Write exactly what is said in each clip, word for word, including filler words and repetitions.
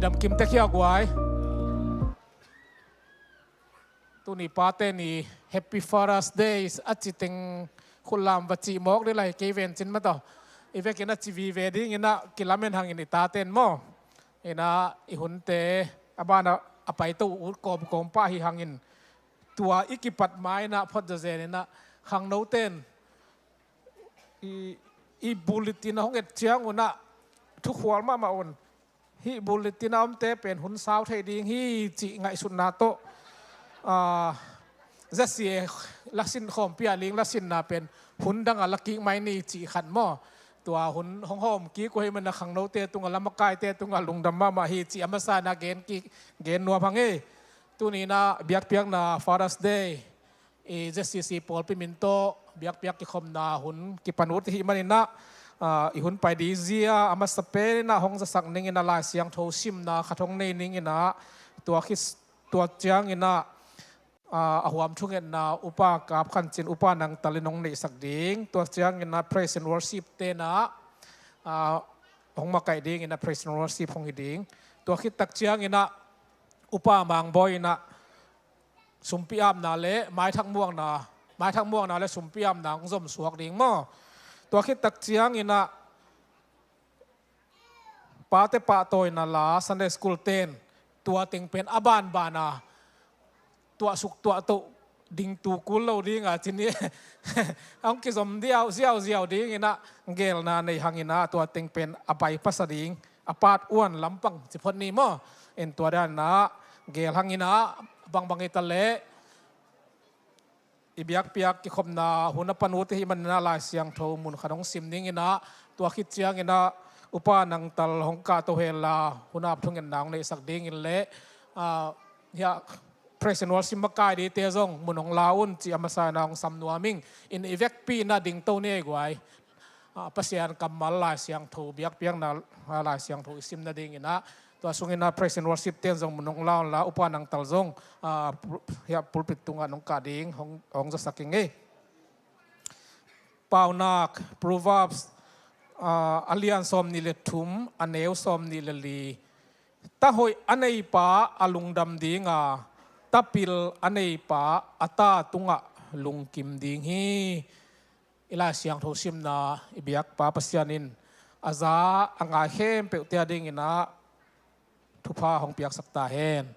Damkim tek hia guai. Tuni pate ni, Happy Father's Day a ci teng khutlam va cih mawk dih lai, kei ven cin mataw. I vekin a ci vive dingin ah kilamen hangin i taten maw. Ina i hunte a bana a paito ut kawmkawm pah hi hangin, tua i kipat ma-in ah phot zawzen in ah khangnoten i, i bulletin a hong et ciang un ah thukhual mahmah un. Hih bulletin a omte pen hun sau thei ding hi cih ngaihsutna tawh, ah, Z C A lasin khawmpi a ling lasinna pen hun dang a la kik mai ni cih khat maw. Tua hun hong hawm kik uh hi man a khangnote tungah, la makaite tungah lungdam mahmah hi cih a masa in ah gen kik, gen nuam hang e. Tuni in ah biakpiakna Father's Day i Z C C pawlpi min tawh biakpiak kikhopna hun kipan ut i hih manin ah, ah, i hun pai ding zia a masa pen in ah hong zasak ning in ah Lai Siangtho simna khat hong nei ning in ah, tua khit, tua ciangin ah, ah, a huam thungetna Upa Kap Khan Cin, Upa Nang Tal in hong neihsak ding. Tua ciangin ah praise and worship te in ah, ah, hong makaih ding in ah praise and worship hong hi ding. Tua khit tak ciangin ah Upa Mang Bawi in ah sumpi apna le maithak muakna, maithak muakna le sumpi apna hong zom suak ding maw. Tua khit tak ciangin ah pate pahtawina la, Sunday school ten, tua teng pen a banbana tuahsuk tuahtoh ding tu kul lo ding a cin hi. Hong kizom diau ziauziau ding in ah gelna nei hangin ah tua teng pen a bai pasa ding, a part one lampang ci phot ni maw. En tua dan in ah gel hangin ah bangbang hi ta leh i biakpiak kikhopna hun a pan ut i hih manin ah Lai Siangtho mun khat hong sim ning in ah, tua khit ciangin ah Upa Nang Tal hong kahto hen la hun ap thungetna hong neihsak dingin le, ah, hiah praise and worship makai dingte zong mun hong la un ci a masa in ah hong sam nuam ing. In i vekpi in ah dingto ni ei guai. Ah, Pasian kammal Lai Siangtho biakpiakna, ah, Lai Siangtho i sim nadingin ah, tua sungin ah praise and worship ten zong mun hong la un la, Upa Nang Tal zong, ah, pul-, hiah pulpit tungah nong kah ding hong, hong zasak ing ei. Paunak, Proverbs, ah, a lian sawm nih le thum, a neu sawm nih le li. Ta hoih a neipa a lungdam ding a, ta pil a neipa a ta tungah lungkim ding hi. I Lai Siangtho simna i biakpa Pasian in a za a ngai khempeuhte a dingin ah thupha hong piaksak ta hen.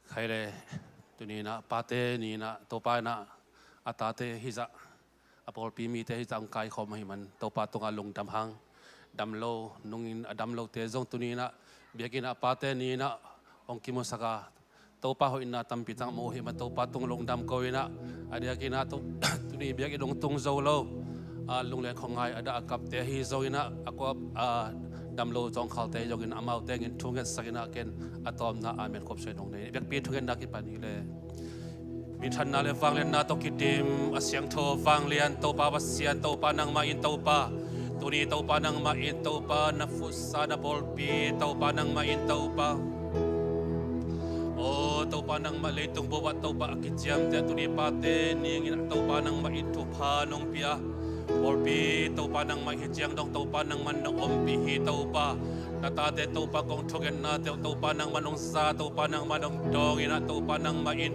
Khai le, tuni in ah pate ni in ah Topa in ah a tate hizah, a pawlpi mite hizah hong kaikhawm ahih man Topa tungah lungdam hang. Dam lo, nungin a dam lote zong tuni in ah biakinn ah pate ni in ah hong kimusak a, Topa hoihna tampi tak mu hi ma, Topa tung lungdam ko in ah, a diakin ah tu, tuni biakinn hong tung zo lo, a, lunglen khuangai a dah a kapte ahi zongin ah, a kua, a, dam lo zawngkhalte ahi zongin amaute hengin thungetsak in ah ken a tawpna amen khuapsuai nong nei. Biakpi thungetna kipan hi le. Minthanna le vangliatna tawh kidim a siangtho vanglian Topa Pasian, Topa nangmah in Topa. Tuni Topa nangmah in Topa, na futsal na pawlpi Topa nangmah in Topa. Aw Topa nangmah, leitung bup ah Topa a kiciamteh tuni pate ni in ah Topa nangmah in thupha nong pia. Pawlpi Topa nangmah hi ciang dong Topa nangmah nong ompih hi Topa. Na tate Topa kong thungetnate uh Topa nangmah nong za, Topa nangmah nong dawng in ah Topa nangmah in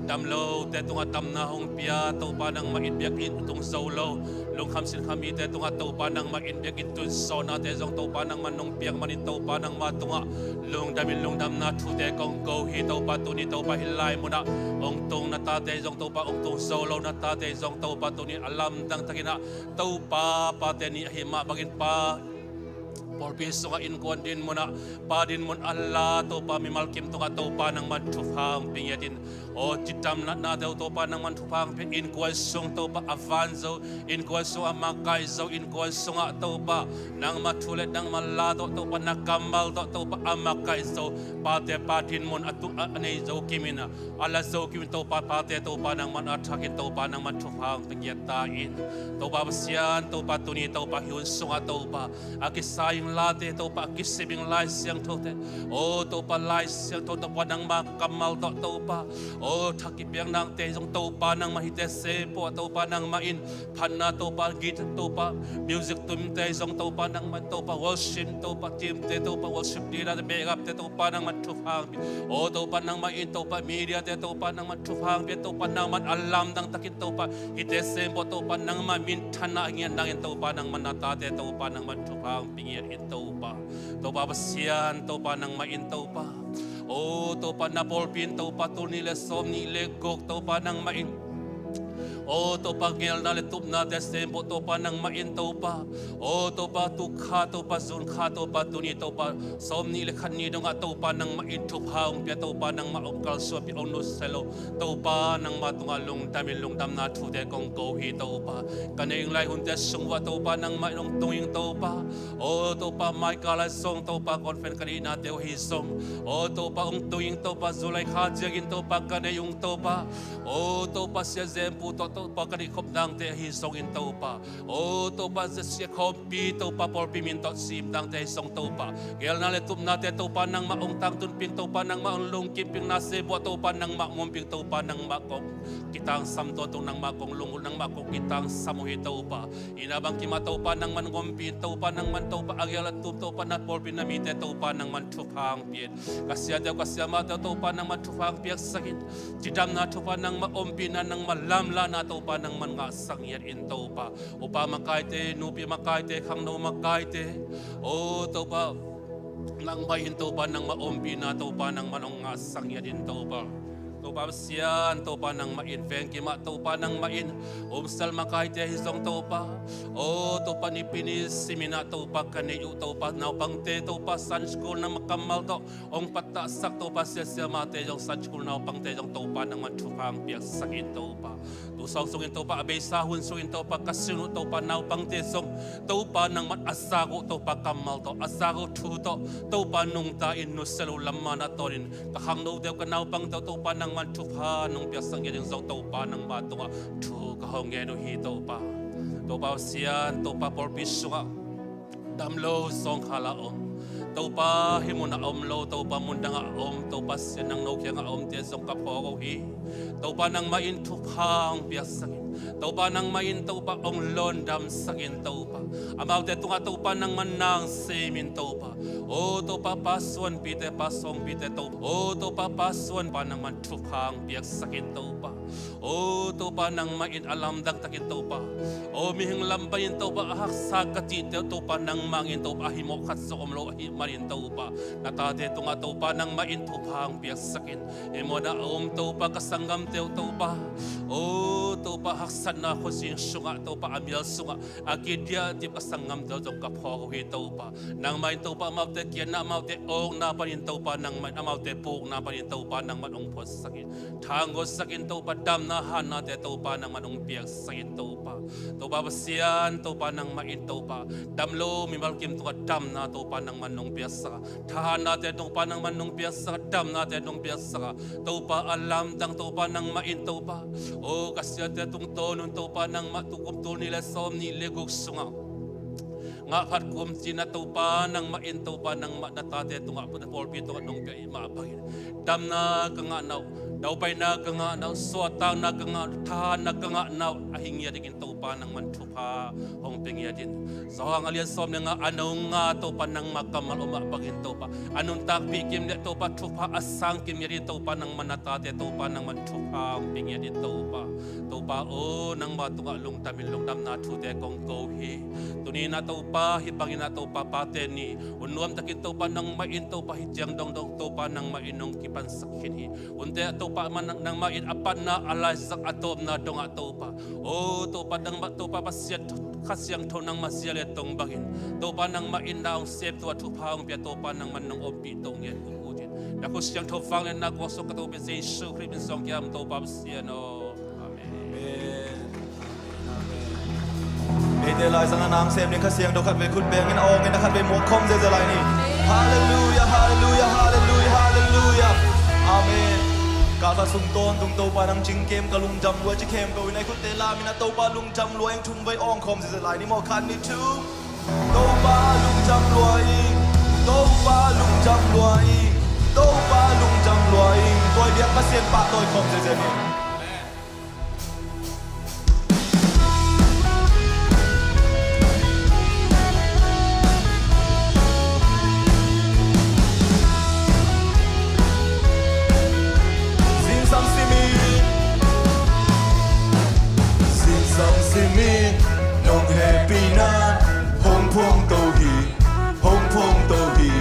dam lote tungah damna hong pia, Topa nangmah in biakinn tung zo lo, lungkham sinkham mite tungah Topa nangmah in biakinn tun sawhnate zong Topa nangmah nong piak manin Topa nangmah tungah lungdam in lungdamna thute kong ko hi Topa. Tuni Topa hih lai munah hong tung na tate zong Topa hong tung zo lo, na tate zong Topa tuni a lamdang takin ah Topa pate ni ahi mah bangin pa pawlpi sungah innkuan dinmun ah pa dinmun a la Topa mimal kim tungah Topa nangman thupha hong pia ngiat in. Aw cidam natnate uh Topa nangman thupha hong pia, innkuan sung Topa a van zo, innkuan sung a makaih zo, innkuan sungah Topa nangma thu le nangma la tawh Topa na kammal tawh Topa a makaih zo pate pa dinmun a tu a nei zo kim in ah a la zo kim in Topa pate Topa nangman a thakin Topa nangman thupha hong pia ngiat ta in. Topa Pasian Topa tuni Topa hih hun sungah Topa a kisa Lai ing late Topa, a kisim ing Lai Siangthote, o Topa Lai Siangtho Topa nangma kammal tawh Topa, o thak kipiak nangte zong Topa nangma hite sepuah Topa nangma in phatna Topa, git Topa, music tumte zong Topa nangma Topa, worship Topa, teamte Topa, worship leaderte, backupte Topa nangma thupha hong pia. O Topa nangma in Topa, mediate Topa nangma thupha hong pia, Topa nangma a lamdang takin Topa hite sepuah Topa nangma minthanna a ngiat nangin Topa nangma na tate Topa nangma thupha hong pia ngiat in Topa. Topa Pasian Topa nangma in Topa, o Topa na pawlpi in Topa tul nih le sawm nih le guk Topa nangma in, o Topa geelna le tupnate sepuah Topa nangma in Topa, o Topa tukha Topa zunkha Topa tuni Topa sawm nih le khat ni dongah Topa nangma in thupha hong pia Topa nangma hong kalsuanpih hong nusia lo Topa nangma tungah lungdam in lungdamna thute kong ko hi Topa. Ka neih ing lai hunte sung uah Topa nangma in hong tung ing Topa, o Topa Michael lai zong Topa conference ka neihnate uh ahi zong, o Topa hong tung ing Topa July kha ciangin Topa ka neih ung Topa, o Topa Sia Zen Pu tawh Topa ka neihkhop nangte ahi zongin Topa, o Topa Sia Khawmpi Topa pawlpi min tawh sim nangte ahi zong Topa, geelna le tupnate Topa nangma hong tangtunpih ing Topa nangma hong lungkimpih ing na sepuah Topa nangma hong ompih ing Topa nangma kong kitangsam tawntung nangma kong lunggulh nangma kong kitangsam uh hi Topa. Ina bang kimah Topa nangman hong ompih in Topa nangman Topa a geel a tum Topa na pawlpi na mite Topa nangman thupha hong pia in. Ka siate uh ka siamahte uh Topa nangman thupha hong piaksak in. Cidamna thupha nangma ompihna nangma lamlahna Topa nangman ngahsak ngiat in Topa. Upa makaite, nupi makaite, khangno makaite, o Topa nangmah in Topa nangmah ompihna Topa nangmah hong ngahsak ngiat in Topa. Topa Pasian Topa nangmah in veng kimah Topa nangmah in umsel makaite ahi zong Topa, o Topa nipi ni siminah Topa ka neih uh Topa naupangte Topa Sunday school nangmah kammal tawh hong pattahsak Topa sia siamahte zong Sunday school naupangte zong Topa nangmah thupha hong piaksak in Topa. Tu sawng sungin Topa a beisa hun sungin Topa ka sin uh Topa naupangte zong Topa nangmah a zak uh Topa kammal tawh a zak uh thu tawh Topa nungta in nusia lo lam manah tawnin ka khangnote uh ka naupangte uh Topa nangmah thupha nong piaksak ngiat ding zong Topa nangmah tungah thu ka hong ngen uh hi Topa. Topa Pasian Topa pawlpi sungah dam lo zawngkhal a om Topa hih munah a om lo Topa mundangah a om Topa Pasian nang no kiangah a omte zong ka phawk uh hi. Topa nangmah in thupha hong piaksak in Topa nangmah in Topa hong lawndamsak in Topa amaute tungah Topa nangmah nang sem in Topa. O Topa pa suanpite pa sawngpite Topa o Topa pa suanpa nangmah thupha hong piaksak in Topa. O Topa nangmah in a lamdang takin Topa o mihing lam panin Topa a haksa ka cihte uh Topa nangmah in Topa a himawh khat zong om lo ahih manin Topa na tate tungah Topa nangmah in thupha hong piaksak in. Hih munah a om Topa ka sanggamte uh Topa o Topa haksatna khuazing sungah Topa a mial sungah a kidiah dip ka sanggamte uh zong ka phawk uh hi Topa. Nangmah in Topa amaute kiatna amaute awkna panin Topa nangmah in amaute pukna panin Topa nangmah in hong phuatsak in thanggawsak in Topa damna hatnate Topa nangmah in hong piaksak in Topa. Topa Pasian Topa nangmah in Topa dam lo mimal kim tungah damna Topa nangmah in hong piaksak a thahatnate Topa nangmah in hong piaksak a damnate in hong piaksak a Topa a lamdang Topa nangmah in Topa o ka siate tungtawn nun Topa nangmah tukum tul nih le sawm nih le guk sungah ngahphat kum cina Topa nangmah in Topa nangmah na tate tungah pawlpi tungah nong piak i mah bangin damna ka ngahna uh daupaina ka ngahna uh suahtakna ka ngahna uh thahatna ka ngahna uh ahi ngiat dingin Topa nangmah in thupha hong pia ngiat in. Johan a lian sawm le nga a nong nga Topa nangmah kammal om mah bangin Topa a nuntakpih kim le Topa thupha a sang kim ngiat in Topa nangmah na tate Topa nangmah in thupha hong pia ngiat in Topa. Topa aw nangmah tungah lungdam in lungdamna thute kong ko hi. Tuni in ah Topa hih bangin ah Topa pate ni hun nuamtakin Topa nangmah in Topa hih ciang dongdong Topa nangmah in nong kipansak khin hi. Hunte ah Topa nangmah in a patna a laisak a tawpna dongah Topa aw Topa nangmah Topa Pasian Kha Siangtho nangmah zia le tong bangin Topa nangmah in na hong septua thupha hong pia Topa nangmah nong ompih to ngen kong ut in na khut siangtho vang le na kuak sung ka Topa Jesu Khrih min sawng kiam Topa Pasian aw. Amen. Eite laizang a nang sem ding Kha Siangtho khat vei khut bengin a awngin a khat vei muak khawm zia zia lai ni. Halleluia, halleluia, halleluia, halleluia. Amen. Ka kha sung tawntung Topa nang cingkem ka lungdam lua ci khempeuh in a i khutte lamin a Topa lungdam lua eng thum vei awng khawm zia zia lai ni maw khat ni thum. Topa lungdam lua ing, Topa lungdam lua ing, Topa lungdam lua ing. Tua i biak Pasian pahtawi khawm ziahziah ni. Zingsang simin, zingsang simin, nong hehpihna hong phawngto hi, hong phawngto hi.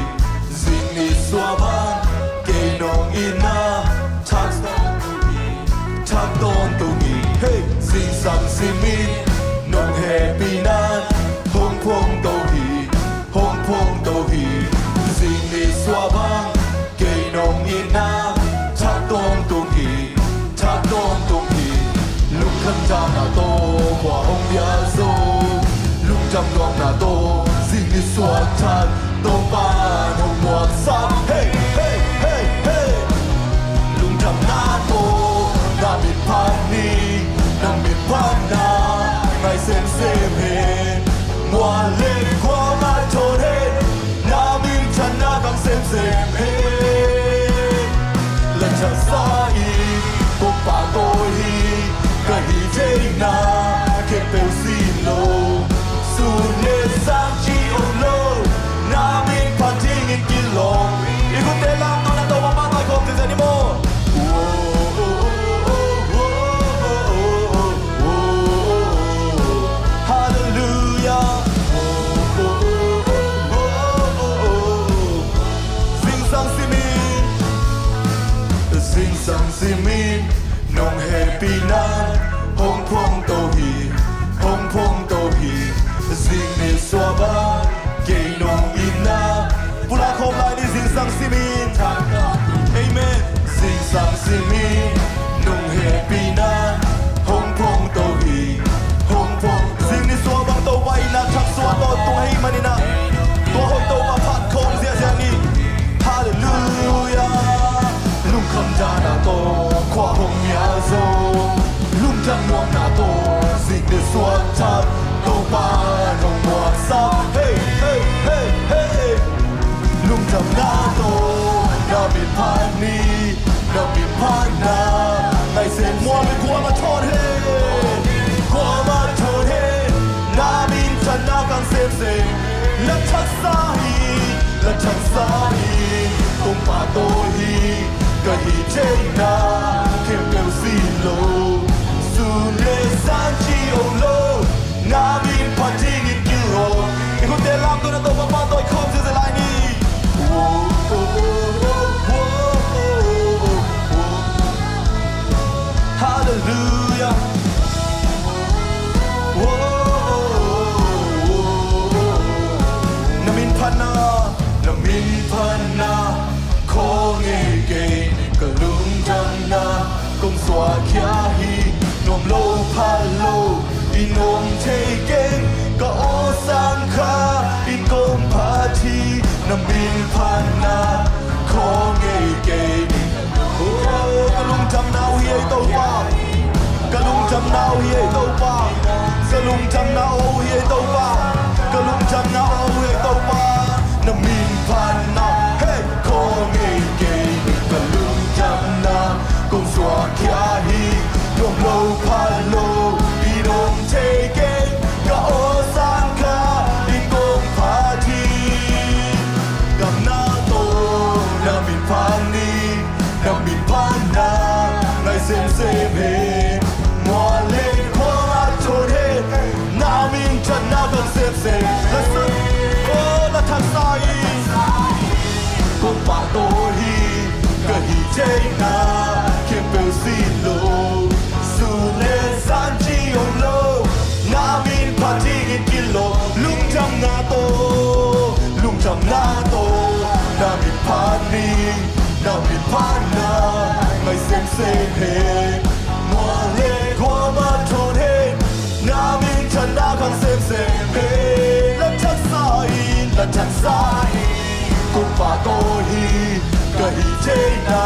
Zing ni suah bang kei nong itna thak tawntung hi, thak tawntung hi. Hey, zingsang simin nong hehpihna hong phawngto hi, hong phawngto hi. Zing ni suah bang kei nong itna thak tawntung hi, thak tawntung hi. Lungkham dahna tawh khua hong bia zo, lungdam luatna tawh zing ni suak thak Topa nong muaksak. Hey, hey, hey, hey. Lungdamna tawh na min phat ni, na min phatna ngai semsem hen. Mual le kuamah thawn hen, na minthanna khang semsem hen. La thaksa in kong pahtawi hi, ka hih theihna khempeuh sin lo. Sun le zan ci om lo, na min phat dingin kilawm. I khutte lamto na Topa pahtawi khawm ziahziah ni maw. Halleluiah. Zingsang simin, zingsang simin, nong hehpihna hong phawngto hi, hong phawngto hi. Zing ni suah bang kei nong itna. Pulak khawm lai ni, zingsang simin. Amen. Zingsang simin nong hehpihna hong phawngto hi, hong phawng. Zing ni suah bang Topa itna thak suah tawntung ahih manin ah, tua hoih Topa phat khawm ziahziah ni. Halleluiah. Lungkham dahna tawh khua hong bia zo, lungdam luatna tawh zing ni suak thak Topa nong muaksak. Hey, hey, hey, hey. Lungdamna tawh na min phat ni, na min phatna ngai sem. Mual le kuamah thawn hen, kuamah thawn hen, na minthanna khang semsem. La thaksa hi, la thaksa hi, kong pahtawi hi, ka hih theihna khempeuh sin lo. Sun le zan ci om lo, na min phat dingin kilawm. I khutte lamto na Topa pahtawi khawm ziahziah lai ni. Halleluiah. Na min phatna, na min phatna khawng ngei kei, ka lungdamna kong suahkhia hi. Nuam lo pha lo i nuam thei keng, ka aw sang kha in kong phat hi. Na min phatna khawng ngei kei. Oh, ka lungdamna uh hi ei Topa. Ka lungdamna uh hi ei Topa. Ka lungdamna uh hi ei Topa. Ka lungdamna uh hi ei Topa. Na min phatna, hey, khawng ngei kei. Ka lungdamna kong suahkhia hi. Nuam lo pha lo i nuam thei keng, ka aw sang kha in kong phat hi. Damna tawh na min phat ni, na min phatna ngai semsem hi. Mual le kuamah thawn hen, na minthanna khang semsem. La thaksa, oh, la thaksa in kong pahtawi hi, ka hih theihna khempeuh sin lo. Sun le zan ci om lo, na min phat dingin kilawm. Lungdamna tawh, lungdamna tawh na min phat ni, na min phatna ngai semsem hi. Mual le kuamah thawn hen, na minthanna khang semsem hi. La thaksa in, la thaksa in kong pahtawi hi, ka hih theihna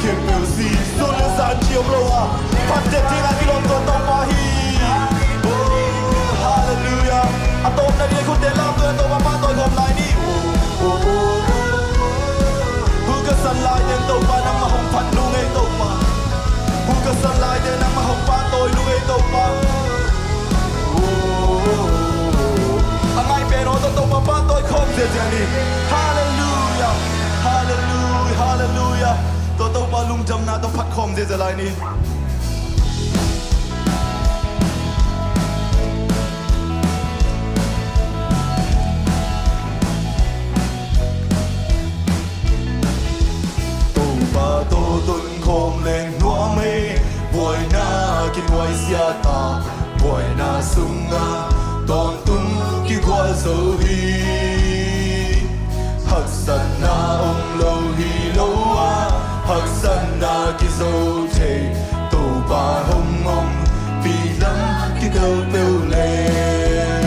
khempeuh sin. Sun le zan ci om lo a, phat ding a kilawm tua Topa hi. Oh, halleluiah. A tawpna ding a khutte la Halleluia, halleluia, halleluia. Tua Topa lungdamna tawh phat khawm ziahziah lai ni. Topa tawh ton khawm leng nuam ei, buaina kinuaisiat a, buaina sungah tawntung kigual zo hi. Haksatna om lo hi lo a, haksatna kizo thei, Topa hong om, pi lam kitel peuh leng.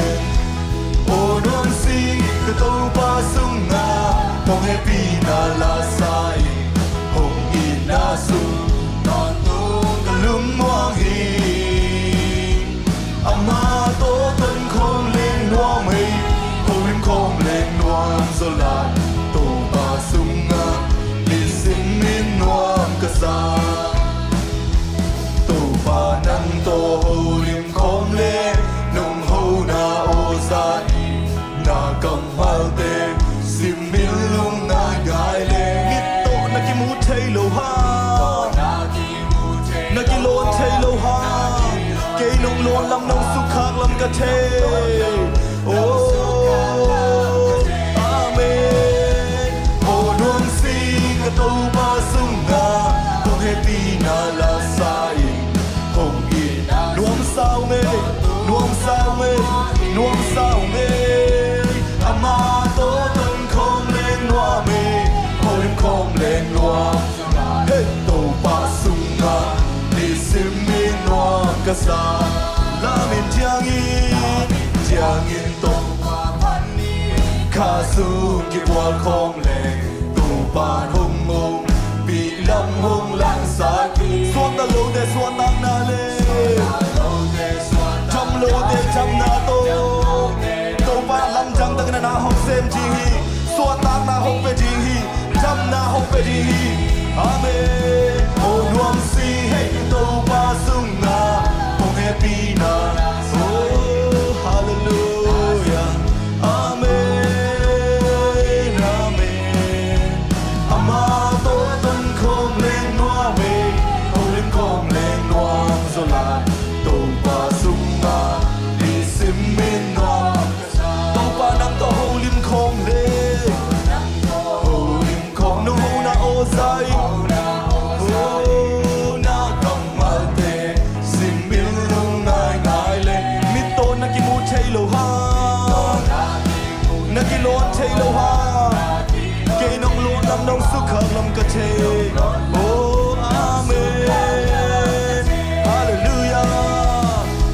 Aw nuamsi ka Topa sungah hong hehpihna la sa in, hong itna sung tawntung ka lungmuang hi. Amah tawh ton khawm leng nuam ei, holim khawm leng nuam zaw lai, Topa sungah nisim in nuam ka sa. Topa nang tawh holim khawm leng nong hona aw zah in, na kammalte simin lungngai ngai leng. Mit tawh na kimu thei lo hang, na kilawn thei lo hang, kei nong lawn lam nong sukkhak lam ka thei. Oh, amen. Aw nuamsi ka Topa sungah hong hehpihna la sa in, hong it nuam sa ung ei, nuam sa ung ei, nuam sa ung ei. Amah tawh ton khawm leng nuam ei, holim khawm leng nuam. Hei, Topa sungah nisim in nuam ka sa. Lamin thiangin, thiangin Topa phat ni. Kha sung kibual khawm leng Topa hong om, pi lam hong langsak hi. Suakta lote suahtakna le, dam lote damna tawh Topa lamdang takin a na hong sem ding hi. Suahtakna hong pia ding hi. Damna hong pia ding hi. Amen. Aw nuamsi hei Topa sungah hong hehpihna. Oh, halleluia. Amen, amen. Amah tawh ton khawm leng nuam ei, holim khawm leng nuam zaw lai, Topa sungah nisim in nuam. Topa nang tawh holim khawm leng, holim khawm nong hona aw zah in, oh, na kammalte simin lungngai ngai leng. Mit tawh na kimu thei lo hang, na kilawn thei lo hang, kei nong lawn lam nong sukkhak lam ka thei. Oh, amen. Halleluia.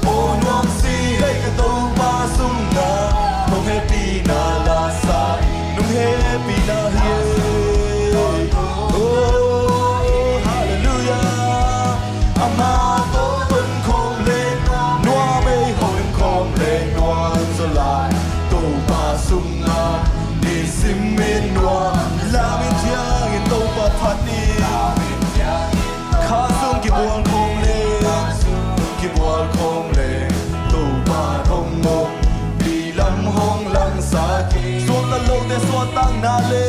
Aw nuamsi hei ka Topa sungah hong hehpihna la sa in, nong hehpihna hi. Oh, halleluia. Amah tawh ton khawm leng nuam ei, holim khawm leng nuam zaw lai, Topa sungah nisim in nuam. Lamin thiangin Topa phat ni. Kha sung kibual khawm leng, kibual khawm leng Topa hong om, pi lam hong langsak hi. Suakta lote suahtakna le,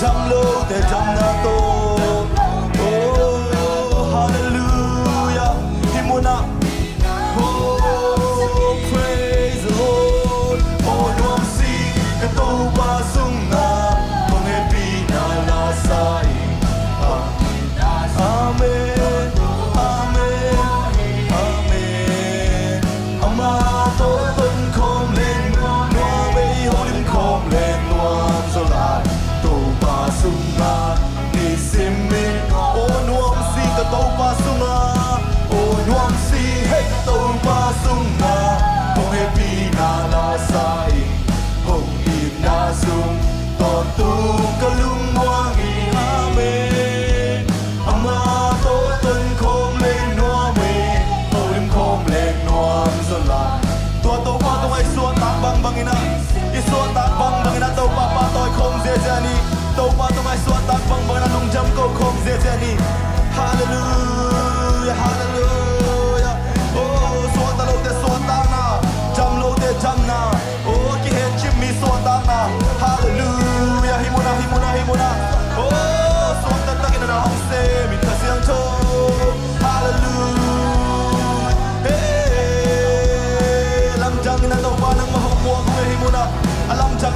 dam lote damna tawh. Oh, halleluia. Hih munah, oh, praise the Lord. Aw nuamsi ka Topa sungah hong hehpihna la sa in. Amen, amen, amen. Amah tawh ton khawm leng nuam ei, holim khawm leng nuam zaw lai, Topa sungah nisim in. Aw nuamsi ka Topa sungah, aw nuamsi hei ka Topa sungah hong hehpihna la sa in, hong itna sung tawntung ka lungmuang hi. Amen. Amah tawh ton khawm leng nuam ei, holim khawm leng nuam zaw lai. Tua Topa tungah i suahtak bangbang in ah, i suahtak bangbang in ah Topa pahtawi khawm ziahziah ni. Topa tungah i suahtak bangbang in ah lungdam ko khawm ziahziah ni. Halleluia, halleluia. Oh, suakta lote suahtakna, dam lote damna. Oh, kihencim mi suahtakna.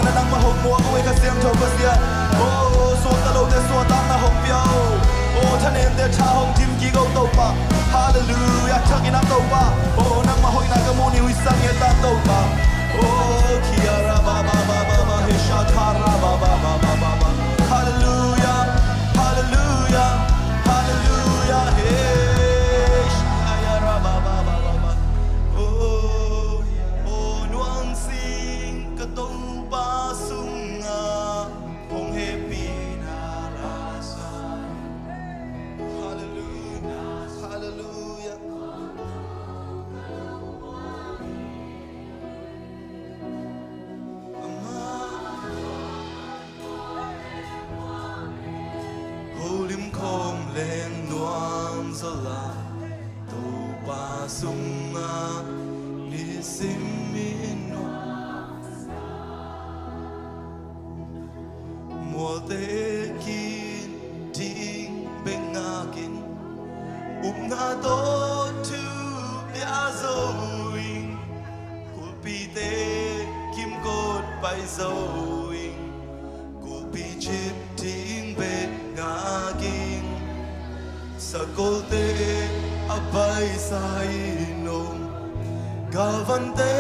Nangmah hong muak uh ei, Kha Siangtho Pasian. Oh, suakta lote suahtakna hong pia uh. Oh, thanente tha hong dim kik uh Topa. Halleluiah. Thak in a Topa. Oh, nangmah hoihna ka muh ni, huih sang hi ta Topa. Oh, kia ra ba ba ba ba ba, he sha ta ra ba ba ba ba ba ba. Halleluiah. Halleluiah. Halleluiah. He sha ya ra ba ba ba ba ba. Oh, oh, nuang sing ka Topa sungah hong hehpihna la sa. Halleluiah. Halleluiah. Amah holim khawm leng nuam zaw lai, Topa sungah nisim in nuam. Mualte kin ding bek ngakin, upna tawh thu pia zo ing. Kulpite kimkot pai zo ing. Kulpi cip ding bek ngak ing. Sakolte a baisa in om, galvante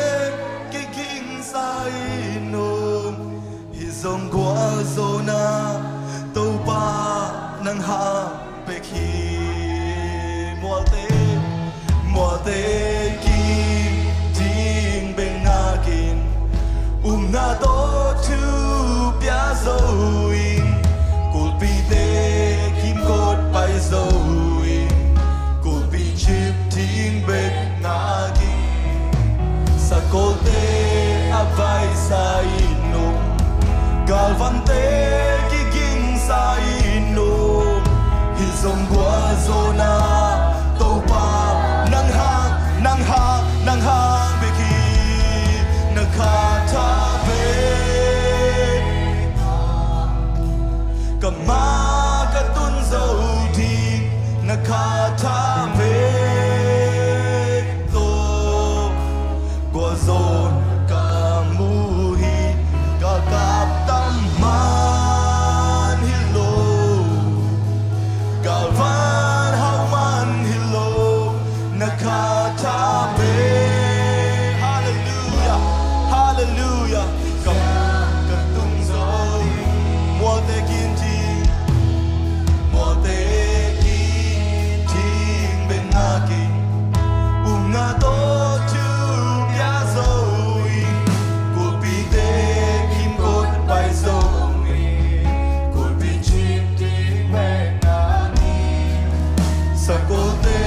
kigingsa in om. Hih zong gualzawhna Topa nang hang bek hi. Mualte, mualte ki ding bek ngakin, upna tawh thu pia zo ing. Kulpite kimkot pai zo ing. Kulpi cip ding bek ngak ing. Sakolte a baisa in om, galvante kigingsa in om. Hih zong gualzawhna Topa nang hang, nang hang, nang hang bek hi. Na kha tha bek ka ma ka tun zo ding, na kha tha bek tawh gualzawhna ka mu hi. Galkap tam man hi lo, galvan hau man hi lo, na kha tha bek. Halleluiah, halleluiah. Ka, ka tung zo. Mualte kin ding, mualte kin ding bek ngakin, upna tawh thu pia zo ing. Kulpite kimkot pai zo ing. Kulpi cip ding bek ngakin, sakolte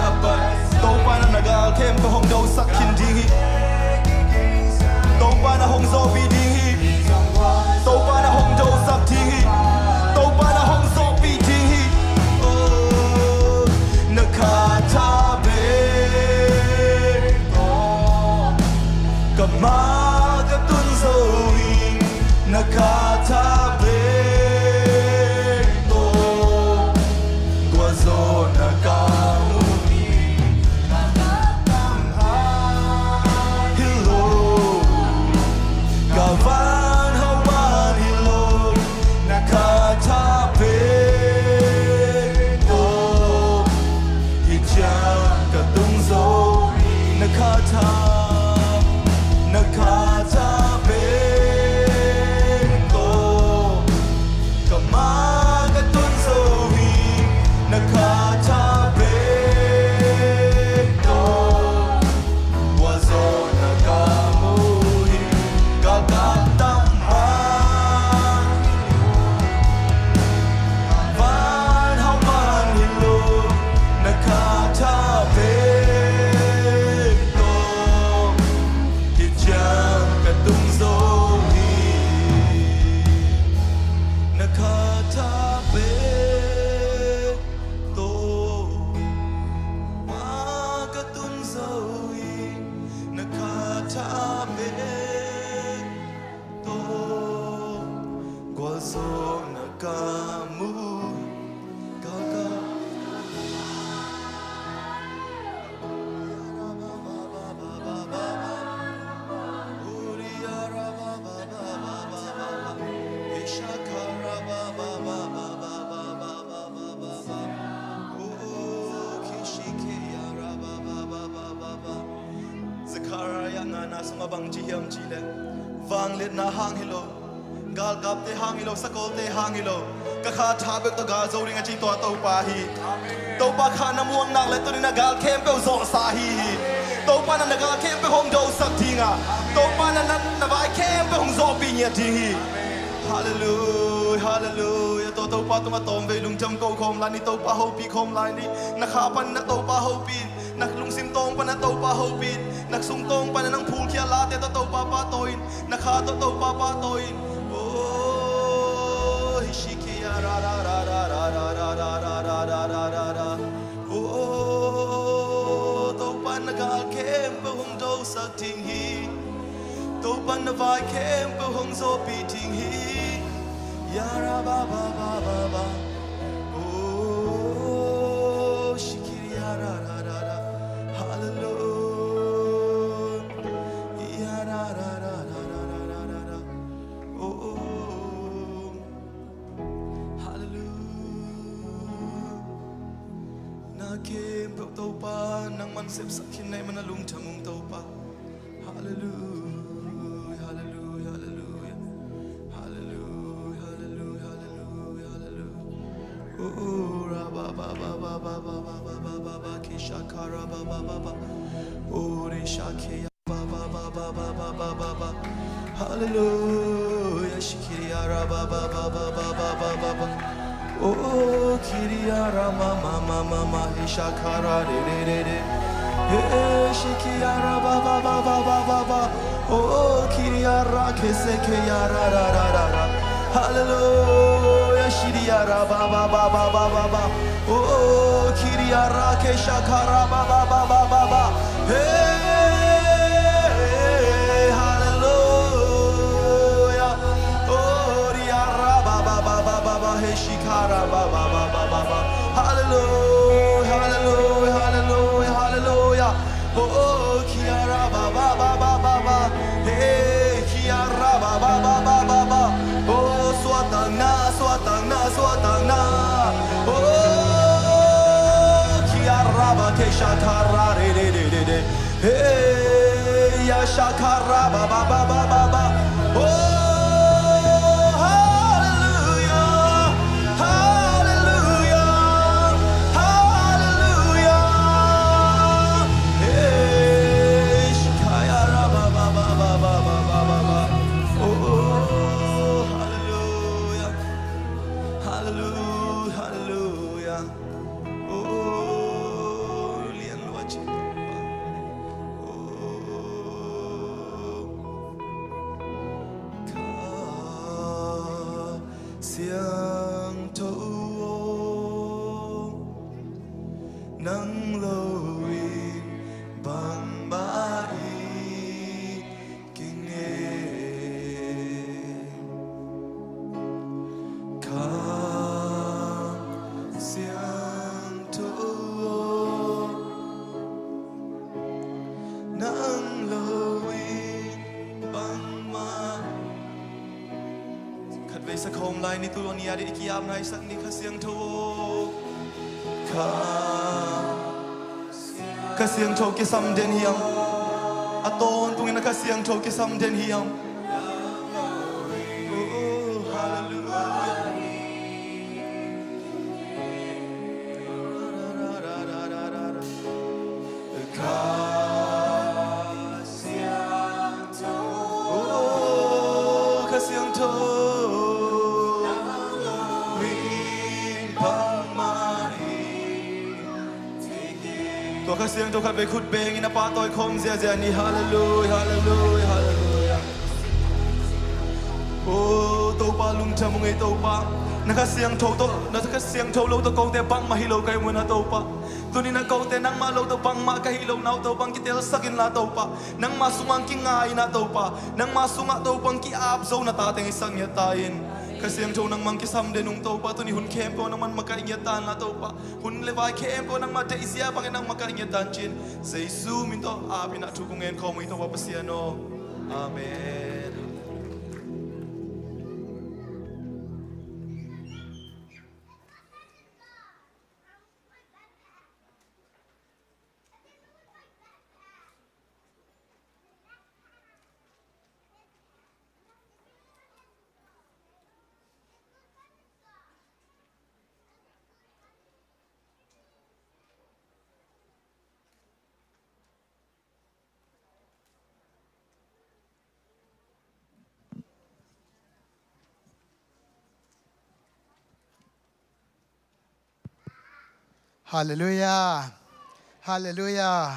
a pai. Topa in na gal khempeuh hong dosak khin ding hi. Topa in na hong zawhpih ding hi. Topa in na hong dosak ding hi. Topa in na hong zawhpih ding hi. Oh, na kha tha bek tawh ka ma ka tun zo ing. Na kha tha bek tawh gualzawhna ka mu hi. Hi lo, galvan hau man hi lo, na kha tha bek tawh hih ciang ka tung zo hi. Na kha tha, na kha tha bek tawh ka ma ka tun zo hi. Na kha tha bek tawh gualzawhna ka mu hi. Galkap tam man, van hau man hi lo, na kha tha bek tawh hih ciang ka tung zo hi. Na kha tha bek tawh ma ka tun zo hi. Na kha tha bek tawh gualzawhna ka mu hi. Ka, ka. Bang ci hiam cih leh, vangliatna hang hi lo, galkapte hang hi lo, sakawlte hang hi lo, ka kha tha bek tawh gal zo ding a ci tua Topa hi. Topa kha na muang nak leh tuni-in na gal khempeuh zawhsa ahi hi. Topa in na gal khempeuh hong dosak ding a, Topa in na, na vai khempeuh hong zawhpih ngiat ding hi. Halleluia, halleluia. Tua Topa tungah tawmvei lungdam ko khawm lai ni, Topa hopih khawm lai ni. Na kha panin na Topa hopih in, na lungsim tawng panin na Topa hopih in, na sung tawng panin nang phulkhia late tawh Topa pahtawi in, na kha tawh Topa pahtawi in. Oh, hi shi ki ya ra ra ra. Oh, Topa in na gal khempeuh hong dosak ding hi. Topa in na vai khempeuh hong zawhpih ding hi. Ya ra ba ba ba ba ba. Oh, shi ki ya ra ra ra ra. Hallelujah. Ya ra ra ra ra ra ra ra ra. Oh, oh. Hallelujah. Na khempeuh Topa, nangman sepsak khin na hih manin na lungdam ung Topa. Hallelujah, hallelujah, hallelujah. Hallelujah, hallelujah, hallelujah, hallelujah. Oh, ra ba ba ba ba ba ba ba ba ba ba, ki sha ka ra ba ba ba ba. Oh, ri sha ki ya. Ba ba ba ba ba ba ba ba ba. Hallelujah. Shikiri ara ba ba ba ba ba ba ba ba ba. Oh, kiri ara ma ma ma ma ma. Ishakara re re re re. Hey, shiki ara ba ba ba ba ba ba ba. Oh, kiri ara kese ke ara ra ra ra ra. Hallelujah. Shiri ara ba ba ba ba ba ba ba. Oh, kiri ara ke shakara ba ba ba ba ba ba. Hey, hallelujah. Oh, ri ara ba ba ba ba ba ba. Hey, shikara ba ba ba ba ba ba. Hallelujah, hallelujah, hallelujah, hallelujah. Oh, oh, kiara ba ba ba ba ba ba. Hey, kiara ba ba ba ba ba ba. Oh, suatang na, suatang na, suatang na. Oh, kiara ba ke shatara re re re re re. Hey, ya shakara ba ba ba ba ba ba. Oh, hallelujah. Hallelujah, hallelujah. Hey, shikaya ra ba ba ba ba ba ba ba ba ba. Oh, hallelujah. Hallelujah, hallelujah. Oh, lian lua ci. Oh, ka Siangtho aw, nang lo in bangmah i kingen. Ka Siangtho aw, nang lo in bangmah. Khatvei sa khawm lai ni, tu lua ni a dih i ki-ap naisak ni. Kha Siangtho aw, Kha, Kha Siangtho kisam den hiam? A tawntungin a Kha Siangtho kisam den hiam? Oh, hallelujah. Kha Siangtho. Oh, Kha Siangtho. Tua Kha Siangtho khatvei khut bengin a pahtawi khawm ziazia ni. Hallelujah, hallelujah, hallelujah. Oh, Topa lungdam ung ei Topa. Na Kha Siangtho tawh, na Kha Siangtho lo tawh kote bangmah hi lo ka hi mawk na Topa. Tuni na kote nangmah lo tawh bangmah ka hih lo na uh Topa hong kitelsak inla Topa, nangmah sungah hong kinga inla Topa, nangmah sungah Topa hong ki-ap zo na tate hong hisak ngiat ta in. Kha Siangtho nangmah hong kisam den ung Topa, tuni hun khempeuh nangmah hong makaih ngiat ta inla Topa, hun le vai khempeuh nangmah deihzia bangin nangmah makaih ngiat ta in ci-in Jesu min tawh ap in a thu kong ngen khawm uh hi Topa Pasian aw. Amen. Halleluiah. Halleluiah.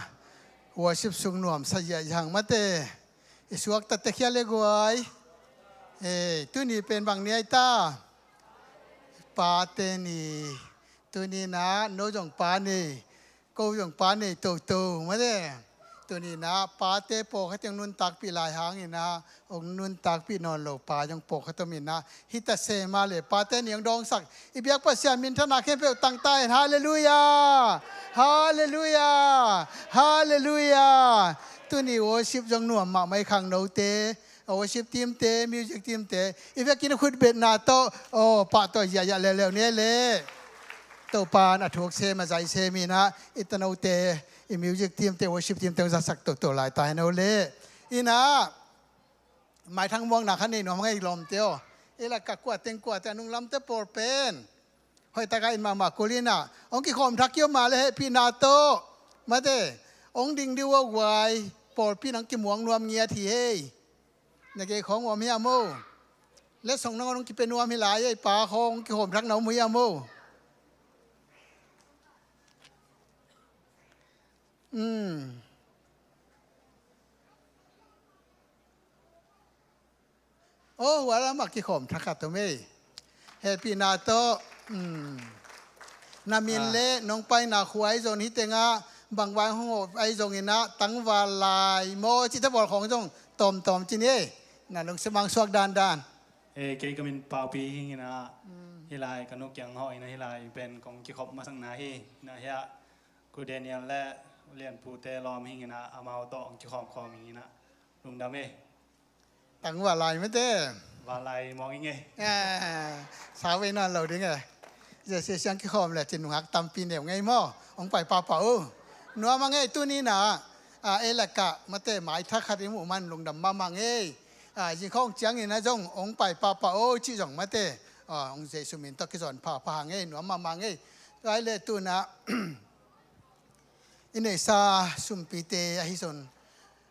Worship sung nuamsa ziahziah hang mate. I suakta te khia le guai. Ei, tuni pen bang ni ai ta? Pate ni. Tuni na no zong pa nei. Ko zong pa nei toto mate. Tuni na pate pawlkhat hong nuntakpih lai hangin ah, hong nuntakpih nawn lo pa zong pawlkhat om in ah, hita se mah le pate ni hong dawngsak. I biak Pasian minthanna khempeuh tangta hen. Halleluiah. Halleluiah. Halleluiah. Tuni worship zong nuam mahmah i khangnote, worship team te, music team te, i vekin khutbetna tawh, aw, pahtawi ziahziah leuleu ni le. Topa'n a thuk sem a zai sem in ah, i tanote, i music team te, worship team te hong zatsak toto lai ta hen o le. In ah, maithang muakna khat nei nuam hang ei lawmte aw. Ei lakah kua teng kua teng a nunglamte pawl pen hoih takin mahmah kul in ah, hong kikhawm thak hi om mah le hehpihna tawh mate, hong ding dih uh a guai, pawlpi in hong kimuang nuam ngiat hi ei. Na gei khawng om hiam o? Letsong nangawn hong kipia nuam hi lai ei, pa khawng hong kikhawm thak na om uh hiam o? Hmm. Aw, hua lamah kikhawm thak khat om ei. Hehpihna tawh, um, na min le nong paina khua ahi zong, hih tengah bang vai hong hawh ahi zongin ah, tangval lai maw cihte bawl khawng zong tawmtawm ci ni ei. Na lungsim hong suak dandan. Eh, kei ka min Paupi hi ing in ah, hih lai ka nu kiang hawh in ah, hih lai pen kong kikhop masakna hi. Na hiah Ku Daniel le Lianpute lawm hi ing in ah, amau tawh hong kikhawm khawm hi ing in ah, lungdam ei. Tang valai mate. Valai mawng ing ei. Eh, sa vei nawn lo ding ei. Jesuh siang kikhawm le cin nungak tampi neu ngei maw? Hong pai papa o. Nuam a ngei tuni na. Ah, ei lakah mate mai thak khat i muh man lungdam mahmah ngei. Ah, zing khawng ciangin ah zong hong pai papa o cih zong mate. Ah, hong Jesuh min tawh kizawn phapha ngei, nuam mahmah ngei. Tua hi le tuna i neihsa sumpite ahi zong,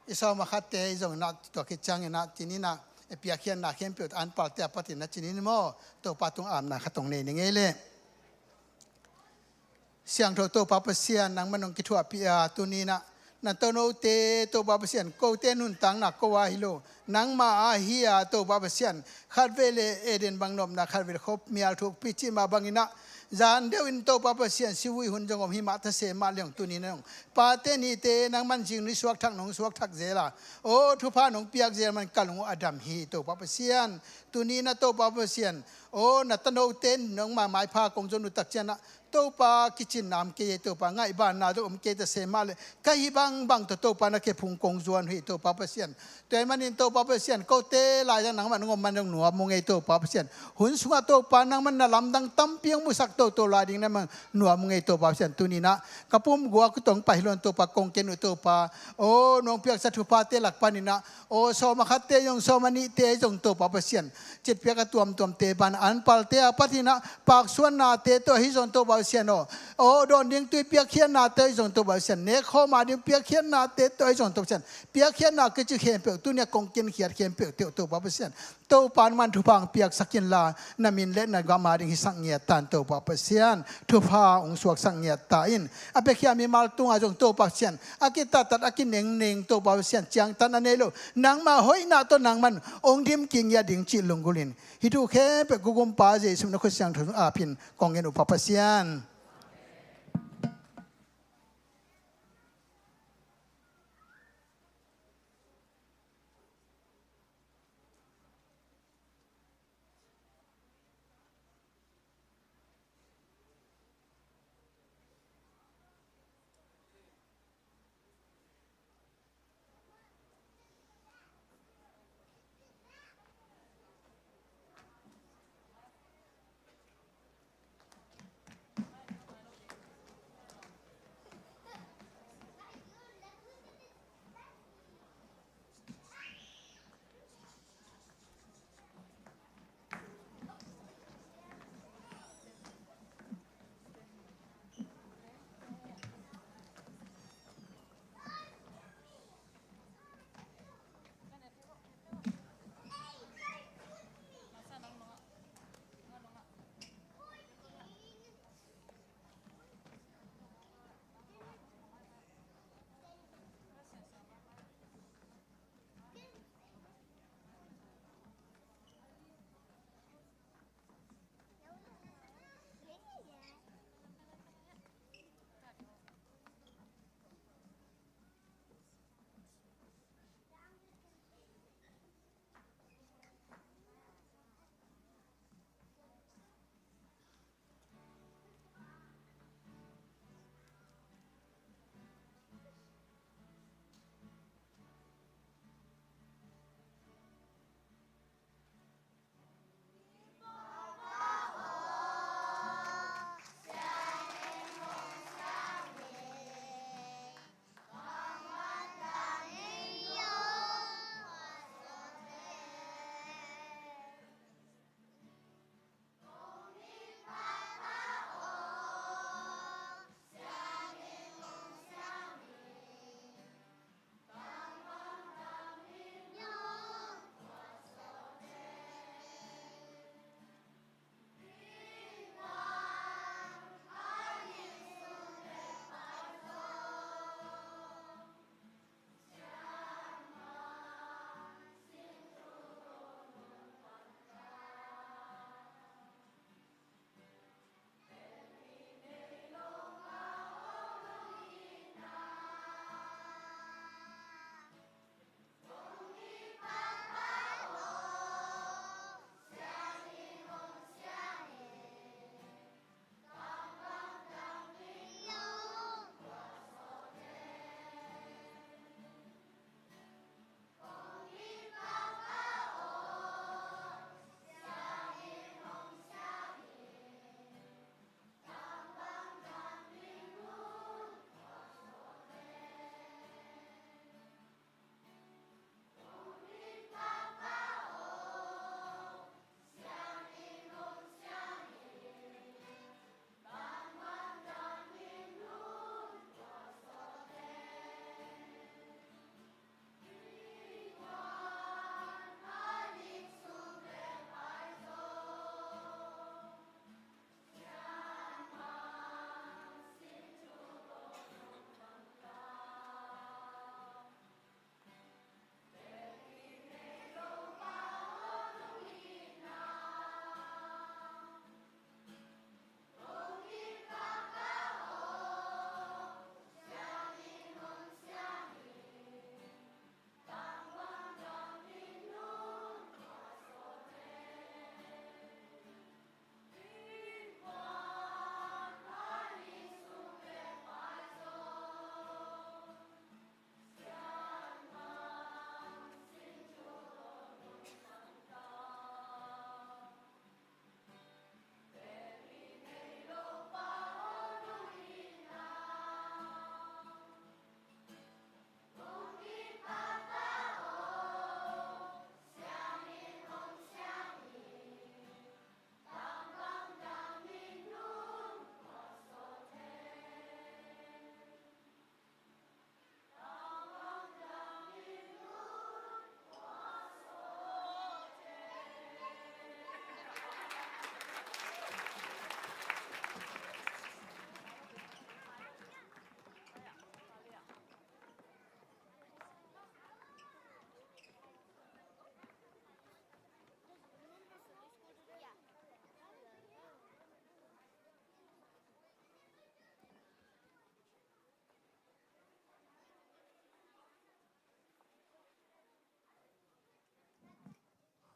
i sawm a khatte ahi zongin ah, tua khit ciangin ah, tuni na, i piakkhiatna khempeuh anpalte a patin ah, tuni ni maw, Topa tung apna khat hong nei ni ngei le. Siangtho Topa Pasian, nangman hong kithuahpih a, tuni na, na tanote Topa Pasian, kote nuntakna ko a hi lo, nangma a hi a Topa Pasian, khatvei le Eden bang nopna, khatvei le khuamial thukpi cih mah bangin ah, zan deuh in Topa Pasian, sivui hun zong om hi mah ta se mah leng tuni na zong, pate nite nangman zing ni suakthak nong suakthak zel a, aw thupha nong piak zel man ka lung uh a dam hi Topa Pasian, tuni na Topa Pasian, aw na tanote nangma maipha kong zon uh tak ciangin ah, Topa kicinna om kei ei Topa, ngaihbanna zong om kei ta se mah le, ka hih bangbang tawh Topa na khe phung kong zuan uh hi Topa Pasian. Tua ahih manin Topa Pasian, kote lai zang nangmah nong om man zong nuam uh ngei Topa Pasian. Hun sungah Topa nangmah na lamdang tampi hong musak toto lai ding nangmah nuam uh ngei Topa Pasian. Tuni na ka pum guak uh tawh hong pai hi lo in Topa kong ken uh Topa. Aw nong piaksa thuphate lak panin ah, aw sawm a khatte zong sawm a nihte zong Topa Pasian, citpiak a tuamtuamte ban anpalte a patin ah, paksuannate tawh ahi zong Topa Pasian aw, aw dawn ding tui piakkhiatnate ahi zong Topa Pasian, nekkhawm a ding piakkhiatnate tawh ahi zong Topa Pasian, piakkhiatna kici khempeuh tuni a kong kinkhiat khempeuh teuh Topa Pasian, Topa nangman thupha hong piaksak inla, na min le na gam a ding hisak ngiat ta in Topa Pasian, thupha hong suaksak ngiat ta in. A piakhia mimal tungah zong Topa Pasian, a kitattat a kinengneng Topa Pasian, ciangtan a nei lo, nangma hoihna tawh nangman hong dim kik ngiat ding cih lunggulh in, hih thu khempeuh ka Gumpa Jesuh na khut siangtho sung apin kong ngen uh Pa Pasian.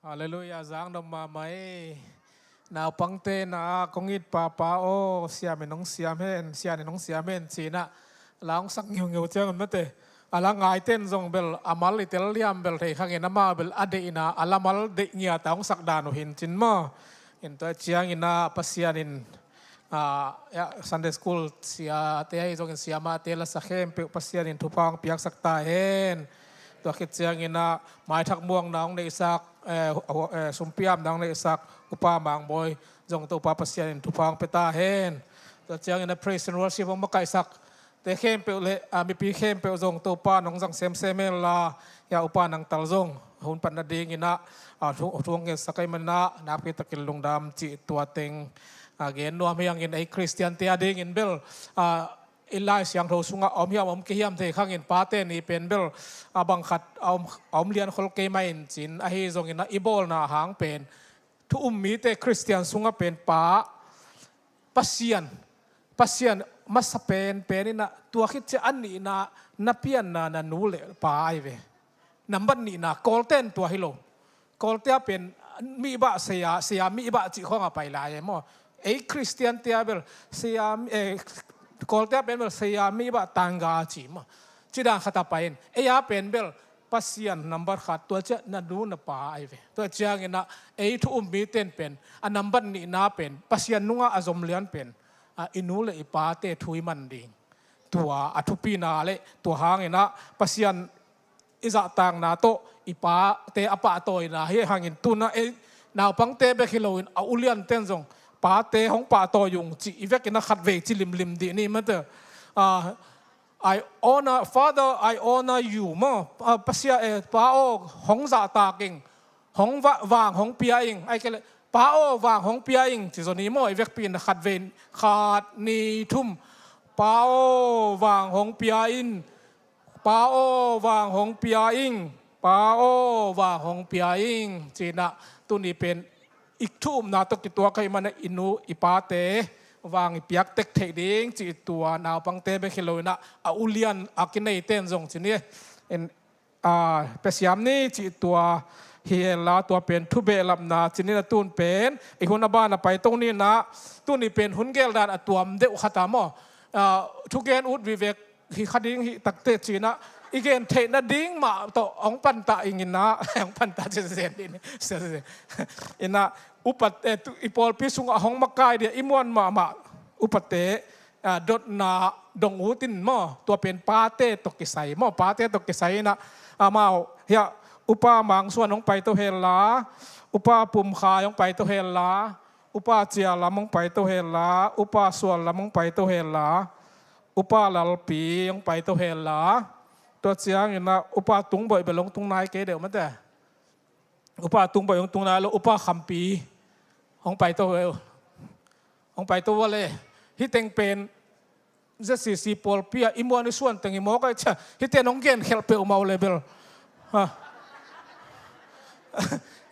Halleluiah, zang dom mahmah ei. Naupangte na kong it papa aw, siamin hong siam hen, sianin hong siam hen, cinah la hong sak ngeungeu ciangun mate. A la ngaiten zong bel a mal i tel liam bel thei khangin amau bel a deihna a la mal deih ngiata hong sak dan uh hin cin maw. In tua cianginah Pasian in ah, ya, Sunday school siate ahi zongin siamahte lasa khempeuh Pasian in thupha hong piaksak ta hen. Tua khit cianginah maithak muangna hong neihsak, eh, hu-, hu-, eh, sumpiamna hong neihsak Upa Mangbawi zong Topa Pasian in thupha hong pia ta hen. Tua cianginah praise and worship hong makaihsak te khempeuh le, ah, mipi khempeuh zong Topa nong zang semsem hen la, ya Upa nang tal zong hun patna dinginah, ah, thu, thu hong ngetsak ahih maninah nakpi takin lungdam cih tua teng, ah, gen nuam hi hangin ei Khristiante a dingin bel, ah, i Lai Siangtho sungah a om hiam om kei hiam thei khangin pate ni pen bel, ah, bang khat a om, a om lian khol kei mah in cin ahi zonginah i bawlna hang pen thu um mite Khristian sungah pen pa Pasian, Pasian masa penpen inah tua khit ciah a nihna na pianna na nu le pa ahi ve. Nambat nihna Kawlten tua hi lo. Kawlte ah pen mihbah saya, saya mihbah cih khawngah pai lai e maw. Ei Khristiante ah bel saya mi-, eh, Kawlte ah pen bel saya mihbah tanga ci maw. Ci dan khatah pai in. Ei ah pen bel Pasian nambat khat tua ciah na nu na pa ahi ve. Tua cianginah ei thu um miten pen a nambat nihna pen Pasian nungah a zom lian pen, ah, i nu le i pate thu i man ding. Tua a thupina le tua hanginah Pasian i zahtakna tawh i pate a pahtawina hi hangin tunah ei naupangte bek hi loin a ulianten zong pate hong pahtawi ung cih i vekinah khatvei ci limlim dih ni mate. Ah, I honor, Father, I honor you maw. Ah, Pasian, eh, Pa aw, hong zahtak ing, hong va-, vang hong pia ing. Ai kei le, Pa aw, vang hong pia ing ci zaw ni maw. I vekpi in khatvei, khat, ni, thum. Pa aw, vang hong pia in. Pa aw, vang hong pia ing. Pa aw, vang hong pia ing. Cinah tuni pen i thu umna tawh kituak ahih manin i nu i pate vang i piak tek theih ding cih tua naupangte bek hi loinah a ulian a kineiten zong ci ni. In, ah, pia siam ni cih tua hi hen la tua pen thu behlapna ci ni. A tun pen i hun a ban a paito ninah tuni pen hun geldan a tuam deuh khat a maw. Ah, thugen ut vivek hi kha ding hi takte cinah i gen theih nading mah tawh hong pantah inginah hong pantah ci zen dih ni. Inah upat, eh, tu, i pawlpi sungah hong makai dia i muan mahmah upate, ah, dotna dong utin maw tua pen pate tawh kisai maw pate tawh kisai inah amau hiah Upa Mangsuan hong paito hen la, Upa Pumkhai hong paito hen la, Upa Cia Lam hong paito hen la, Upa Sual Lam hong paito hen la, Upa Lalpi hong paito hen la. Tua cianginah Upa Tungboih bel hong tung nai kei deuh mate. Upa Tungboih hong tung nai lo, Upa Khampi hong paito hen. Hong paito vua le. Hih teng pen Z C C pawlpi ah i muan i suan teng i mawk ai cia. Hih ten hong gen khelh peuhmah uh le bel. Ha.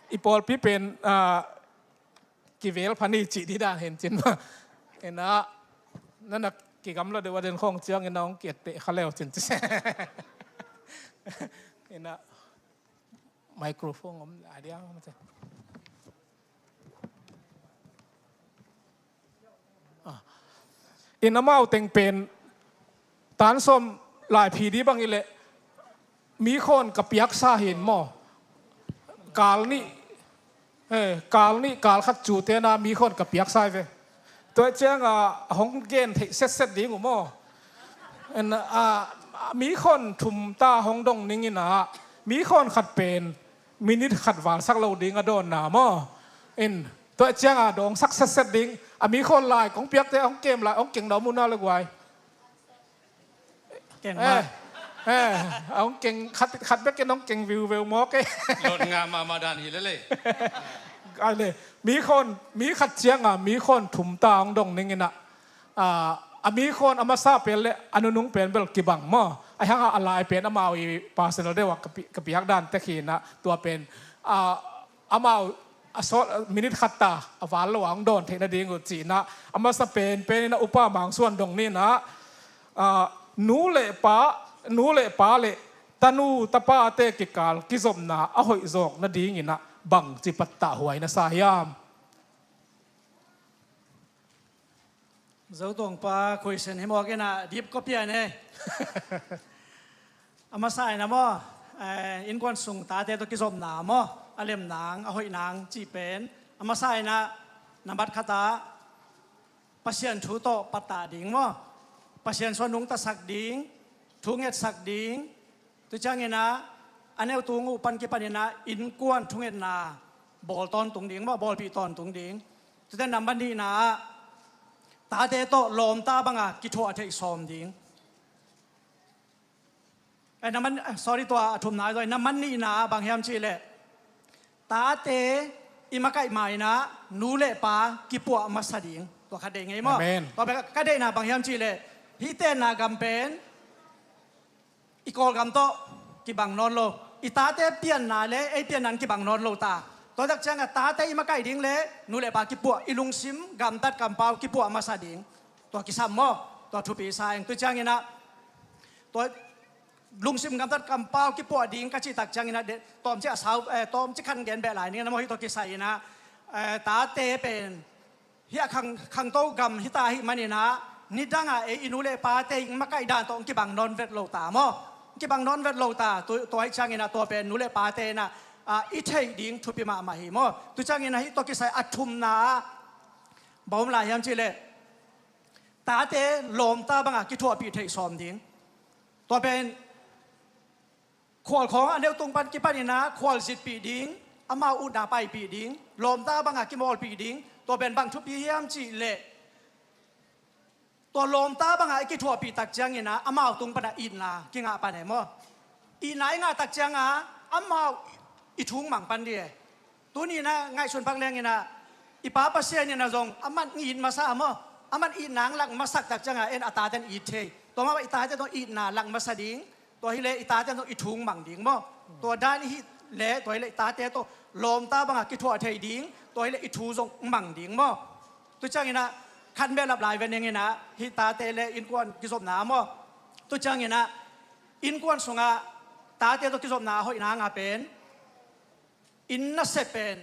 I pawlpi pen, ah, kivel pha ni cih dih dan hen cin mah. Inah, nana kigamla deuh a den khawng cianginah hong kiatteh kha leu cin ci. Inah, microphone om a dia mate. Ah. In amau teng pen tan sawm laiphi dih bang i leh mi khawn ka piaksa hin maw. Kal nih, eh, kal nih kal khat cu tena mi khawn ka piaksa hi ve. Tua cianga hong gen theih setset ding uh maw. En, ah, mi khawn thum ta hong dong ning inah mi khawn khat pen minit khat valsak lo ding a dawnna maw. In tua cianga dawngsak setset ding a mi khawn lai kong piakte hong kem lai hong keng na om uh na le guai. Keng eh, mah. Eh, a hong keng khat, khat bekin hong keng viuveu maw kei. Lot nga mahmah dan hi lele. Ai le, mi khawn, mi khat cianga mi khawn thum ta hong dong ning inah, ah, a mi khawn a masa pen le a nunung pen bel kibang maw. Ai hanga a lai pen amau i personal deuh ah ka pi-, ka piak dan tek hinah tua pen, ah, amau a sawt, minit khat ta a val lo a hong dawn theih nading uh cinah a masa penpen inah Upa Mangsuan dong ninah, ah, nu le pa, nu le pa le tanu tapate kikal kizopna a hoih zawk nadinginah Bangci pattah huai na sa hiam? Zotuangpa khuaisen hi mawk inah dip kua pian e. A masa inah maw, eh, innkuan sung tate tawh kizopna maw, a lemnang a hoihnang cih pen a masa inah nambat khatah Pasian thu tawh pattah ding maw, Pasian sung nungtasak ding, thu ngetsak ding. Tua cianginah a neutung uh pan kipaninah innkuan thungetna bawl tawntung ding maw, bawlpih tawntung ding. Tuate nambat nihna ah tate tawh lawmta banga kithuah theih sawm ding. Eh, nambat, eh, sorry, tua a thumna ah nambat nihna ah bang hiam cihleh tate i makaih mainah nu le pa kipuah masa ding. Tua kha deih ngei maw? Amen. Tua pen ka deihna bang hiam cihleh hih tenna gam pen i Kawlgam tawh kibang nawn lo. I tate pianna le ei pianna in kibang nawn lo ta. Tua tak ciangah tate i makaih ding le nu le pa kipuah, i lungsim gamtat kampau kipuah masa ding. Tua kisam maw? Tua thupi sa eng. Tua cianginah tua lungsim gamtat kampau kipuah ding ka cih tak cianginah de, tawmci a sau, eh, tawmci khan gen beh lai ning na maw, hih tua kisai inah, eh, tate pen hih a khang, khangto gam hita ahih maninah nidangah ei i nu le pate i makaih dan tawh kibang nawn vet lo ta maw? Kibang nawn vet lo ta. Tua, tua ahih cianginah tua pen nu le pate inah, ah, i theih ding thupi mahmah hi maw? Tua cianginah hih tua kisai a thumna ah bang om lai hiam cihleh tate lawmta banga kithuahpih theih sawm ding. Tua pen khual khawng a neutung pan kipaninah khual zitpih ding, amau utna paipih ding, lawmta banga kimawlpih ding. Tua pen bang thupi hiam cihleh tua lawmta banga i kithuahpih tak cianginah amau tung pana itna kingah pan e maw? Itna i ngah tak cianga amau i thu mang pan dih e. Tuni inah ngaihsun pak lenginah i Pa Pasian inah zong aman it masa maw? Aman itna ang lak masak tak cianga en a taten it thei. Tua mah i tate tawh itna lak masa ding. Tua hileh i tate tawh i thu mang ding maw? Tua dan i hih leh tua hileh i tate tawh lawmta banga kithuah thei ding. Tua hileh i thu zong mang ding maw? Tua cianginah khan behlap lai ve ninginah hih tate le innkuan kizopna maw? Tua cianginah innkuan sungah tate tawh kizopna a hoihna ngah pen inn nasep pen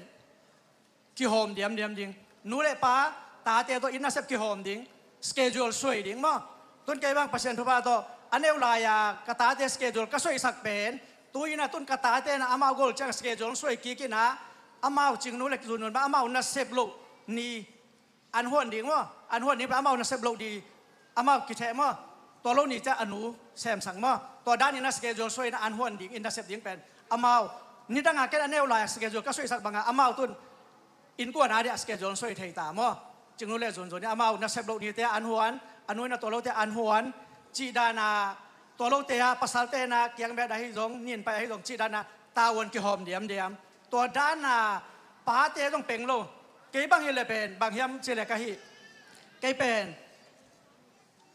kihawm diamdiam ding. Nu le pa, tate tawh inn nasep kihawm ding. Schedule suai ding maw? Tun kei bang Pasian thupha tawh a neu lai-a ka tate schedule ka suaisak pen tu inah tun ka tate na amau gol ciang schedule suai kik inah amau Cingnu le Zunnun bang amau nasep loh ni an huan ding maw? An huan ding pen amau nasep loh ding amau kitheh maw? Tua lo ni ciah a nu semsak maw? Tua dan inah schedule suai inah an huan ding inn nasep ding pen amau nidangah ken a neu lai-a schedule ka suaisak bangah amau tun innkuan a dia schedule suai thei ta maw? Cingnu le Zunnun in amau nasep loh nite an huan, a nu inah tua lote an huan, cih dana tua lote a pasalte na kiang beh ahi zong, nin pai ahi zong, cih dana tavuan kihawm diamdiam. Tua dana pate zong peng lo. Kei bang hileh pen bang hiam cihleh ka hih. Kei pen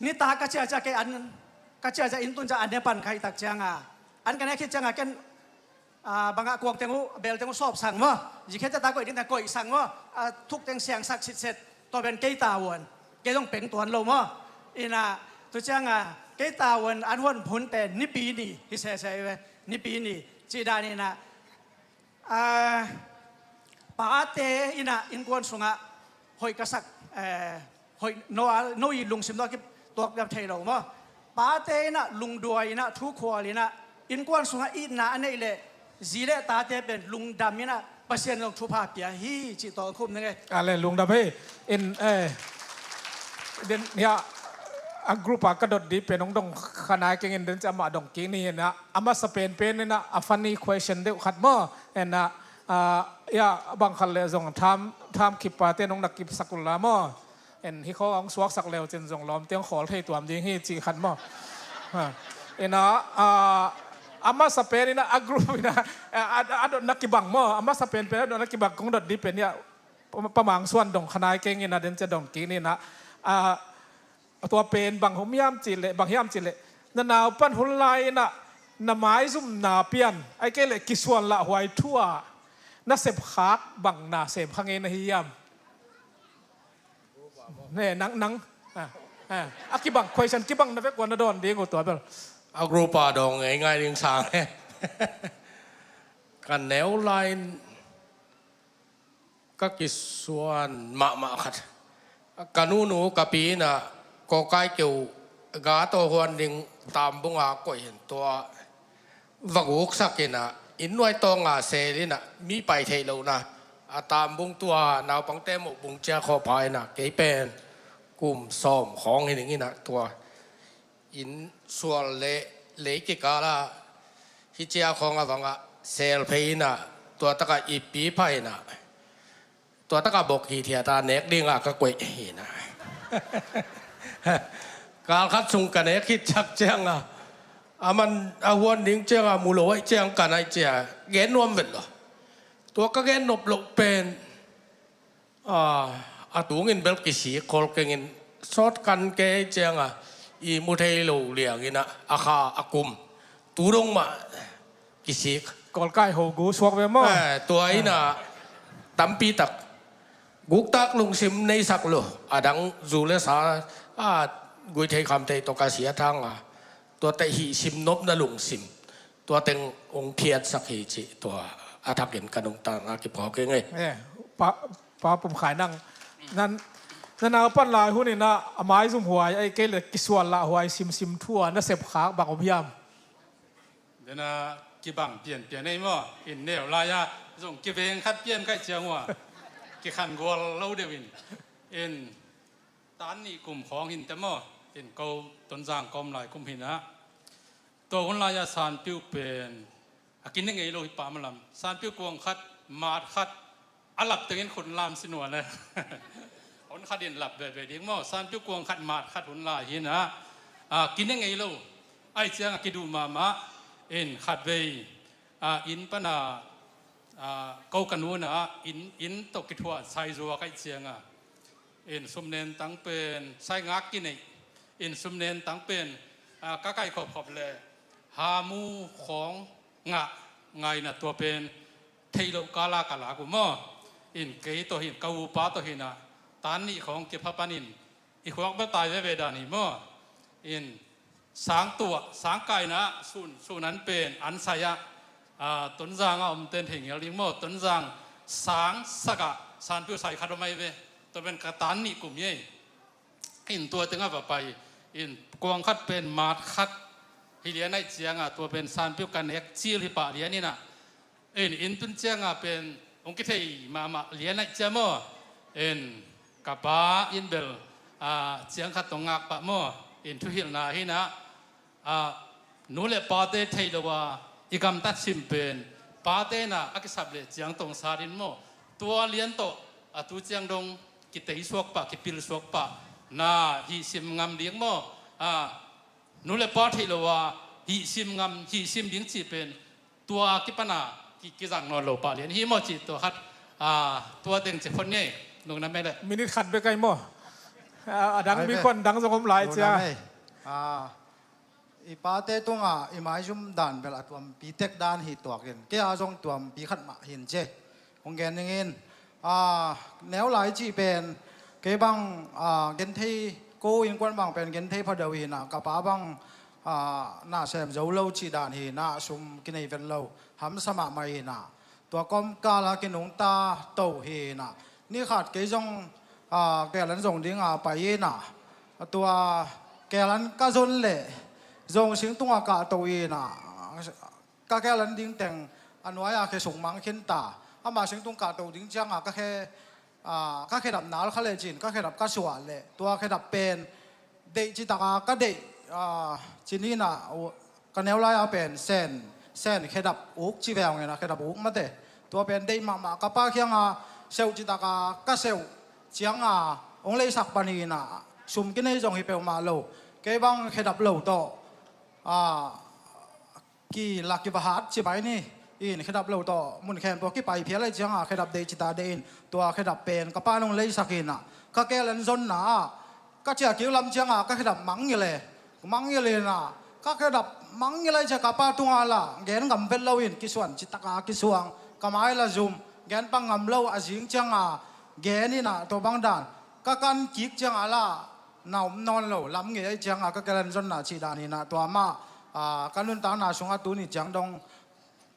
nitak ka ciacia kei an, ka ciacia inn tun ciah an ne pan ka hih tak cianga an ka ne khit cianga ken, ah, bangah kuak teng uh, bel teng uh sawpsak maw? Zikhe ciah ta koih ding ta koihsak maw? Ah, thuk teng siangsak sitset. Tua pen kei tavuan, kei zong peng tuan lo maw? Inah tu cianga kei tavuan an huan hun pen Nipi ni hi sese ve. Nipi ni cih dan inah, ah, pate inah innkuan sungah hoih ka sak, eh, hoih no a, no i lungsim no a kituak dam thei lo maw? Pate inah lungduai inah thukhual inah innkuan sungah itna a neih leh zi le tate pen lungdam inah Pasian zong thupha pia hi cih tawh khum ning e. Ale lungdam hi. In, eh, den hiah a group a ka dot dih pen hong dong khanai kengin den ciah amah dong kik ni inah a masa penpen inah a funny question deuh khat maw? Inah, ah, ya bang khat le zong tham, tham kip pate nong na kipsak uh la maw? En hi kho hong suaksak leu cin zong lawmte hong khawl thei tuam ding hi cih khat maw? Ha. Inah, ah, a masa pen inah a group inah, ah, a, a dotna kibang maw? A masa penpen a dotna kibang kong dot dih pen inah pa, pa Mang Suan dong khanai keng inah den ciah dong kik ni inah, ah, tua pen bang hum hiam cihleh, bang hiam cihleh na naupan hun lai inah na maizumna pian ai kei leh kisuan lah huai thu ah na sepkhak bang na semkha ngei na hi hiam? Ne, nang, nang. Ah, ah. A kibang, question kibang na vek ua na dawn ding uh tua bel. A group a dong ngei ngai ding sang e. Ka neu lai-in Ka kisuan mahmah khat. Ka nunu ka pi in ah kawkai keu ga tawh huan ding tambunga koih in tua va guksak in ah inn nuai tawnga sel in ah mi pai theih lohna a tambung tua naupangte muh bung cia khawh pha in ah kei pen kum sawm khawng hi ning in ah tua inn sual le lei kikala hi cia khawng a vangah sel phei in ah tua takah ippi pha in ah tua takah bok hithiata nek dingah ka koih hi na. Kal khat sung ka nek khit ciang a, a man a huan ding ciang a mu lo aih ciang kan aih cia gen nuam vet lo. Tua ka gen nop loh pen a, a tungin bel kisik khol kengin sawt kan kei ciang a i mu thei lo liangin a, a kha a kum tu dong mah kisik. Kawlkai ho gu suak ve maw? Eh, tua in ah tampi tak guktak lungsim neisak lo a dang zu le sa a gui thei kham thei tawh ka sia thang a tua teh hih sim nopna lungsim tua teng ong phiatsak hi cih tua a thakin ka nungtang a kiphawk hi ngei. Eh, pa, pa Pum Khai nang nan, nan a pan lai hun in ah a maizum huai a i kei le kisual lah huai simsim thu a na sep khak bang om hiam? Dena kibang pianpian ei maw? In neu lai-a zong kiveng khat pian kaih ciang uh a kikhan gual lo deuh in, in tan nih kum khawng hin te maw? In ko Tonzang kawm lai kum hin ah tua hun lai-a Sanpiu pen a kine ngei lo hi pah malam. Sanpiu kuang khat, mat khat, a lap tengin khun lam si nuan e. Hun khat in lap veve ding maw? Sanpiu kuang khat, mat khat hun lai hi na. A, kine ngei lo. Ai ciang a kiduh mahmah in khat vei a, inn pana a, ko ka nu na inn, inn tawh kithuah saizua kaih ciang a in sumnen tang pen saingak kineih in sumnen tang pen a, ka kaih khopkhop le hamu khawng ngah ngaina tua pen theih loh kala ka lak uh maw? In kei tawh hin ka upa tawh hin ah tan nih khawng kipha panin i khuak bel tai veve dan hi maw? In sang tuah sang kaina sun, sun an pen an sai ah a, Tonzang a om ten thei ngel ding maw? Tonzang sang sak ah Sanpiu sai khat om ai ve. Tua pen ka tan nih kum hi ei. In tua teng a va pai in kuang khat pen mat khat hi lian aih ciang a tua pen Sanpiu ka nek cil hi pah lian in ah in, in tun ciang a pen ong kithei mahmah lian aih ciang maw? In ka pa in bel a, ciang khat tong ngak pah maw? In thuhilhna hi na a, nu le pate theih lo a i gamtat sim pen pate na a kisap le ciang tong sat in maw? Tua lian tawh a tu ciang dong kitei suak pah, kipil suak pah na hih sim ngam ding maw? A, nu le pa theih lo a hih sim ngam, hih sim ding cih pen tua kipana ki, kizang nawn lo pah lian hi maw cih tua khat a, tua teng ci phot ngei. Nung na mele minit khat bek ai maw? A, a dang mi khuan dang zong om lai cia. A, i pate tungah i maizum dan bel a tuampi tek dan hi tuakin kei a zong tuampi khat mah hin ce. Hong gen ningin a, neu lai cih pen kei bang a, genthei ko innkuan bang pen genthei pha deuh hi na, ka pa bang a, na sem zo lo cih dan hi na, sum kinei vet lo hamsa mahmah hi na. Tua kawmkal a kinungta to hi na. Ni khat kei zong a, kei lan zong ding a pai hi na. Tua kei lan ka zon le zong singtung a kah to hi na. Ka khe lan ding teng a nuai a khe sung mang khin ta. Ama singtung kah to ding ciang a ka khe, a, ka khe dap nal kha le cin, ka khe dap ka suah le tua khe dap pen deih citak a ka deih, a, cinin a, u, ka neu lai a pen sen, sen khe dap uk ci veng in a khe dap uk mate. Tua pen deih mahmah ka pa kiang a seuh citak a ka seuh ciang a hong leisak panin a sum kinei zong hi peuhmah lo. Kei bang khe dap lo tawh, a, kilak kiva hat ci bai ni. In khedap lo tawh mun khempeuh kipai phial aih cianga khedap deih cita deih in tua khedap pen ka pa nung leisak inah ka kelen zonna ah ka ciah kik lam cianga ka khedap mangngil e. Mangngil inah ka khedap mangngil aih ciah ka pa tunga la gen ngam vet lo in kisuan citaka kisuang ka mai la zum gen pang ngam lo a zing cianga gen inah tua bang dan ka kan kik cianga la na om nawn lo lam ngei aih cianga ka kelen zonna cih dan inah tua mah, ah, ka nuntakna sungah tuni ciang dong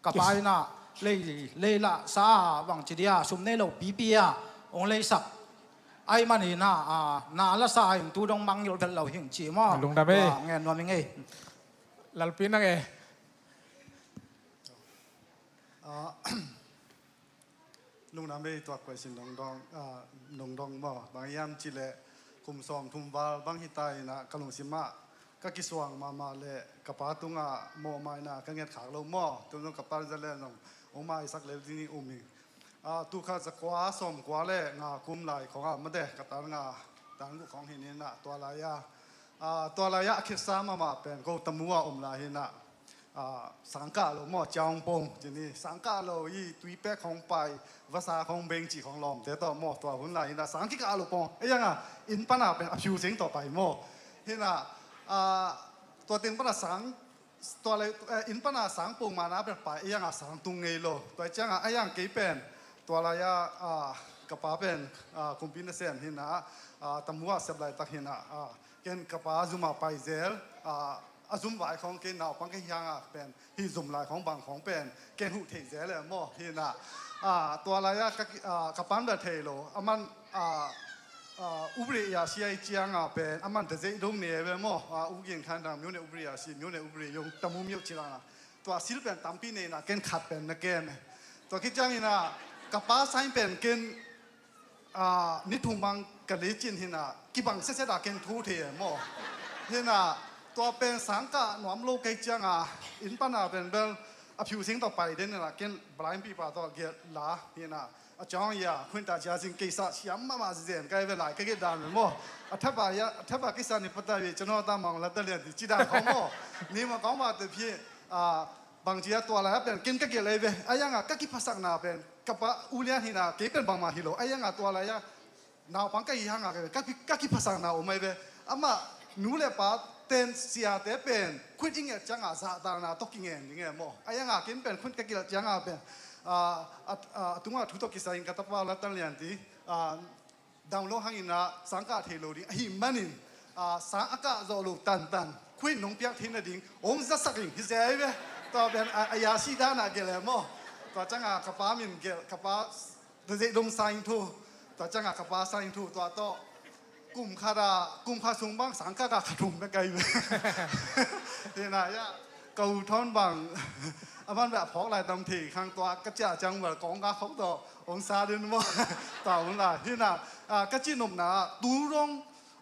ka pa inah Lei, lei lah sa bang ci dia, sum nei lo pipi a hong leisak. Ai man hi na, a, na la sa in tu dong mang yol vel lo hing ci maw. Lungdam ei. Tua ngen nuam ing ei. Lalpi nang e. A, lungdam ei, tua question dong dong, a, dong dong maw. Bang hiam ci leh kum sawm thum val bang hi ta in a, ka lungsim ah ka kisuang mahmah leh ka pa tungah mawhmaina ka nget khak lo maw. Tu dong ka pa za leh nong hong maisak lel ding i um hi. A, tu kha za kua sawm kua leh nga kum lai khong ah mate, ka tan nga tan guk khong hi ni na, tua lai a, a, tua lai a a khitsa mahmah pen ko Tamu a om lai hi na, a, sang kah lo maw, Ciang Pong ci ni, sang kah lo i tui pek khong pai, vasa khong beng ci khong lawmte tawh maw, tua hun lai hi na, sang kikah lo pong, ei ang a, inn pan a pen a phiu sing tawh pai maw. Hi na, a, tua teng pan a sang tua leh, eh, inn pan a sang pong mahna pen pai, ei ang a sang tung ngei lo. Tua ciang a, ei ang kei pen tua lai a, a, ka pa pen, a, kumpi nasem hi na, a, Tamu a sep laitak hi na, a, ken ka pa zum a pai zel, a, a zum vai khong ken naupang ka hi ang a pen, hih zum lai khong bang khong pen ken huh thei zel e maw, hi na. A, tua lai a ka ki-, a, ka pan bel thei lo, a man, a, a, ဥပဒေအရာရှိ ahih ciang a pen, a man tawh zeih dong nei ve maw, a, ဦးဂင်ခမ်း dang မြို့နယ်ဥပဒေအရာရှိ, မြို့နယ်ဥပဒေရုံး, Tamu မြို့ ci dang a. Tua sil pen tampi nei na, ken khat pen na kem e. Tua khit ciang in a, ka pa sign pen ken, a, ni thum bang ka lecin hi na, kibang sese da ken thu thei e maw. Hi na, tua pen sang kah nuam lo ka hih ciang a, inn pan a pen bel a phiu sing tawh pai den hi na, ken blind pipa tawh gelh la, hi na. A ciang a, ခွင့်တောင်းခြင်းကိစ္စ siam mahmah zen ka hi ve, lai ka gelh dan maw. အထက်ပါ, အထက်ပါကိစ္စနဲ့ပတ်သက်ပြီး ကျွန်တော်သားမောင်လတ်တလျံ ဒီ ci dan khong maw. နေမကောင်းပါသဖြင့်, a, bang ci a, tua lai a pen ken ka gelh lai ve. Ei ang a ka kiphasakna pen, ka pa U Lian hi na, kei pen bangmah hi lo. Ei ang a tua lai a naupang ka hi hang a, ka, ka, ka kiphasakna om ei ve. Amah nu leh pa ten, siate pen ခွင့် i nget ciang a zahtakna tawh kingen ding e maw. Ei ang a ken pen ခွင့် ka gelh ciang a pen, a, a, a, a tung a thu tawh kisai in ka tapa latan lian ti, a, dam lo hang in a sang kah thei lo ding ahih manin, a, sang a kah zawh lo tantan ခွင့် nong piak theihna ding hong zasak ing hi zel ei ve. Tua pen a, a yasi dan a gelh e maw. Tua ciang a ka pa min gelh, ka pa tawh zeih dong sign thu. Tua ciang a ka pa sign thu, tua tawh kum khat a, kum khat sung bang sang kah kah khat thum bek ka hi ve. Hi na, ya, ka U Thawn bang, a man beh a phawk lai tam thei khang, tua ka ciah ciang bel kawng ka khok tawh hong sa den maw. Tua hun lai hi na, a, ka cihnopna ah tu dong,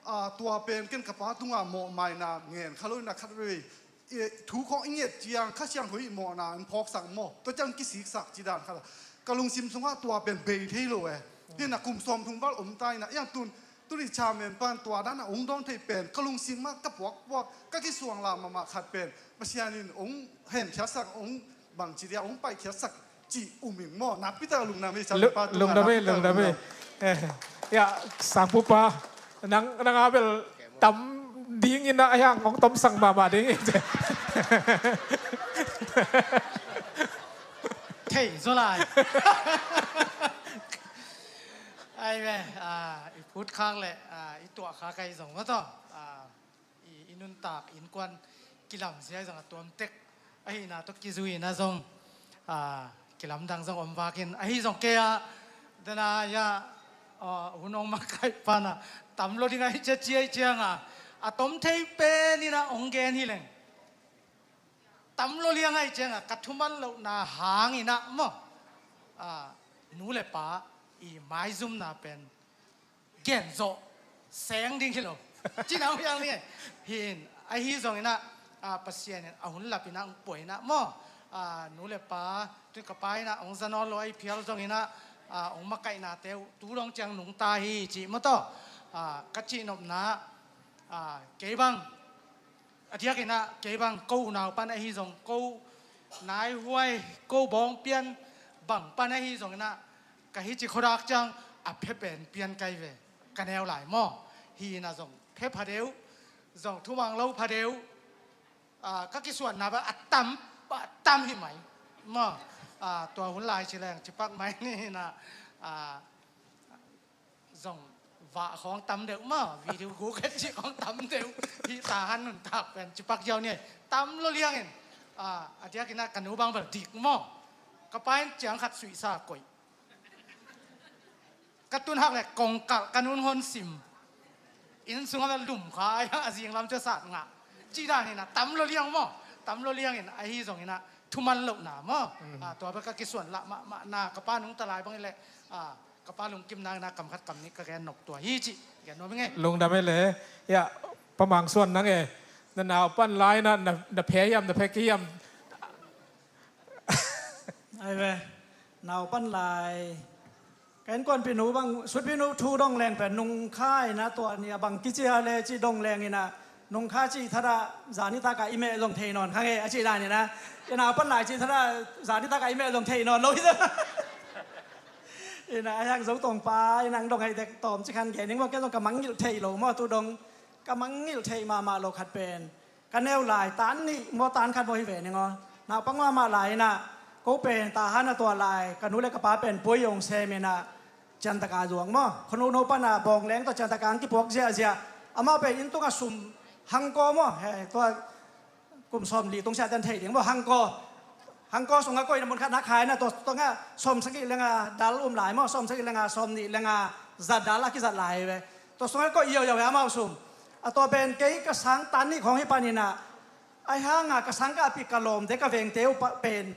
a, tua pen ken ka pa tungah mawhmaina ngen kha lo in a, khat vei, e, thu khong i nget ciang Kha Siangtho i mawhna in phawksak maw, tua ciang kisiksak ci dan khat a, ka lungsim sungah tua pen bei thei lo e. Hi na, kum sawm thum val om ta in a, iang tun, tuni chairman pan tua dan a hong dawng thei pen ka lungsim ah ka puakpuak, ka kisuang lah mahmah khat pen Pasian in hong henkhiatsak, hong bang ci dia, hong paikhiatsak cih um ing maw. Nakpi tak a lungdam ei, chairman pa tungah lungdam ei, nakpi tak a lungdam ei. Lungdam. Eh, ya, sangpu pa, nang, nang a bel tam ding in a, a hiang hong tomsang mahmah ding in. Thei zaw lai. Ai ve, a, i phut khak leh, a, i tuah khak ahi zong maw tawh, a, i, i nuntak innkuan kilamzia ahi zong a tuamtek ahihna tawh kizui in a zong, a, kilamdang zong om vak in, ahi zong kei a, dena ya, a, hun hong makaih pan a, tam lo ding ahi cia ci ahih ciang a, a tom thei pen in a hong gen hi leng. Tam lo liang ahih ciang a, ka thuman lohna hang in a maw, a, nu leh pa i maizumna pen gen zawh seng ding hi lo. Ci nang piang ding e. Hi in, ahi zong in a, a, Pasian in a hun lap in a hong pua in a maw. A, nu leh pa, tu ka pa in a hong za nawn lo ahih phial zong in a, a, hong makaihnate uh tu dong ciang nungta hi cih maw tawh. A, ka cihnopna, a, kei bang, a diak in a, kei bang ko unau pan ahi zong, ko naihuai, ko bawngpian bang pan ahi zong in a, ka hici khuadak ciang a phe pen pian ka hi ve, ka neu lai maw. Hi in a zong phe pha deuh, zong thumang lo pha deuh, a, ka kisuanna bang a tam, a tam hi mai maw. A, tua hun lai ci leng ci pak mai ni in a, a, zong vah khawng tam deuh maw, video guk et cih khawng tam deuh. Hih Tahan nuntak pen ci pak ziau ni, tam lo liang in, a, a diak in a ka nu bang bel dik maw. Ka pa in ciang khat suihsa koih. Ka tun hak le kongkalh ka nun hon sim. Inn sungah bel lum kha a, a zing lam cu sat ngah. Cih dan in a tam lo liang maw? Tam lo liang in ahi zong in a thuman lohna maw? Ah, tua bel ka kisuan lah mahmah na ka pa nungta lai bang in le, ah, ka pa lungkim nang in a kam khat kam nih ka gen nop tua hi cih gen nuam ing e. Lungdam e le. Ya, Pa Mang Suan nang e. Na naupan lai na, na, na phe hiam, na phe ki hiam? Ai ve, naupan lai. Ka innkuanpih nu bang, sutpih nu thu dong leng pen nungkha in a tua ni a bang kici a le cih dong leng in a nungkha cih thadah zanitak a i meh zong thei nawn kha nge a cih dan in a. I naupan lai cih thadah zanitak a i meh zong thei nawn lo hi. In a, a hiang zo tong pa in ang dong hai tek tawm ci khan gen ning maw, ken zong ka mangngilh thei lo maw tu dong. Ka mangngilh thei mahmah lo khat pen ka neu lai tan nih maw, tan khat maw hi ve ning aw. Naupang mahmah lai in a ko pen Tahan a tua lai ka nu le ka pa pen puai ong sem in a Ciantaka zuang maw, khuanu no pan a bawng leng tawh Ciantaka ang kipuak ziahziah. Amau pen inn tungah sum hangkaw maw, he, tua kum sawm li tung siah ten thei ding maw, hangkaw. Hangkaw sungah koih na mun khat nak khai na tua tungah sawm sagih lenga dal um lai maw, sawm sagih lenga sawm nih lenga za dal a kizat lai ve. Tua sungah koih yoyo ve amau sum. A tua pen kei ka sang tan nih khawng hi pan in a, ai hanga ka sang ka apik ka lawmte ka vengte uh pa-, pen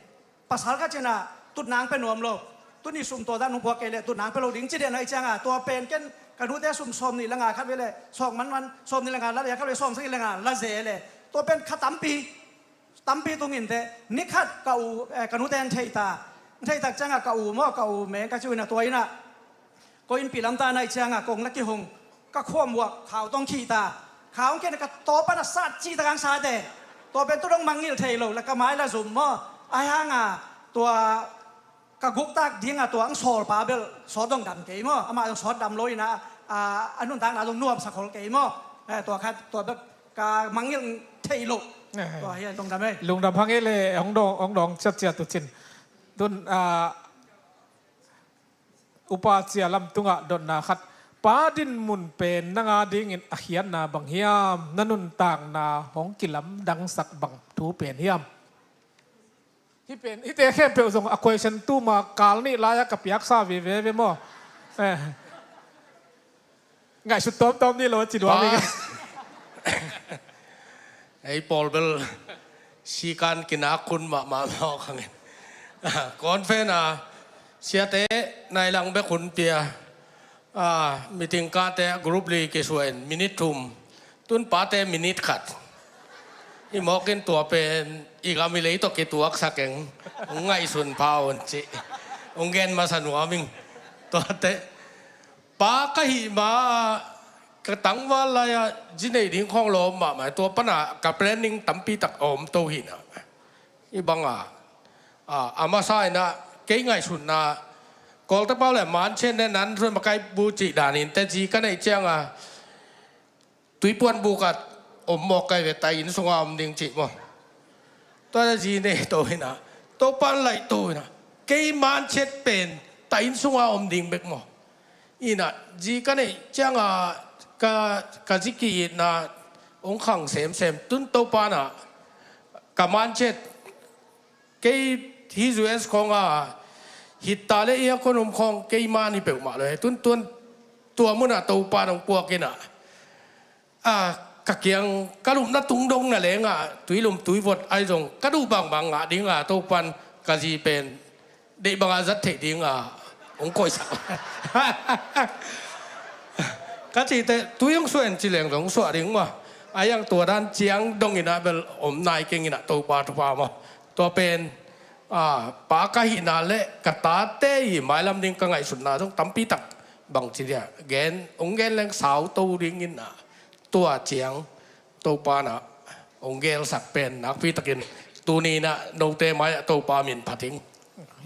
pasal khat cin a tutnang pe nuam lo. Tuni sum tua dan hong puak kei le tutnang pe lo ding ci den a i cianga tua pen ken ka nute sum sawm nih lenga khat ve le sawk manman sawm nih lenga la le khat ve sawm sagih lenga la ze le tua pen kha tampi. Tampi tung in teh, ni khat ka u, eh, ka nute an thei ta. An thei tak ciangah ka u maw, ka u meng ka ci uh in a tua in a. Ko innpi lam ta na i ciangah kong la kihong. Ka khuam uak khau tong khih ta. Khau hong khen ka tawpan a sat ci ta kang sa te. Tua pen tu dong mangngilh thei lo, la ka mai la zum maw. Ai hanga, tua ka guktak dingah tua ang sawlpa bel sawt dong dam kei maw. Amah dong sawt dam lo in a, a, a nuntakna dong nuamsa khol kei maw. Eh, tua khat, tua bek ka mangngilh thei lo. Eh. Tua hi a dong dam ei. Lungdam hang ei le, hong dong, hong dong ciatciat uh cin. Tun, ah, upa cia lam tungah dotna khat. Pa dinmun pen nang a dingin a khiatna bang hiam? Na nuntakna hong kilamdangsak bang thu pen hiam? Hih pen, hihte khempeuh zong a question tuma kal nih lai-ah ka piaksa veve ve maw? Eh. Ngaihsut tawmtawm ni lo a ci duam ing. Ei pawl bel sikan kinak hun mahmah mawk hangin. Conference a siate nai lang bek hun pia. Ah, meeting kate group li kisuah in minute thum. Tun pate minute khat. I mawkin tua pen i gam i lei tawh kituaksak eng. Ngaihsun pha un ci. Hong gen masa nuam ing. Tuate pa ka hih ma ka tangval lai-a zi nei ding khawng lawm mahmah. Tua pana ka planning tampi tak a om to hi na. Hih banga, a, a masa in a kei ngaihsutna Kawlte pau le man chet ne nan ruat makai bu cih danin te zi ka neih cianga tuipuan buk ah om mawk kai ve, tai inn sunga om ding cih maw. Tua zi nei to hi na, Topan laih to hi na, kei man chet pen tai inn sunga om ding bek maw. Ina zi ka neih cianga ka, ka zi ki-itna hong khang semsem. Tun Topan ah ka man chet kei hi U S khawng a hita le i a khonum khawng kei man hi peuhmah lo he. Tun tuan tua munah Topan hong puak ina, a, ka kiang ka lupna tung dong na lenga tuilum tuivot ai zong ka duh bangbang ngah dinga Topan ka zi pen deih banga zat theih dinga hong koihsak. Ka cihte tui hong suah in ci leng zong suah ding maw. A iang tua dan ciang dong ina bel om nai keng ina Topa thupha maw. Tua pen, a, pa ka hihna le ka tate i mailam ding ka ngaihsutna zong tampi tak bang ci dia gen hong gen leng sau to ding ina tua ciang Topa na hong gelsak pen nakpi takin tuni na note mai-ah Topa min phat ing.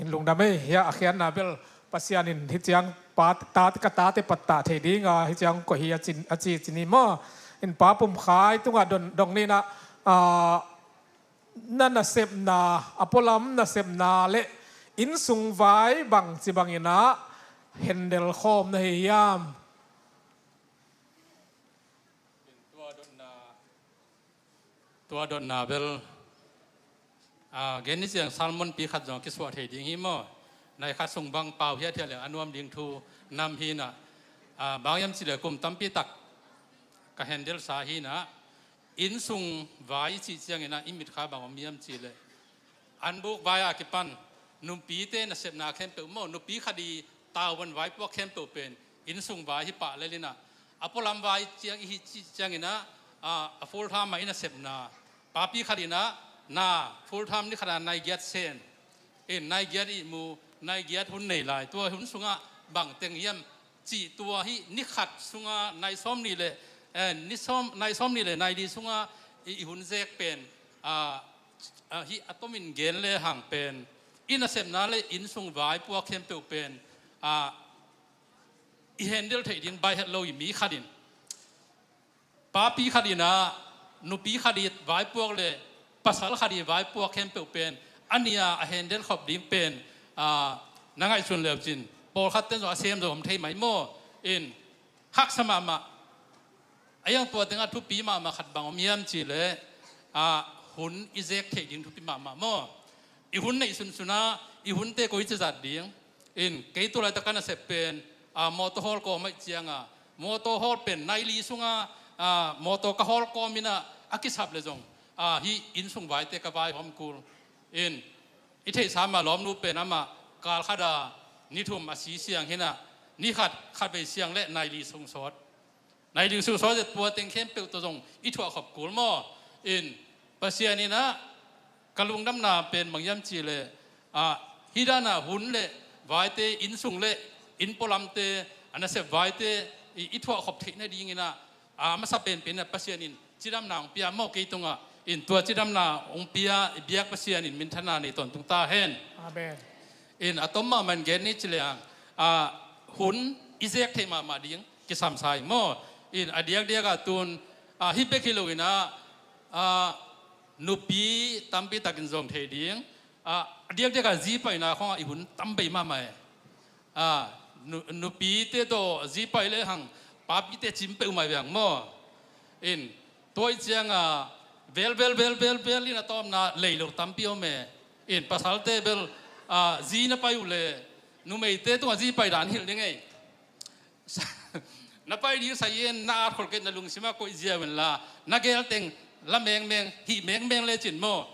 Lungdam ei, hia a khiatna bel Pasian in hi ciang pa, ta, ka tate pattah thei dinga hi ciang koih hi a cin, a ci cin hi maw. In pa Pum Khai tungah dong, dong nina, a, na nasepna, a pualam nasepna le innsung vai bangci bangin a hendel khawm na hi hiam? Tua dotna, tua dotna bel Gen ni ciang sermon pi khat zong a kisuah thei ding hi maw? Nai khat sung bang pau hiathiat le a nuam ding thu nam hi inah, bang hiam cih le kum tampi tak ka handle sa hi inah, inn sung vai i cih ciang inah i mitkha bang om hiam cih le, anbuk vai a kipan nupite nasepna khempeuh maw, nupi khat i tavuan vaipuak khempeuh pen inn sung vai hi pah lel inah, a pualam vai ciang i hi cih ciang inah, a full time ah i nasepna, papi khat inah na full time ni khat a nai giat sen in, nai giat ihmu, nai giat hun nei lai, tua hun sungah bang teng hiam cih, tua hi ni khat sungah nai sawm nih le, eh, ni sawm, nai sawm nih le nai li sungah i, i hun zek pen, ah, ah, hi a tomin gen le hang pen, i nasepna le inn sung vaipuak khempeuh pen, ah, i handle theih ding baih het lo i mi khat in, papi khat inah nupi khat i vaipuak le pasal khat i vaipuak khempeuh pen a nih a a handle khop ding pen, ah, na ngaihsun leucin pawlkhat ten zong a sem zong om thei mai maw? In haksa mahmah. A iang tua tengah thupi mahmah khat bang om hiam cih le, ah, hun i zek theih ding thupi mahmah maw? I hun neih sunsun ah i hunte koi ci zat ding. In kei tu laitak ka nasep pen, ah, mawtaw hawl kawm ahih cianga, mawtaw hawl pen nai li sunga, ah, mawtaw ka hawl kawm inah a kisap le zong, ah, hi inn sung vaite ka vaihawm kul. In i theihsa mah lawmnu pen amah kal khat a ni thum a si siang hi inah, ni khat khatvei siang le nai li sung sawt. Nai li sung sawt zet tua teng khempeuh tawh zong i thuah khop kul maw? In Pasian inah ka lungdamna pen bang hiam cih le, ah, hi dan a hun le vaite, inn sung le inn pualamte, a nasep vaite i, i thuah khop theih nading inah, ah, a masa penpen inah Pasian in cidamna hong pia maw kei tungah? In tua cidamna hong pia i biak Pasian in minthanna nei tawntung ta hen. Amen. In a tom mahmah in gen ni ci leng, ah, hun i zek theih mahmah ding kisam sa ing maw? In a diakdiak ah tun, ah, hih bek hi lo inah, ah, nupi tampi takin zong thei ding, ah, a diakdiak ah zi paina khawngah i hun tam bei mahmah e. Ah, nu-, nupite tawh zi pai le hang papite cim peuhmah veng maw? In tua i cianga vel vel vel vel vel in a tawpna lei lo tampi om e. In pasalte bel, ah, zi na pai uh le numeite tungah zi pai dan hilh ding ei. Na pai ding sa yen na at khol kei, na lungsimah koih ziau inla, na gel teng la mengmeng, hih mengmeng lecin maw,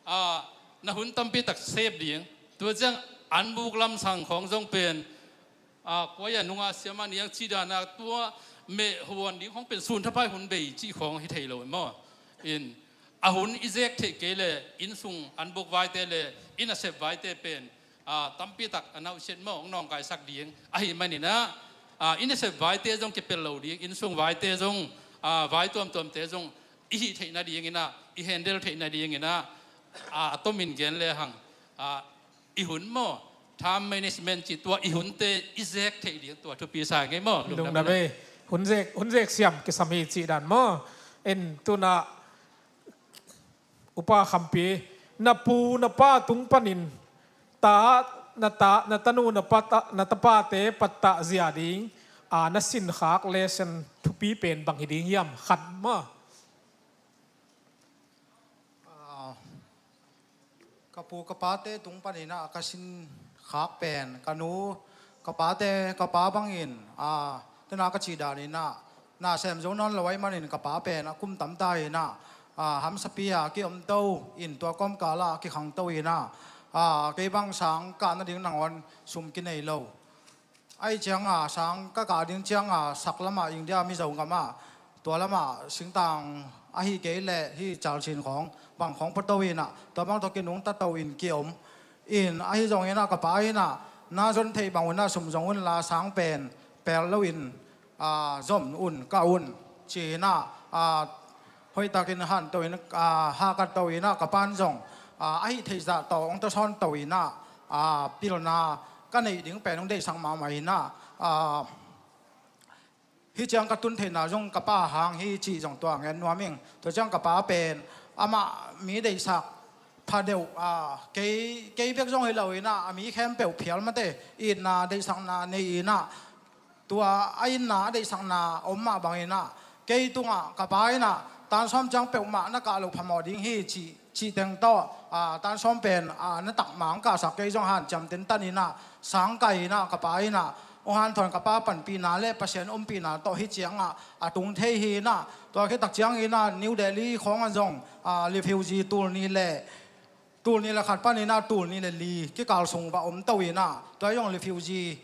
ah, na hun tampi tak sep ding. Tua ciang anbuk lamsang khawng zong pen, ah, kua a nunga siama niang cih dana tua meh huan ding khawng pen sun thapai hun bei cih khawng hi thei lo maw? In a hun i zek theih kei le inn sung anbuk vaite le i nasep vaite pen, ah, tampi tak a nausiat maw, hong nawngkaisak ding ahih maninah, ah, i nasep vaite zong kipel lo ding, inn sung vaite zong, ah, vai tuamtuamte zong i hih theih nadinginah, i handle theih nadinginah, ah, a tomin gen le hang, ah, i hun maw, time management cih tua i hunte i zek theih ding tua thupi sa ngei maw? Lungdam ei. Hun zek, hun zek siam kisam hi cih dan maw? En tunah Upa Khampi, na pu na pa tung panin ta, na ta, na tanu na pa, na tapate pattah zia ding a na sinkhak lesson thupi pen bang hi ding hiam? Khat maw? Ah, ka pu ka pate tung paninah ka sinkhak pen ka nu ka pate, ka pa bangin, ah, tena ka cih daninah na sem zo nawn lo ahih manin ka pa pen a kum tamta inah, ah, hamsapi a kiomto in tua kawmkala kikhangto inah, ah, kei bang sang kah nading nangawn sum kinei lo. Ahih cianga sang ka kah ding cianga sak lamah India Mizo gamah tua lamah singtang ahi kei leh hih calcin khawng bang khawng puato inah tua bang tawh kinungtato in kiom. In ahi zonginah ka pa inah na zon theih bang unah sum zong unla sang pen pel loin, ah, zom un, kah un ci inah, ah, hoihtakin hanto in, ah, hahkat to inah ka pan zong, ah, ahi theihzah tawh hong tasawn to inah, ah, pilna ka neih ding pen hong deihsak mahmah inah, ah, hih ciang ka tun theihna zong ka pa hang hi cih zong tua ngen nuam ing. Tua ciang ka pa pen amah mi deihsak pha deuh, ah, kei, kei bek zong hi lo inah a mi khempeuh phial mate itna deihsakna nei inah tua a itna a deihsakna om mah banginah kei tungah ka pa inah tan sawm ciang peuhmah na kah loh phamawh ding hi cih Cih teng tawh, a, tan sawm pen, a, na tak mang ka sak kei zong hanciam tentan inah, sang kai inah, ka pa inah, hong hanthawn ka pa panpihna le Pasian ompihna tawh hih ciangah, a tung thei hi inah, tua khit tak ciang inah, New Delhi khawng ah zong, a, refugee tul nih le, tul nih le khat pan inah, tul nih le li, kikal sung va om to inah, tua zong refugee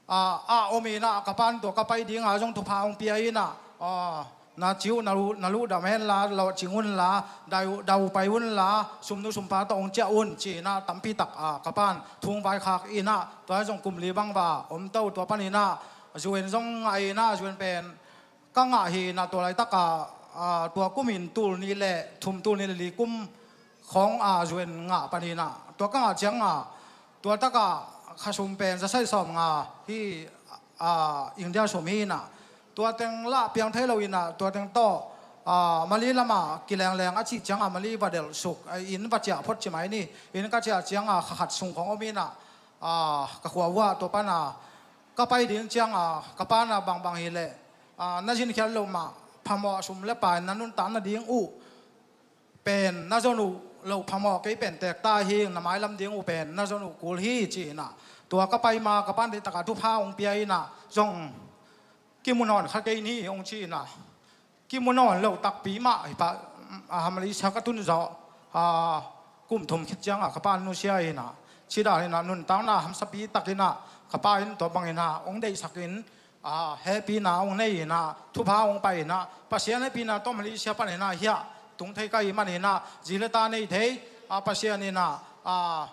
a, a om inah, ka pan tua ka pai dinga zong thupha hong pia inah, a, na ciuh, na lu-, na luhdam henla, lawhcing unla, dau, dau pai unla, sumnu sumpa tawh hong ciah un, ci inah, tampi tak, a, ka pan thu hong vaikhak inah, tua zong kum li bang va om to, tua pan inah, zuen zong ngah inah, zuen pen, ka ngah hi inah, tua laitak a, a, tua kum in tul nih le thum, tul nih le li kum khawng a zuen ngah pan inah, tua ka ngah ciang a, tua tak a kha sum pen za sai sawm nga hi, a, India sum hi inah, tua teng lah piang thei lo inah, tua teng tawh, a, Mali lam a kilengleng a cih ciang a Mali va delh suk, a, inn va ciah phot ci mai ni, inn ka ciah ciang a kha khat sung khawng om inah, a, ka khua uah tua pan a ka pai ding ciang a, ka pan a bangbang hi leh, a, na zinkhiat loh mah, phamawh sum le pai na nuntak nading uh pen na zon uh loh phamawh kei pen teek ta hi, na mailam ding uh pen na zon uh kul hi, ci inah, tua ka pai ma ka pan deih tak a thupha hong pia inah, zong kimu nawn kha kei ni, hong ci inah, kimu nawn lo takpi mah hi pah, a, Malaysia ka tun zawh, a, kum thum khit ciang a ka pa nusia inah, ci dan inah, nuntakna hamsapi tak inah, ka pa in tua bang inah hong deihsak in, a, hehpihna hong nei inah, thupha hong pai inah, Pasian hehpihna tawh Malaysia pan inah hiah tung thei ka hih man inah, zi le ta nei thei, a, Pasian inah, a,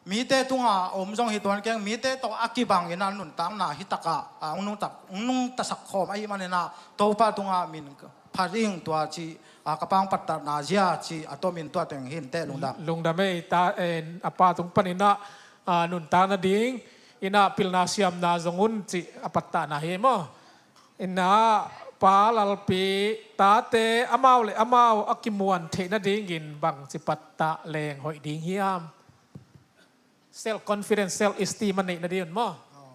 mite tungah om zong hi tuan keng, mite tawh a kibang inah nuntakna hi takah, a, hong nungtak, hong nungtasak khawm ahih man inah, Topa tungah min phat ing tua cih, a, ka pa hong pattatna zia cih a tawm in tua teng hi inteh, lungdam. Lungdam ei, ta, eh, a pa tung pan inah, a, nuntak nading inah pilna siamna zong un cih a pattahna hi maw? Inah, Pa Lalpi, tate amau le amau a kimuan theih nadingin bangci pattah leng hoih ding hiam? Self confidence, self esteem a neih nading un maw? Ah,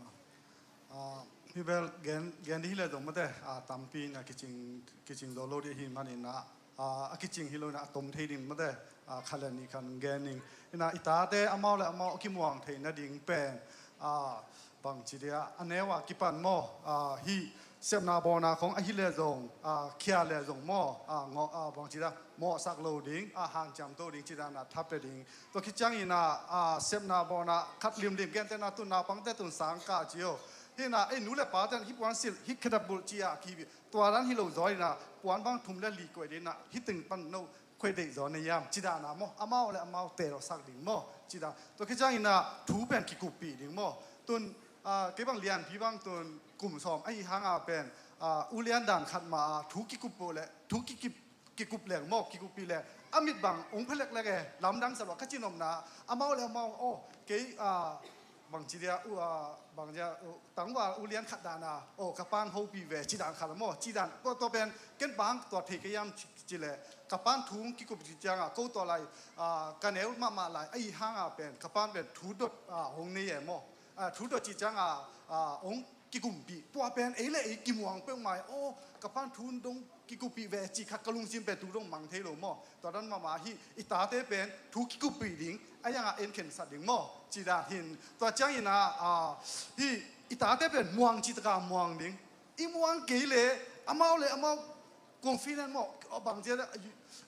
ah, hi bel gen, gen dih hi le zong mate, ah, tampi na kicing, kicing zo lo dih hi man inah, ah, a kicing hi lo inah a tom thei ding mate, ah, khat le nih khan gen ding. Inah i tate amau le amau a kimuang theih nading pen, ah, bangci dia, a neu a kipan maw, ah, hih sepna bawlna khong ahi le zong, ah, khia le zong maw, ah, ngawh, ah, bangci dia, mawhsak lo ding, ah, hanciam to ding, ci dan a thap le ding. Tua khit ciang inah, ah, sepna bawlna khat limlim gentehna tun naupangte tun sang kah ci o. Hi inah, ei nu le pate in hih puan silh, hih khedap bulh ci a kibi. Tua dan hi lo zaw inah, puan bang thum le li koih ding inah, hih teng pan no, koi deih zaw na hiam, ci dan a maw, amau le amau teel sak ding maw, ci dan. Tua khit ciang inah thu pen kikuppih ding maw. Tun, ah, kei bang lianpi bang tun kum sawm ahi hang a pen, ah, ulian dan khat mah a thu kikup le, thu kikip, kikup leng maw, kikuppih leng, a mit bang hong pha leklek e, lamdang sa lo ka ci nopna, amau le amau, aw, kei, ah, bangci dia, uh, ah, bangci dia, uh, tangval ulian khat dan a, aw, ka pa hong hopih ve, ci dan khat maw, ci dan, tua, tua pen, ken bang tua thei ka hiam ci, ci le, ka pa thu hong kikup ci ciang a, ko tua lai, ah, ka neu mahmah lai, ahi hang a pen, ka pa pen thu dot, ah, hong nei e maw, ah, thu dot ci ciang a, ah, hong kikuppih, tua pen, ei le ei kimuang peuhmah e, aw, ka pa thu dong kikuppih ve, ci khat ka lungsim pen tu dong mang thei lo maw. Tua dan mahmah hi, i tate pen thu kikuppih ding, a yang a en khensat ding maw, ci dan hi. Tua ciang inah, ah, hi, i tate pen muang ci taka muang ding. I muang kei le, amau le amau confident maw, bangci dia,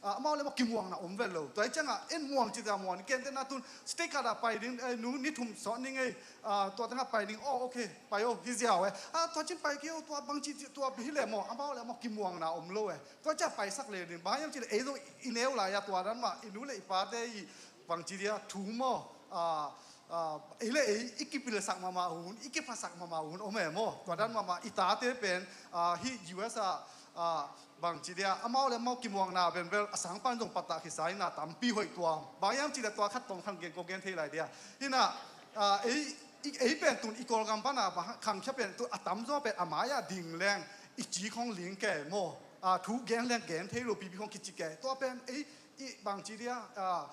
ah, amau le amau kimuangna om vet lo. Tua hi ciang a, en muang ci taka muang ding, gentehna tun, state khat a pai ding, eh, nu ni thum sawt ning ei, ah, tua teng a pai ding, aw, ok, pai o, hi ziau e. Ah, tua cin pai kei o, tua bangci, tua hi le maw, amau le amau kimuangna om lo e. Tua ciang paisak le ding, bang hiam ci le, ei zong i neu lai a tua dan mah, i nu le i pate i bangci dia thu maw, ah, ah, ei le ei i kipilsak mahmah hun, i kiphasak mahmah hun om e maw. Tua dan mahmah, i tate pen, ah, hih U S a, ah, bangci dia, amau le amau kimuangna pen bel, a sang pan zong pattah khisa inah tampi hoih tuam. Bang hiam ci le tua khat tawm khan gen ko gen thei lai dia. Inah, ah, ei, i, ei pen tun i Kawlgam pan a, bang khangkhia pen tun a tamzaw pen a mai-ah ding leng, i ci khong ling kei maw. Ah, thu gen leng gen thei lo pipi khong kici kei. Tua pen ei, i bangci dia, ah,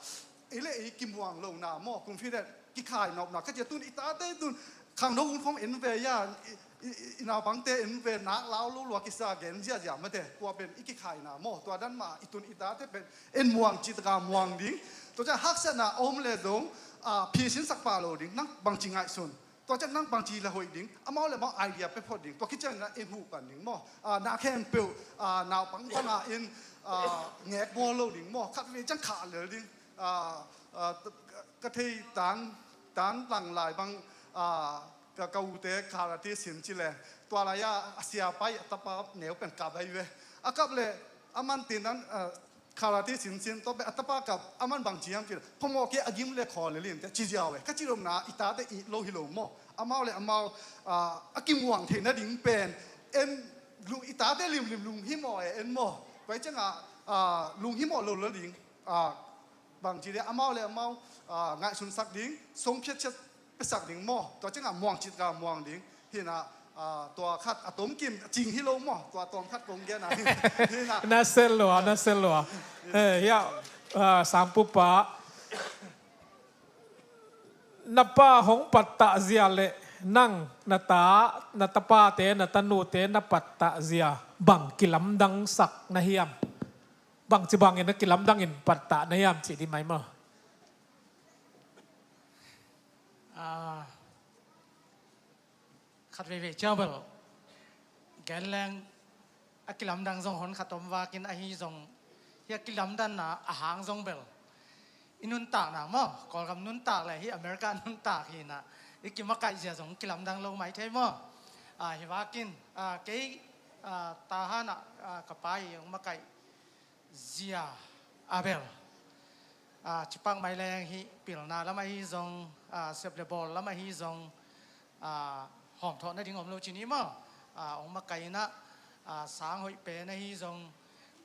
ei le ei kimuang lohna maw, confident, kikhai nopna, ka ci a tun i tate tun, khangno hun khong en ve ia, i, i, i, i naupangte en ve nak lau lo lua kisa gen ziazia mate, tua pen i kikhaina maw, tua dan mah i tun i tate pen en muang cih taka muang ding. Tua ciang haksatna om le zong, a, phisin sak pah lo ding, nang bangci ngaihsun. Tua ciang nang bangci la hoih ding, amau le amau idea pia phot ding, tua khit ciangin en huh pan ding maw. A, na khempeuh, a, naupang banga in, a, ngek bawl lo ding maw, khat vei ciang khah lel ding. A, a, ka thei tan, tan lang lai bang, a, ka, ka ute karate sin ci le, tua lai-a a sia pai a tapa neu pen kap ahi ve. A kap le, a man tin nan, a, karate sin sin, tua pen a tapa kap, a man bang ci hiam ci le, phamawh kei a gim le khawl le lin te ci ziau e. Ka ci lomna, i tate it lo hi lo maw. Amau le amau, a, a kimuang theih nading pen, en, lu-, i tate limlim lunghimawh e, en maw. Pai ciangah, a, lunghimawh lo lo ding, a, bang ci le amau le amau, a, ngaihsunsak ding, song phiatsiat piasak ding maw. Tua ciangah muang cih taka muang ding. Hinah, a, tua khat a tomkim cing hi lo maw. Tua tawm khat kong gen a. Hinah. Na sel lua, na sel lua. Eh, ya, a, Sangpupa. Na pa hong pattah zia le nang, na ta, na tapate, na tanute, na pattah zia bang kilamdangsak na hiam? Bangci bangin a kilamdangin pattah na hiam cih dih mai maw? Ah, khat veivei ciang bel gen leng a kilamdang zong hon khat om vakin ahi zong hi a kilamdanna a hang zong bel i nuntakna maw, Kawlgam nuntak le hi America nuntak hinah i kimakaih zia zong kilamdang lo mai thei maw? Ah, hi vakin, ah, kei, ah, Tahan ah, ah, ka pa i hong makaih zia a bel, a, cipak mai leng hi pilna lam ahi zong, a, sep le bawl lam ahi zong, a, hawmthawh nading om lo ci ni maw? A, hong makaih inah, a, sang hoih pen ahi zong,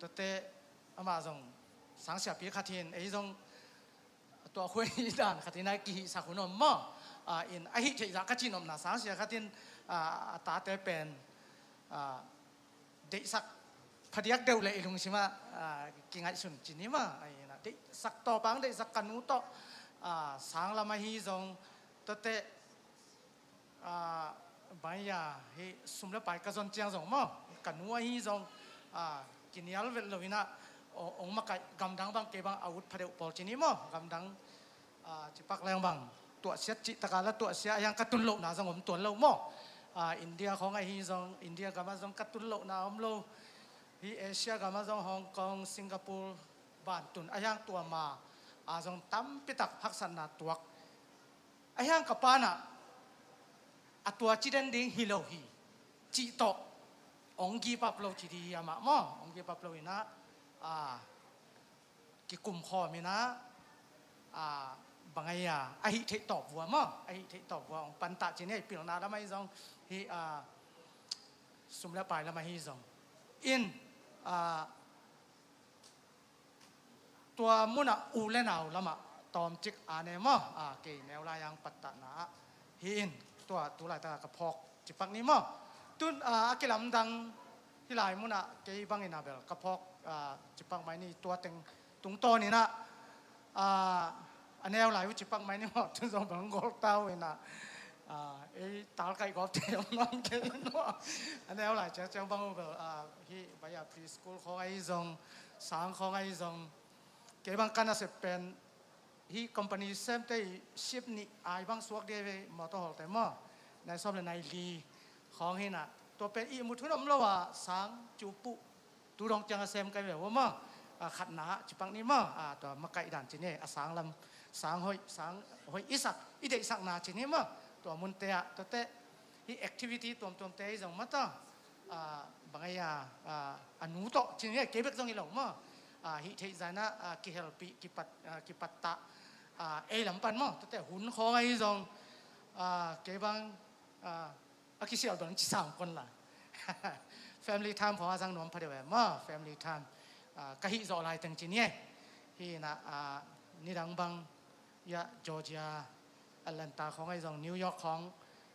tuate amah zong sang siapi khat hin, ei zong tua khuai dan khat in a kihihsak hun om maw? A, in a hih theih zah ka cih nopna sang sia khat in, a, a tate pen, a, deihsak phadiak deuh le i lungsimah, a, kingaihsun ci ni maw? A, in a deihsak tawpang deihsak ka nu tawh, a, sang lam ahi zong tuate, a, bangya hi sum le pai ka zon ciang zong maw, ka nu ahi zong, a, kinial vet lo inah, o-, ong makaih gamdang bang kei bang a ut phadeuh pawl ci ni maw, gamdang, a, cipak leng bang tuahsiat cih taka la tuahsia ahiang ka tun lohna zong om tuan lo maw? A, India khawng ahi zong, India gamah zong ka tun lohna om lo. Hi Asia gamah zong Hong Kong, Singapore, ban tun ahiang tua ma, a, zong tampitak haksatna tuak. Ahiang ka panah a tua ci den ding hi lo hi cih tawh ong give up lo ci di hi amah maw, ong give up lo inah, a, kikum khawm inah, a, bang ahi a, a hih theih tawp vua maw, a hih theih tawp vua ong pantah ci ni, pilna lam ahi zong hi, a, sum le pai lam ahi zong in, a, tua munah u le nau lamah tawmcik a ne maw? A, kei neu lai ang pattahna ah hi in, tua tu laitaka ka phawk cipak ni maw? Tun, a, a kilamdang hi lai munah kei bangin a bel ka phawk, a, cipak mai ni, tua teng tungtawn inah, a, a neu lai uh cipak mai ni maw? Tun zong bel gol tau inah, a, ei talkaih gawp thei om nawn kei in maw? A neu lai ciangciang bang uh bel, a, hi baya preschool khawng ahi zong, sang khawng ahi zong, kei bang ka nasep pen hi company semte i ship nih ai bang suak dia ve, motor hawlte maw, nai sawm le nai li khawng hinah, tua pen i mut hun om lo a sang cupuh tu dong ciang a sem kai ve uh maw? A, khatna cipak ni maw? A, tua makaih dan ci ni, a sang lam, sang hoih, sang hoih i sak, i deihsakna ci ni maw? Tua munte ah tuate hi activity tuamtuamte hi zong mata, a, bang ahi a, a, a nu tawh ci ni, kei bek zong hi lo maw? A, hih theih zah inah, a, kihelpih, kipat, a, kipattah, a, ei lam pan maw? Tuate hun khawng ahi zong, a, kei bang, a, a kisial bang ci sam kon la. Family time khawng a zang nuam phadeuh e maw? Family time, a, ka hih zawh lai teng ci ni e. Hi inah, a, nidang bang ya, Georgia, Atlanta khawng ahi zong, New York khawng,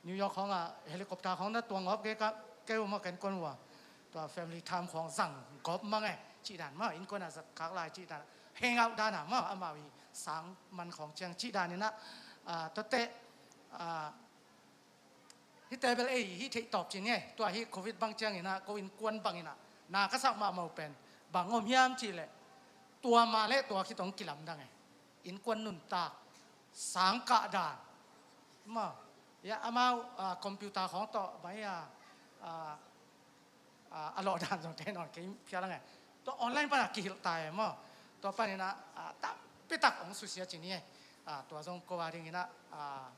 New York khawng ah helicopter khawng na tuang gawp kei ka, kei uh maw, ken kon uh a. Tua family time khawng zang gawp mang e, cih dan maw, innkuan ah zat khak lai cih dan, hang out dan a maw, amau i sang man khawng ciang cih dan inah, a, tuate, a, hih Table A hi theih tawp ci ni e. Tua hi covid bang ciangin ah ko innkuan bangin ah na ka sak mahmah uh pen bang om hiam cih leh tua mah le tua khit hong kilamdang e. Innkuan nuntak, sang kah dan maw. Ya, amau computer khawng tawh bai a a lawh dan zong te nawn kei phial ang e. Tua online pana kihilh ta e maw. Tua panin ah tampitak hong susia ci ni e. Tua zong ko a dingin ah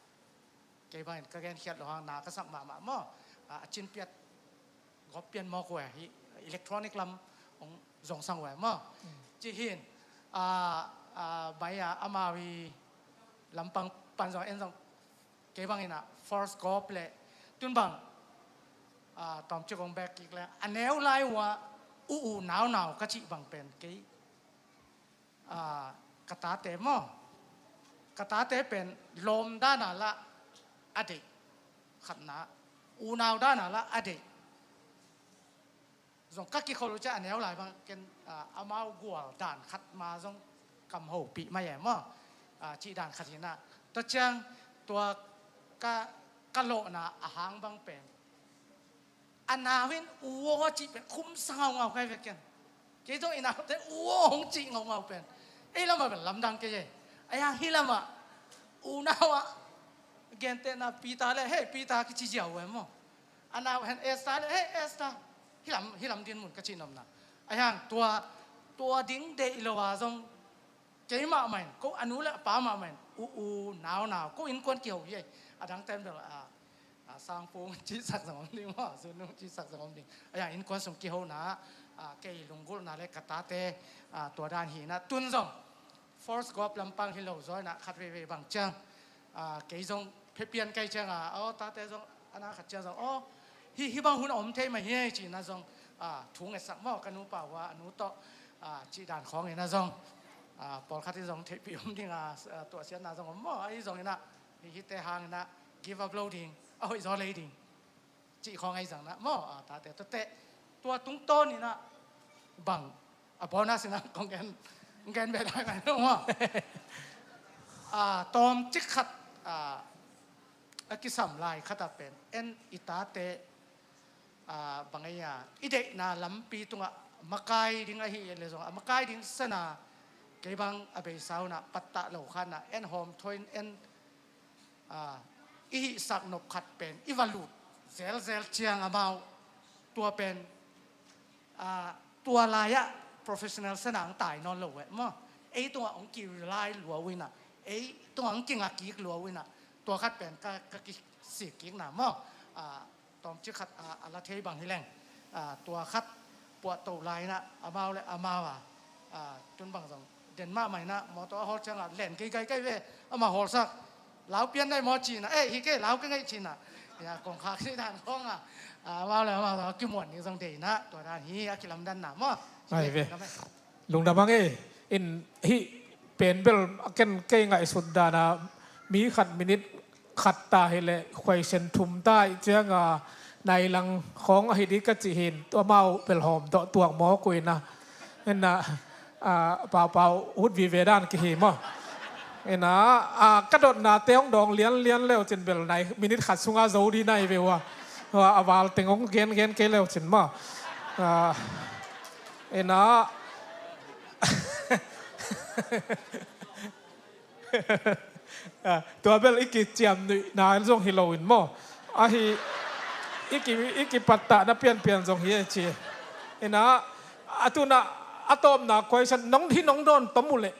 kei bangin ka genkhiat loh hang na ka sak mahmah maw. A cinpiat gawp pian mawk uh e, hi electronic lam hong zongsang uh e maw. Ci hin bai a amau i lampang pan zong en zong kei bangin ah force gawp le tun bang tawmcik hong bek kik le a neu lai uh ah u u nau nau ka cih bang pen kei ka tate maw, ka tate pen lawm dana lah a deih khatna, unau dana lah a deih zong ka kikhol uh ciah a neu lai bang ken amau gual dan khat ma zong kam hopih mai e maw. Cih dan khat hinah tua ciang tua ka lawhna a hang bang pen a nau in u aw cih pen khumsa ngaungau kai ve ken. Kei zong i naute u aw hong cih ngaungau pen ei lamah pen lamdang kei e. A yang hi lamah unau ah gentehna Peter le hei Peter kici ziau uh e maw. A nau hen Esther le hei Esther. Hilam hilam din mun ka cih nopna a yang tua tua ding deih lo a zong kei mahmah in ko a nu le a pa mahmah in u u nau nau ko innkuan kiho hi e. A dangten bel a sangpung cihsak zong om ding maw, zunung cihsak zong om ding. A yang innkuan sung kihona kei lunggulhna le ka tate tua dan hinah tun zong force gawp lampang hi lo zaw inah khat veivei bang ciang kei zong phepian kai cianga aw tate zong a na khat ciang zong aw hi hi bang hun a om thei mah hi ei cihna zong thu ngetsak maw ka nupa uh a a nu tawh cih dan khawng inah zong pawlkhat in zong theihpih om dinga tuahsiatna zong om maw ahi zong inah hi hite hang inah give up lo ding a hoih zaw lei ding cih khawng ahi zang inah maw tate tuate tua tungtawn inah bang a bonus inah kong gen gen beh lai ngai lo maw. Tawmcik khat a kisam lai khatah pen en i tate bang ei a i deihna lampi tungah makai ding ahi le zong a makai ding sana kei bang a beisa unah pattah lo khanah en hawm thaw in en i hihsak nop khat pen i va lut zelzel ciang amau tua pen tua lai-ah professional sana ang tai nawn lo eh maw. Ei tungah hong ki rely lua uh inah ei tungah hong kingak kik lua uh inah tua khat pen ka ka kisik kikna maw. Tawmcik khat a la thei bang hi leng tua khat puahtoh lai inah amau le amau a tun bang zong den mahmah inah mawtaw a hawl ciangah len kei kai kai ve. Amah hawlsak lau pian nai maw cina eh hi kei lau ka ngeih cina. Ya kong khak si dan khawng a amau le amau zong a kimuan ni zong dei inah tua dan hi a kilamdanna maw. Ai ve. Lungdam ang e. In hih pen bel a ken kei ngaihsut dana mi khat minit khat ta hileh question thum ta ih cianga nai lang khawng ahi dih ka cih hin tua mau bel hawm tawh tuak mawk uh ina. Ina paupau hut vive dan kihi maw? Ina ka dotnate hong dawng lianlian leucin bel nai minit khat sunga zo dih nai ve uh a. A val teng hong gengen kei leucin maw? Ina tua bel i kiciamnuihna zong hi loin maw? Ahi i kipattahna pianpian zong hi a ci. Ina a tuna a tawpna question nong hi nong dawn tom uh leh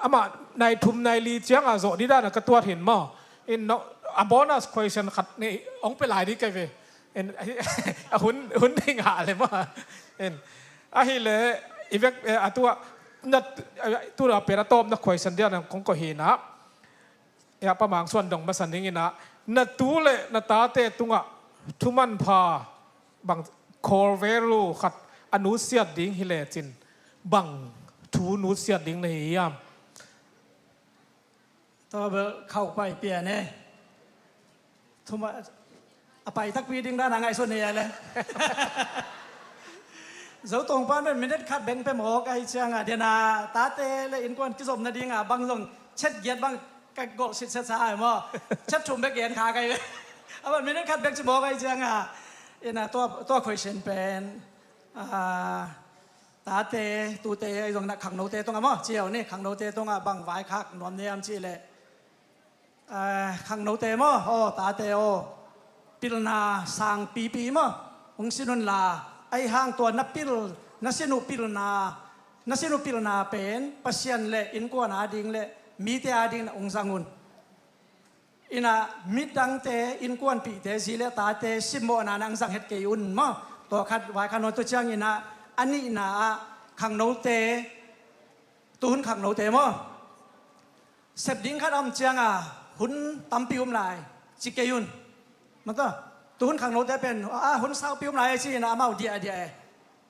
amah nai thum nai li cianga zawh dih dana ka tuat hin maw? In a bonus question khat nih hong pia lai dih kei ve. A hun hun ding hah le maw? In ahileh i vek a tuah na tuna pen a tawpna question diana kong koh hinah. Ia pa mangsuan dong masa ning ina na tu le na tate tungah thuman pha bang khawl velu khat a nusiat ding hi lecin bang thu nusiat ding na hi hiam? Tua bel khauh pai pian e. Thuma a pai takpi ding dana ngaihsun hi a le. Zo tongpan pen minute khat beng pe mawk ahi cianga diana tate le innkuan kizopna dinga bang zong chet giat bang ka golh sitset sa ai maw? Chet thum bek gen kha kai ve. A ban minute khat bek ci mawk ahi cianga, ina tua, tua question pen, ah, tate tute ahi zong na khangnote tungah maw, ci uh ni, khangnote tungah bang vaikhak nuam niam cih leh, ah, khangnote maw, aw tate aw, pilna sang pipi maw, hong sin unla, ahi hang tua na pil, na sin uh pilna, na sin uh pilna pen Pasian le innkuan ading le mite ading na hong zang un. Ina midangte, innkuanpihte, zi le tate simmawhna na hong zang het kei un maw. Tua khat vaikhak nuam, tua ciang ina a nihna ah khangnote, tuhun khangnote maw, sep ding khat a om cianga hun tampi um lai ci kei un. Maw tua, tuhun khangnote pen a hun saupi um lai ci ina amau diahdiah e.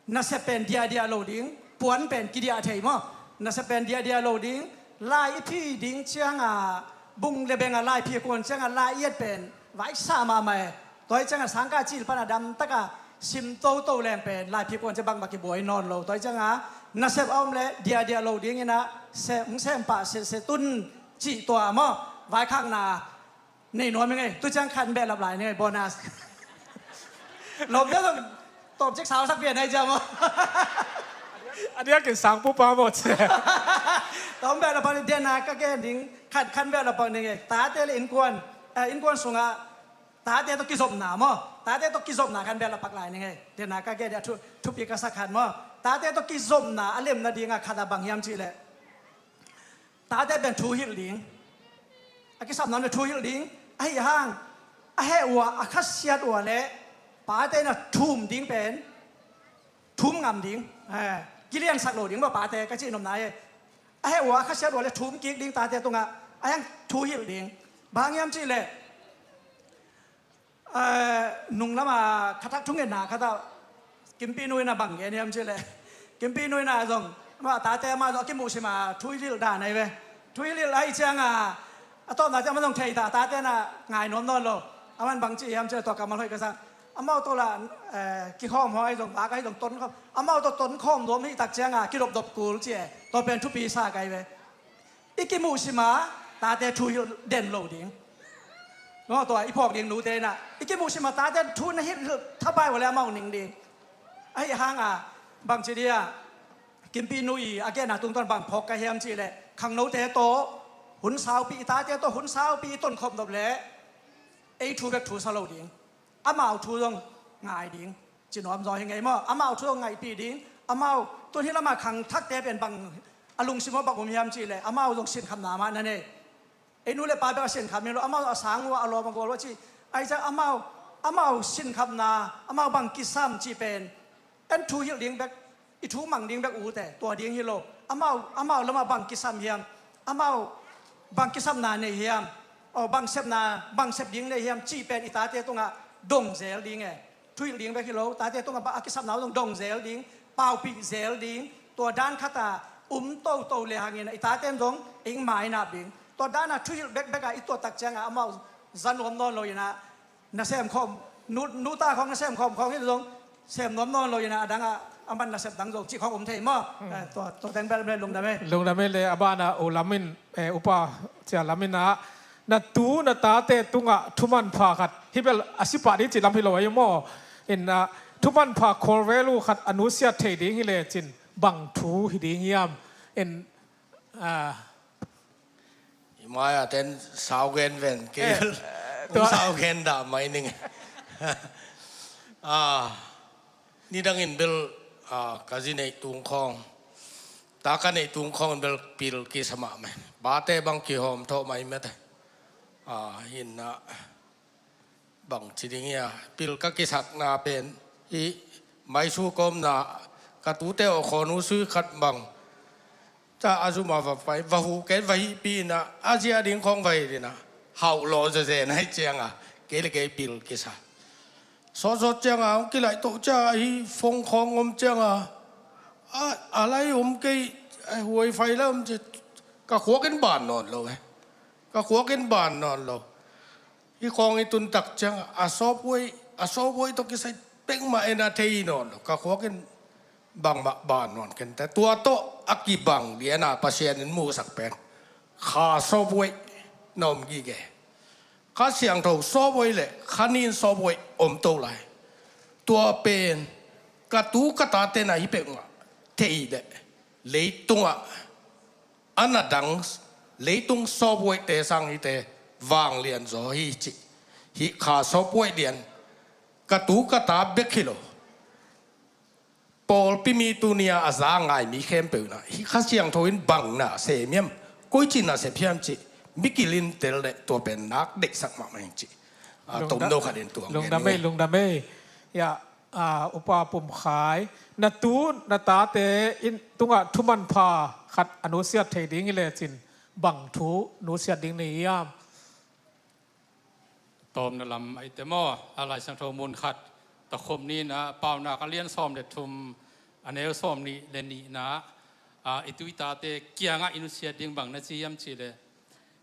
Nasep pen diahdiah lo ding, puan pen kidiah thei maw. Nasep pen diahdiah lo ding, lai i phi ding cianga, bung le benga lai phi kuan cianga lai i et pen vaisa mahmah e. Tua hi cianga sangkah cil pana damtaka sim toto leng pen lai phi kuan cia bangmah kibuai nawn lo. Tua hi cianga nasep a om le diahdiah lo ding ina sem, sem pah sese tun cih tua maw. Vaikhakna nei nuam ing ei. Tu ciang khan behlap lai ning ei, bonus. Lawm deuh zong tawmcik sausak pian ahi ciang maw. A diakin sang pupa maw ci. Tawm behlap pak ning, dena ka gen ding khan, khan behlap pak ning ei. Tate le innkuan, eh, innkuan sungah tate tawh kizopna maw. Tate tawh kizopna khan behlap pak lai ning ei. Dena ka gen ding a thu, thupi ka sak khan maw. Tate tawh kizopna a lemna dinga khat a bang hiam cih leh, tate pen thu hilh ding. A kisapna le thu hilh ding. Ahi hang a heh uh a, a khasiat uh le pate na thum ding pen thum ngam ding. Eh, kiliansak lo ding maw pate ka cih nopna hi. A heh uh a khasiat uh le thum kik ding tate tungah. Ahi hang thu hilh ding. Bang hiam cih leh, eh, nunglam a khathak thungetna khat ah Kimpi nu in a bang gen hiam cih leh, Kimpi nu in a zong, amah tate amah zong a kimuhsim a thu hilh dan ahi ve. Thu hilh ahi cianga a tawpna ciang amah zong thei ta, tate na ngai nuam nawn lo. Amah in bang ci hiam cih leh tua kammal hoih ka sa. Amau tawh la, eh, kikhawm haw ahi zong, vak ahi zong tonkhawm. Amau tawh tonkhawm nuam hi tak cianga kidopdop kul ci e. Tua pen thupi sa ka hi ve. I kimuhsim a tate thu hilh den lo ding. Maw tua i phawk ding nute na. I kimuhsim a tate thu na hilh thapai uh le amau ning ding. Ahi hanga bangci dia Kimpi nu i a genna tungtawn bang phawk ka hiam cih leh, khangnote tawh hun saupi, i tate tawh hun saupi i tonkhop nop leh ei thu bek thu sa lo ding. Amau thu zong ngai ding. Ci nuam zaw hi ngei maw. Amau thu zong ngaihpih ding. Amau tun hi lama khangthakte pen bang a lungsim aw bang um hiam cih leh, amau zong sinkhamna mah na nei. Ei nu le pa bek a sinkham hi lo, amau a sang uh a, a lawm a gual uh a ci. Ahi ciang amau, amau sinkhamna, amau bang kisam cih pen en thu hilh ding bek, i thu mang ding bek ute, tua ding hi lo. Amau, amau lamah bang kisam hiam, amau bang kisamna nei hiam, aw bang sepna, bang sep ding nei hiam cih pen i tate tungah dong zel ding e. Thu hilh ding bek hi lo, tate tungah bang a kisapna uh zong dong zel ding, paupih zel ding. Tua dan khat a um toto le hangin i tate in zong ing mainap ding. Tua dan a thu hilh bekbek a i tuat tak cianga amau za nuam nawn lo ina, na sem khawm, nu, nu ta khawng na sem khawm khawng hi zong sem nuam nawn lo ina, a dang a, a man nasep dang zong cih khawng um thei maw. Eh, tua, tua teng bel, bel lungdam e. Lungdam e le, a bana u lam in, eh, upa cia lam ina, na tu na tate tungah thumanpha khat, hi bel a sipah ding cih lam hi lo ahi maw. In, ah, thumanpha khawlvel uh khat a nusiat thei ding hi lecin bang thu hi ding hiam. In, ah, i mai-a ten sau gen ven kei. Eh, tua sau gen dah mai ning. Ah, nidangin bel, ah, ka zi neih tung khawng, ta ka neih tung khawng in bel pil kisa mahmah. Pate bang kihawm thawh mai mete. Ah, hinna bang ci ding hia, pil ka kisakna pen, i maisu kawmna, ka tute aw khawnu sui khat bang, ca a zuma va pai, va hu ken va hihpi ina, a zia ding khawng va hih ina, hauh law zezen ahi cianga, kei le kei pil kisa. Sawtsawt cianga, hong kilaih toh cianga, hi fong khawng om cianga, a, a lai om kei, a huai fai lai om cia, ka khuak in ban nawn lo e. Ka khuak in ban nawn lo. Hi khawng i tun tak ciang a sawphuai, a sawphuai tawh kisai pek mah en a thei nawn lo. Ka khuak in bangmah ban nawn kei ta. Tua tawh a kibang liana Pasian in muhsak pen kha sawphuai na om gige. Kha Siangtho sawphuai le kha nin sawphuai om to lai. Tua pen ka tu ka tate na hi peuhmah thei leh leitungah a na dang leitung sawphuaite sang hite vanglian zaw hi cih. Hih kha sawphuai lian ka tu ka ta bek hi lo. Pawlpi mi tuni-a a za ngai mi khempeuh in ah hih Kha Siangtho in bang na sem hiam, koici na sep hiam cih mikil in tel leh tua pen nak deihsak mahmah ing cih. A, lungdam, tomno khat in tua lungdam ei, lungdam ei. Ya, a, Upa Pum Khai, na tu na tate in tungah thuman pha khat a nusiat thei ding hi lecin bang thu nusiat ding na hi hiam? Tawpna lam ahih teh maw, a Lai Siangtho mun khat, Takhum ni in ah, Paunak a lian sawm le thum, a neu sawmnih le nihna ah, a, i tu i tate kiangah i nusiat ding bang na ci hiam cih leh,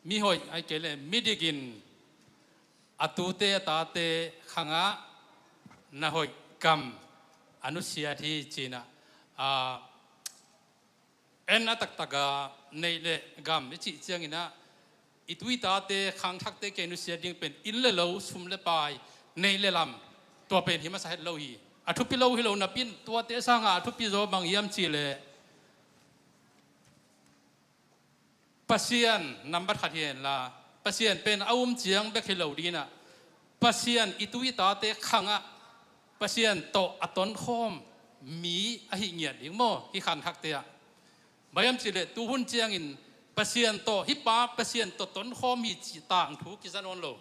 mi hoih ahih kei leh mi dik in a tute a tate khangah na hoih gam a nusiat hi ci-in ah, a, en a taktak a neih le gam i cih ciangin ah, i tu i tate khangthakte kiang nusiat ding pen inn le lo, sum le pai, neih le lam, tua pen hi masa het lo hi. A thupi lo hi lo napi in tuate sangah a thupi zaw bang hiam cih leh, Pasian nambat khat hi hen la, Pasian pen a um ciang bek hi lo ding in ah, Pasian i tu i tate khangah Pasian tawh a tonkhawm mi ahi ngiat ding maw, hih khangthakte ah. Bang hiam cih leh tuhun ciangin Pasian tawh, hih pa Pasian tawh tonkhawm hi cih tangthu kiza nawn lo.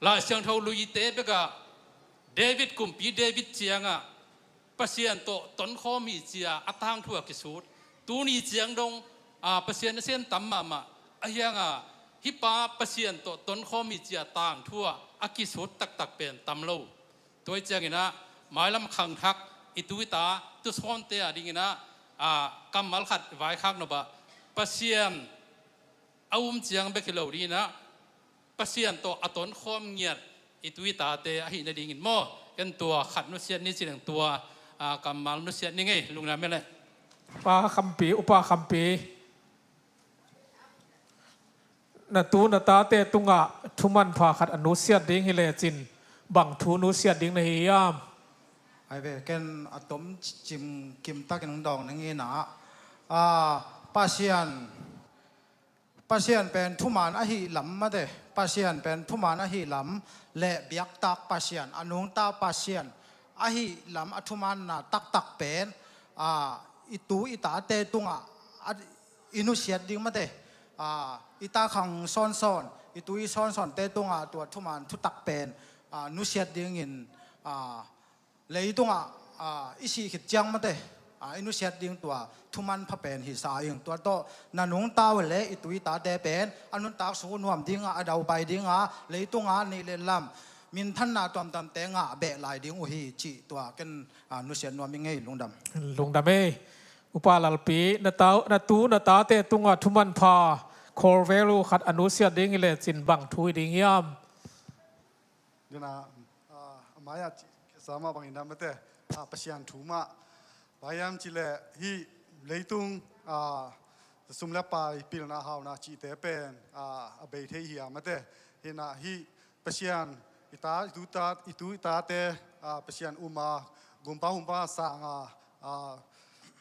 Lai Siangtho luite bekah David kumpi David ciangah Pasian tawh tonkhawm hi ci-a a tangthu a kisut. Tuni ciang dong, a, Pasian nasem tam mahmah. Ahi hangah hih pa Pasian tawh tonkhawm hi ci-a tangthu ah a kisut taktak pen tam lo. Tua hi ciangin ah, mailam khangthak i tu i ta, tusawnte a dingin ah, a, kammal khat vaikhak nop ah, Pasian a um ciang bek hi lo dingin ah, Pasian tawh a tonkhawm ngiat i tu i tate ahih nadingin maw, ken tua khat nusiat ni ci leng tua, a, kammal nusiat ni ngei, lungdam ei leh. Pa Khampi, Upa Khampi. Na tu na tate tungah thuman pha khat a nusiat ding hi lecin bang thu nusiat ding na hi hiam? Ai ve, ken a tom cim kim takin hong dawng ning in ah, a, Pasian, Pasian pen thuman ahi lam mate, Pasian pen thuman ahi lam le biaktak Pasian, a nungta Pasian ahi lam a thumanna taktak pen, a, i tu i tate tungah a, i nusiat ding mate, a, i ta khang sawnsawn, i tu i sawnsawnte tungah tua thuman thutak pen, a, nusiat dingin, a, leitungah, a, i sih khit ciang mate, a, i nusiat ding tua thuman pha pen hi sa ing. Tua tawh na nungta uh le i tu i tate pen a nuntak sung uh nuam dingah, a daupai dingah, leitungah neih le lam minthanna tuamtuamte ngah beh lai ding uh hi cih tua ken, a, nusiat nuam ing ei, lungdam. Lungdam ei. Upa Lalpi, na ta, na tu na tate tungah thuman pha, core value khat a nusiat ding hi lecin bang thu hi ding hiam? Dina, a, a mai-ah ci, sa mah bangin dah mate, a, Pasian thu mah. Bang hiam cih leh hih leitung, a, sum le pai, pilna hauna cihte pen, a, a bei thei hi a mate. Hi in ah hih Pasian, i ta, i tu ta, i tu i tate, a, Pasian um a, gumpa humpa sang a, a,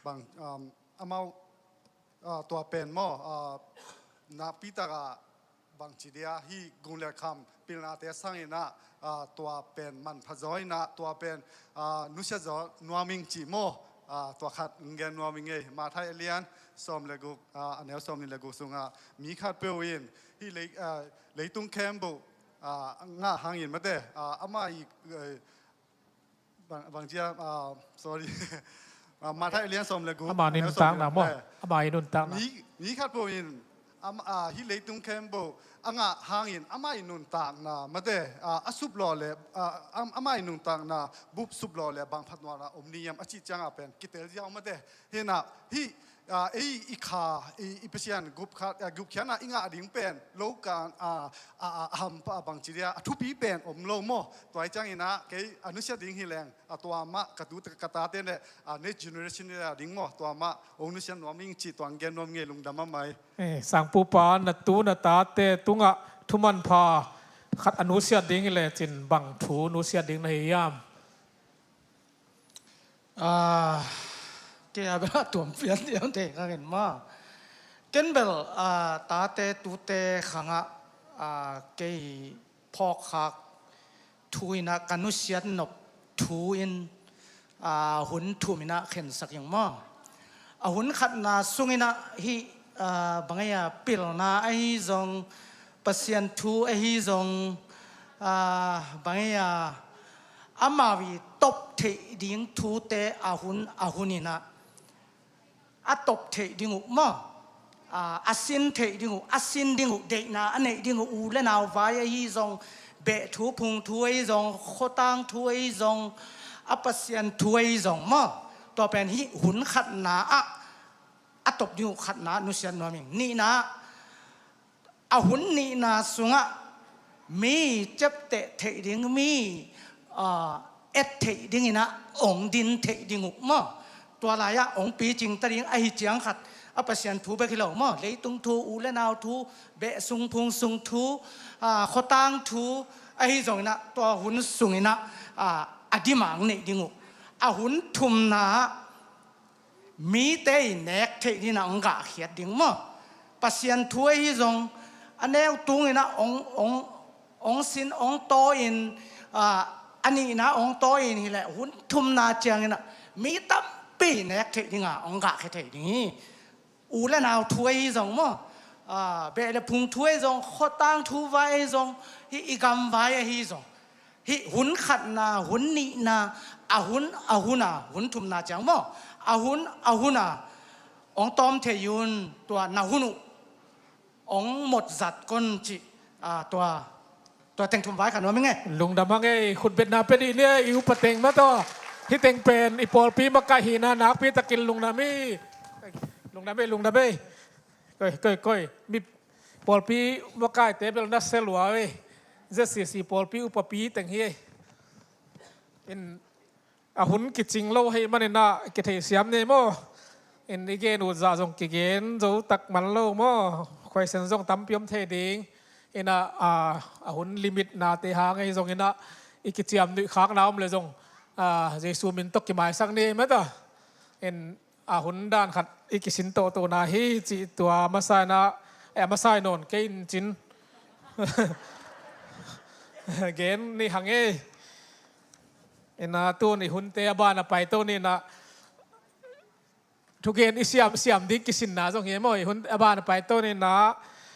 bang, um, amau, a, tua pen maw, a, nakpi tak a bangci dia hih gung le kham pilnate sang in ah, a, tua pen manpha zaw in ah, tua pen, a, nusia zaw nuam ing cih maw, a, tua khat gen nuam ing ei. Matthai a lian sawm le guk, a, a neu sawmnih le guk sungah mi khatpeuh in hih lei, a, leitung khempeuh, a, ngah hangin mate, a, amah i, e, bang, bang cia, a, sorry. A, Matthai a lian sawm le guk, amah i nuntakna maw? Amah i nuntakna. Mi, mi khatpeuh in, am, a, hih leitung khempeuh a ngah hangin amah i nuntakna mate, a, a sup law le, a, am, amah i nuntakna bup sup law le bang phatnuamna om ni hiam a cih ciangah pen kitel ziau mate. Hi in ah hih, a, ei i kha, i, i Pasian gup kha, a, gupkhiatna i ngah ding pen lo kan, a, a, a, a hampha bangci dia a thupi pen om lo maw? Tua hi ciangin ah kei a nusia ding hi leng, a, tua mah ka tu ka tate le, a, next generation le a ding maw, tua mah hong nusia nuam ing cih tua gen nuam ing ei, lungdam mahmah ei. E, Sangpupa, na tu na tate tungah thuman pha khat a nusiat ding hi lecin bang thu nusiat ding na hi hiam? Ah, kei a bel a tuam pian deuh thei ka ngen maw. Ken bel, ah, tate tute khangah, ah, kei phawkkhak thu inah ka nusiat nop thu in, ah, hun thum inah khensak ing maw. A hun khatna sung inah hih, ah, bang ei a pilna ahi zong, Pasian thu ahi zong, ah, bang ei a amau i top theih ding thute a hun a hun inah a top theih ding uh maw? Ah, a sin theih ding uh, a sin ding uh, deihna a neih ding uh, u le nau vai ahi zong, beh thu phung thu ahi zong, khuatang thu ahi zong, a Pasian thu ahi zong maw? Tua pen hih hun khatna ah a top ding uh khatna nusiat nuam ing. Nihna, a hun nihna sungah mi ciapteh theih ding, mi, ah, et theih ding inah ong din theih ding uh maw? Tua lai-ah ong picing ta ding ahi ciang khat a Pasian thu bek hi lo maw? Leitung thu, u le nau thu, beh sung phung sung thu, ah, khuatang thu ahi zong inah tua hun sung inah, ah, a dimang neih ding uh. A hun thumna ah mite i nek theih dingin ah ong gahkhiat ding maw? Pasian thu ahi zong a neu tung inah ong, ong, ong sin ong taw in, ah, a nihna ong taw in hileh hun thumna ciang inah mi tampi nek theih dinga ong gahkhia thei ding hi. U le nau thu ahi zong maw? Ah, beh le phung thu ahi zong, khuatang thu vai ahi zong, hih i gam vai ahi zong. Hih hun khatna, hun nihna, a hun, a hun a, hun thumna ciang maw? A hun, a hun a, ong tawm thei un, tua na hun uh ong mot zat kon cih, ah, tua, tua teng thum vai kha nuam ing e. Lungdam hang e, khutbetna pia dih ni e, i upa teng mah tawh. Hih teng pen i pawlpi makaih hihna nakpi takin lungdam hi. Lungdam e, lungdam e. Koi, koi, koi. Mi pawlpi makaihte bel na sia lua e. Z C C pawlpi upapi teng hi e. In, a hun kicing lo ahih manin ah kitheihsiam ni maw? In, i gen ut zah zong kigen zo tak man lo maw? Khuaisen zong tampi om thei ding. In ah, a, a hun limit nate hang ahi zongin ah i kiciam nuih khakna om le zong, a, Jesu min tawh kimaisak ni mah ta. In, a hun dan khat i kisin tawhtawhna hi cih tua masa in ah, eh, masa in nawn kei in cin gen ni hang e. In ah tun i hunte a ban a paito ni in ah, thugen i siam, siam ding kisinna zong hi e maw, i hun a ban a paito ni in ah,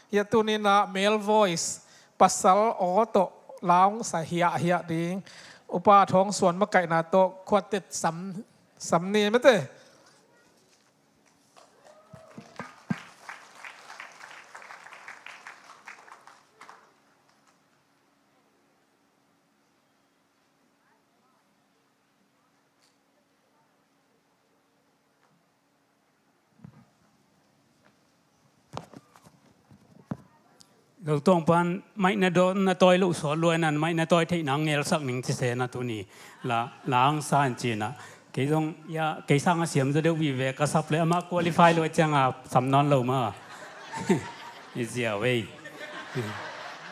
hiah tun in ah male voice, pasal aw tawh la ong sa hiahhiah ding, upa Thawng Suan makaihna tawh khuatet sam, sam ni mate. Lo tawng pan maih na dawn na tawi loh sawt luai nan maih na tawi theih nang ngelsak ning ci se na tuni la, la ang sa in ci na. Kei zong, ya, kei sang a siam zaw deuh vive ka sap le amah qualify luai ciang a sam nawn lo ma. I zia vei.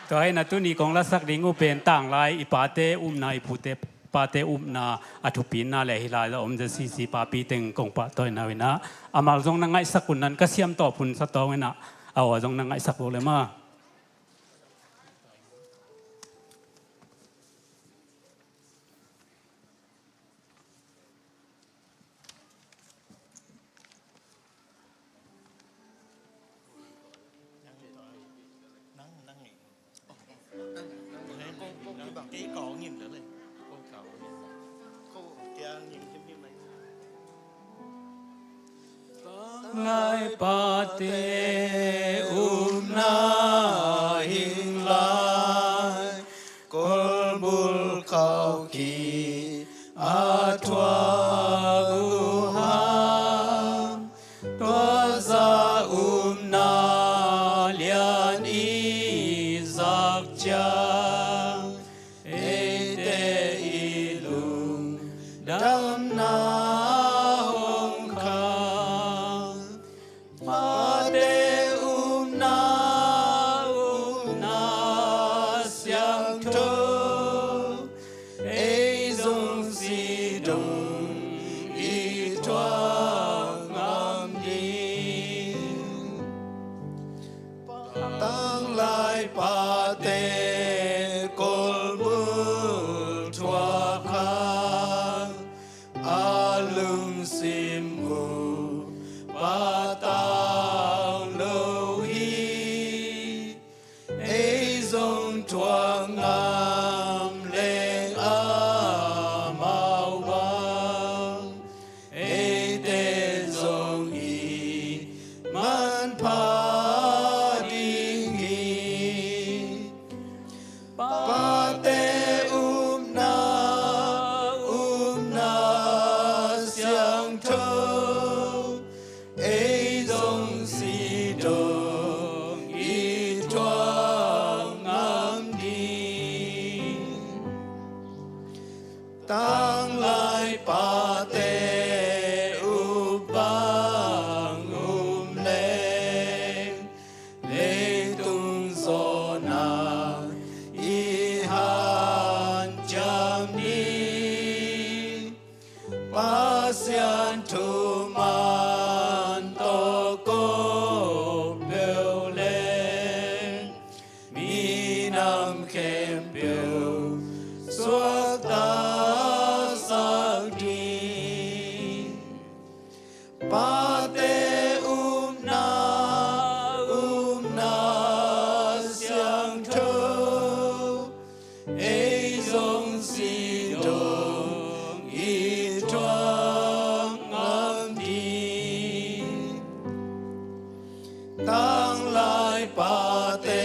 Tua hi na tuni kong lasak ding uh pen tanglai i pate upna, i pute pate upna a thupina le hi lai a om Z C C papi teng kong pahtawina uh in ah, a mal zong na ngaihsak un nan ka siam tawp hun sa tawng in ah, a aw zong na ngaihsak lo le ma. Lai pate upna hing lai, kolbul khau ki a thuak uh hang, tua zah upna lian i zak ciang, eite i lungdamna hong khang. Pate upna, upna siang Tanglai pate up bang um leng, leitung zawhna i hanciam ni. Pasian thu man tawh ko peuh leng, minam khempeuh suaktasak ding. Pate upna, upna siangtho, ei zong si dong i thuak ngam ding. Tanglai pate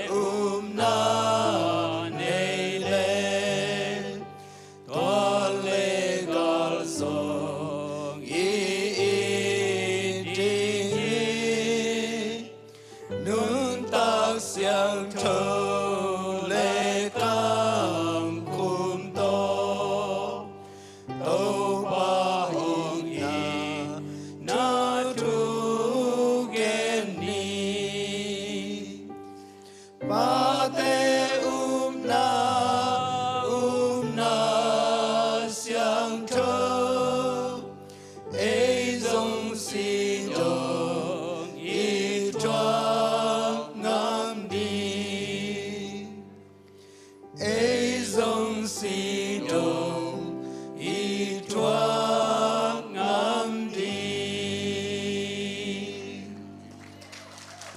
upna nei leng, tual le gal zong i it ding hi. Nuntak siangtho le kamkhum tawh, Topa hong itna, na thu gen ni. Pate upna, upna siangtho, ei zong si dong i thuak ngam ding. Ei zong si dong i thuak ngam ding.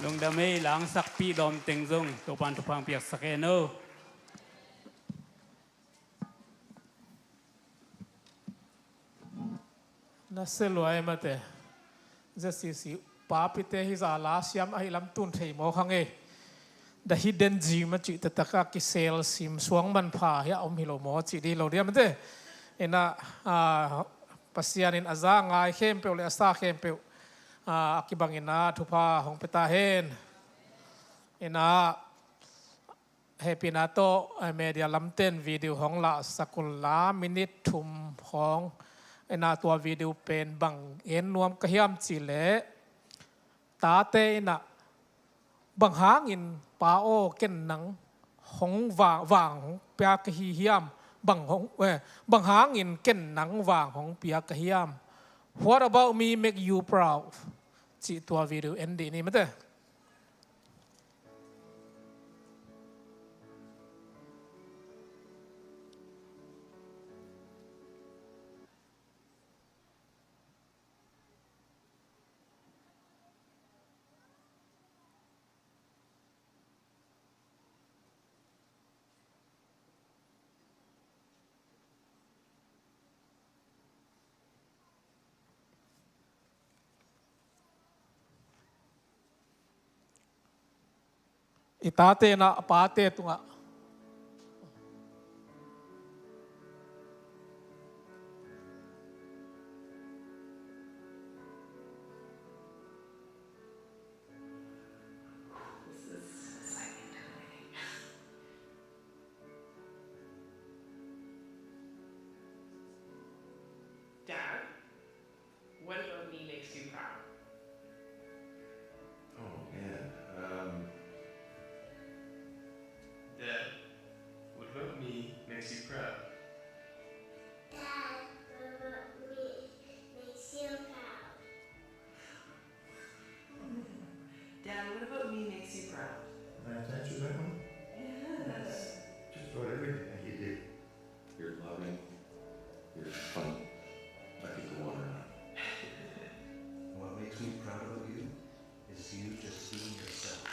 Lungdam ei, langsakpih lawmteng zong Topa'n thupha piaksak hen aw. Na se lua ei mate. Zia sisi papite hi za la siam ahi lam tun thei mawk hang ei. The hidden gem a cih taktak a kisel sim suang manpha hi a om hi lo maw cih ding lo diam mate. Ina, ah, Pasian in a za ngai khempeuh le a sa khempeuh, ah, a kibang ina thupha hong pia ta hen. Ina, hehpihna tawh, eh, media lamten video hong lahsak un la, minute thum hong. Ina, tua video pen bang en nuam ka hiam cih leh, tate ina bang hangin Pa aw ken nang hong va-, vang hong pia ka hi hiam, bang hong, eh, bang hangin ken nang vang hong pia ka hiam. What about me make you proud? Cih tua video en dih ni mate. I tate na a pate tungah. Dad, what about me makes you proud? Oh, man. Um, Dad, what about me makes you proud? Dad, what about me makes you proud? Dad, what about me makes you proud? Can I answer that one? Yes. Just about everything that you do. You're loving. You're funny. I could go on and on. What makes me proud about you is you just being yourself. I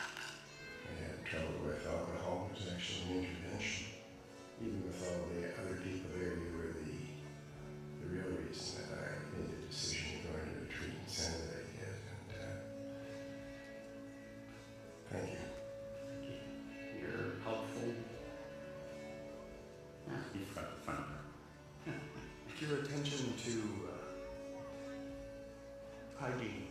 had trouble with alcohol. It was actually an intervention. Even with all the other people there, you were the, the real reason that I made the decision to go into the treatment center that I did. And, uh, thank you. You're helpful. Ah, you've got fun. Your attention to, uh, hygiene.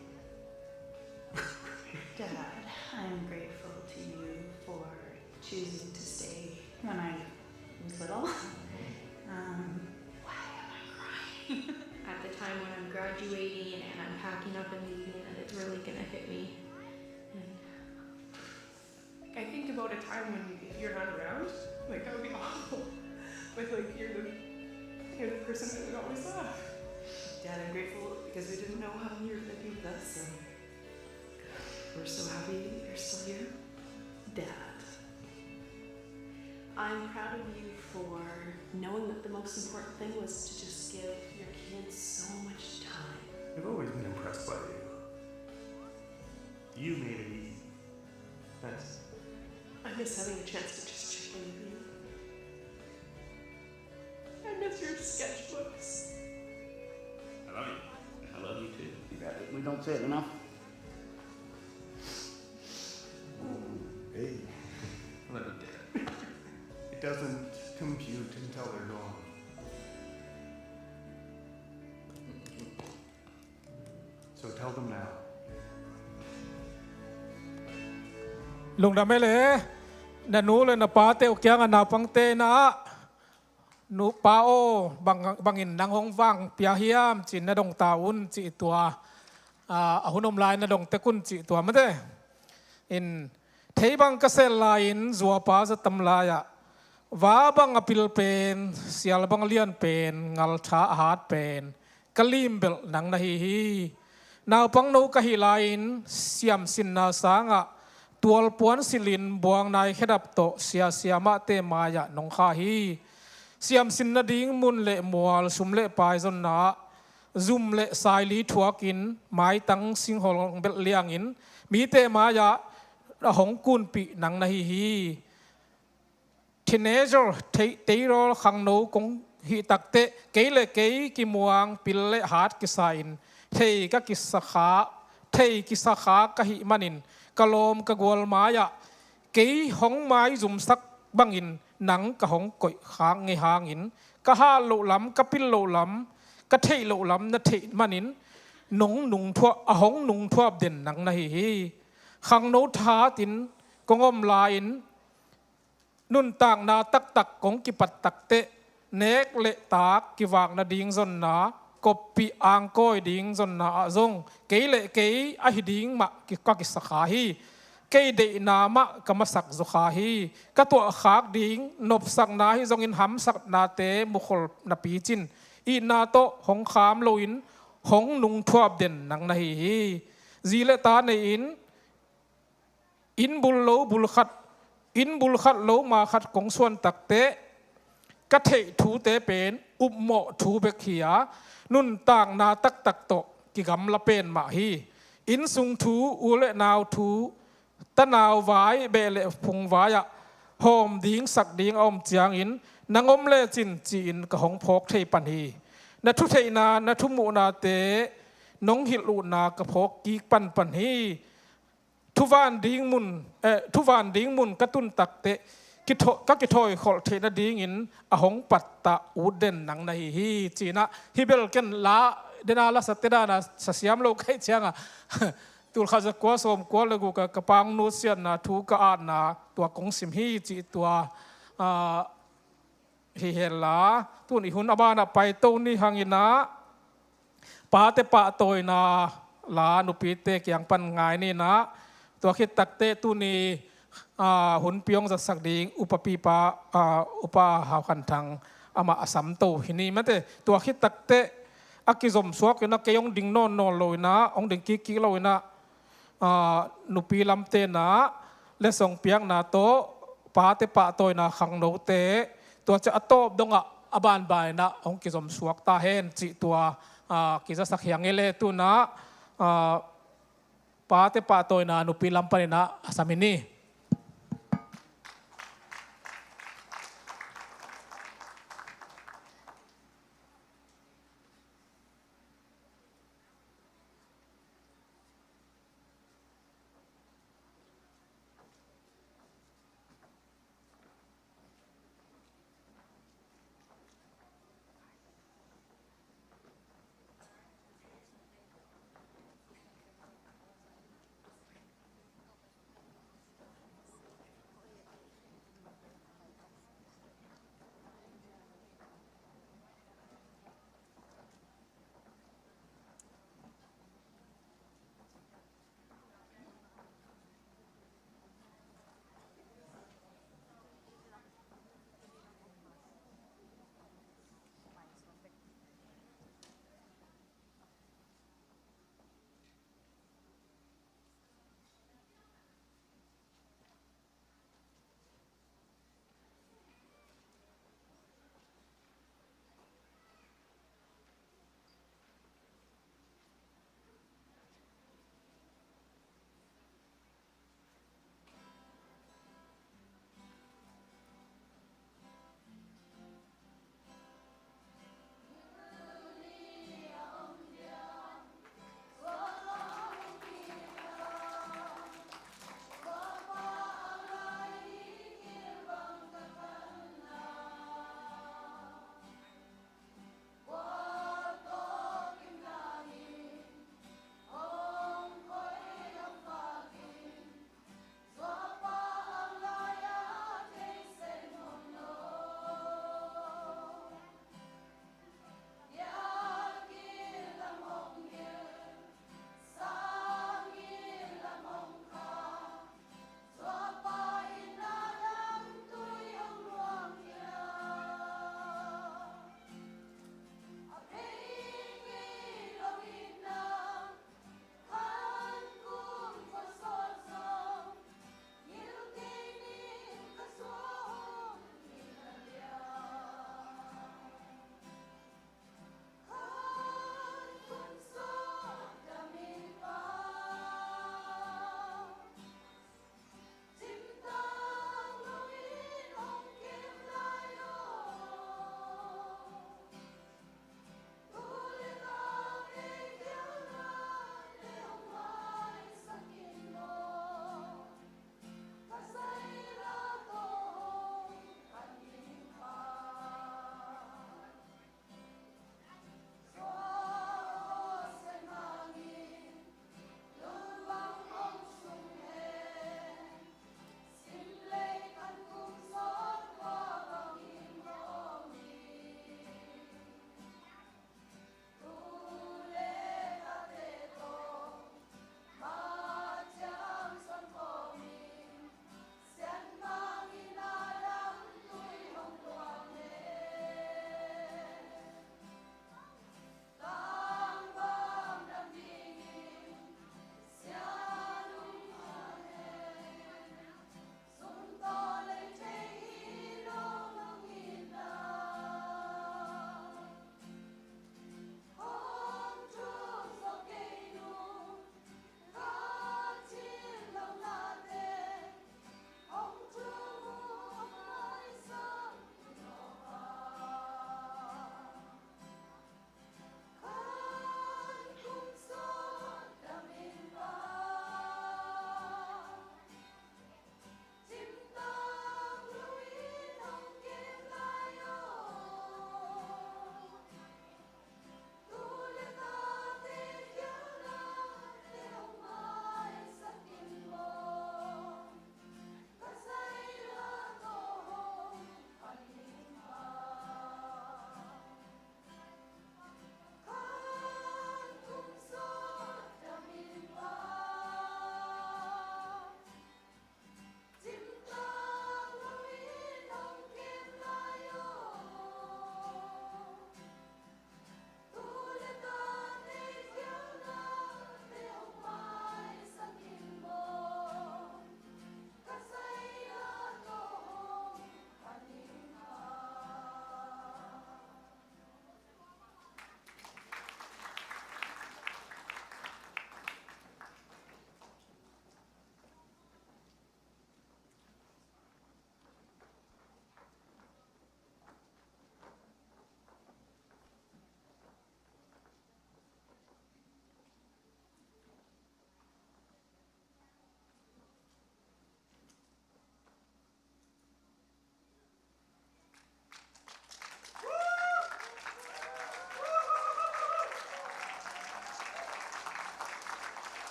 Dad, I'm grateful to you for choosing to stay when I was little. Um, Graduating and I'm packing up and leaving, and it's really gonna hit me. And I think about a time when you're not around. Like, that would be awful. But, like, you're the, you're the person I would always love. Dad, I'm grateful because we didn't know how long you were gonna be with us, so we're so happy you're still here. Dad. I'm proud of you for knowing that the most important thing was to just give your kids so much time. I've always been impressed by you. You made it easy. Thanks. I miss having a chance to just check in with you. I miss your sketchbooks. I love you. I love you too. We don't say it enough. Hey. It doesn't compute until they're gone. So tell them now. Lungdam e le, na nu le na pate uh kiangah naupangte na ah, nu pa aw, bang, bangin nang hong vang pia hiam ci-in na dong ta un cih tua, a, a hun om lai na dong tek un cih tua mate. In, thei bang ka sel lai-in zuapa za tam lai-ah, va bang a pil pen, sial bang a lian pen, ngaltha a hat pen ka lim belh nang na hi hi. Naupangno ka hih lai-in siamsinna sangah tualpuan silhin buangnai khedap tawh siasia mahte mai-ah nong kha hi. Siamsin nading mun le mual, sum le pai zonna ah zum le saili thuakin, maitang singhol hong belh liangin mite mai-ah a hong kunpih nang na hi hi. Teenager, thei-, teirawl khangno kong hih takteh kei le kei kimuang, pil le hat kisa-in thei ka kisa kha, thei kisa kha ka hih manin ka lawm ka gual mai-ah kei hong maizumsak bangin nang ka hong koih khak ngei hangin, ka hat loh lam, ka pil loh lam, ka theih loh lam na theih manin nong nungthuah, a hong nungthuap den nang na hi hi. Khangno thahatin kong om lai-in nuntakna taktak kong kipat takteh, nek le tak kivak nading zonna, koppih angkawi ding zonna ah zong kei le kei ahi ding mah ki-, ka kisa kha hi. Kei deihna mah ka masak zaw kha hi. Ka tuahkhak ding nopsakna ahi zongin hamsatnate mukhol na picin, itna tawh hong kham loin hong nungthuap den nang na hi hi. Zi le ta nei-in inn bul lo bul khat, inn bul khat lo ma khat kong suan takteh, ka theih thute pen upmawh thu bek hi-a, nuntakna taktak tawh kigamla pen mah hi. Innsung thu, u le nau thu, tanau vai, beh le phung vai-ah hawm ding sak ding a om ciangin, nang om lecin ci-in ka hong phawk thei pan hi. Na thutheihna, na thumuhnate nong hilh uhna ka phawk kik panpan hi. Thuvan ding mun, eh, thuvan ding mun ka tun takteh kitho-, ka kithawikholh theih nadingin a hong pattah ut den nang na hi hi, ci-in ah, hih bel ken la, dena la sa te dana sa siam lo ka hih ciangah, tulkhat zakua sawmkua le guk ah ka pangnu siatna thu ka atna tua kong sim hi, cih tua, ah, hi hen la, tun i hun a banah paito ni hangin ah, pate pahtawina la nupite kiang pan ngai ni in ah, tua khit takteh tuni, ah, hunpi hong zatsak ding upa pipa, ah, Upa Hau Khan Thang amah a samto hi ni mate. Tua khit takteh a kizom suak in ah, kei hong ding nawn nawn lo in ah, hong ding kikkik lo in ah, ah, nupi lamte in ah letsong piakna tawh pate pahtawina khangnote tua ciang a tawp dongah a banban in ah hong kizom suak ta hen cih tua, ah, kizasak hi ing ei le. Tu in ah, ah, pate pahtawina nupi lam panin ah a sam hi ni.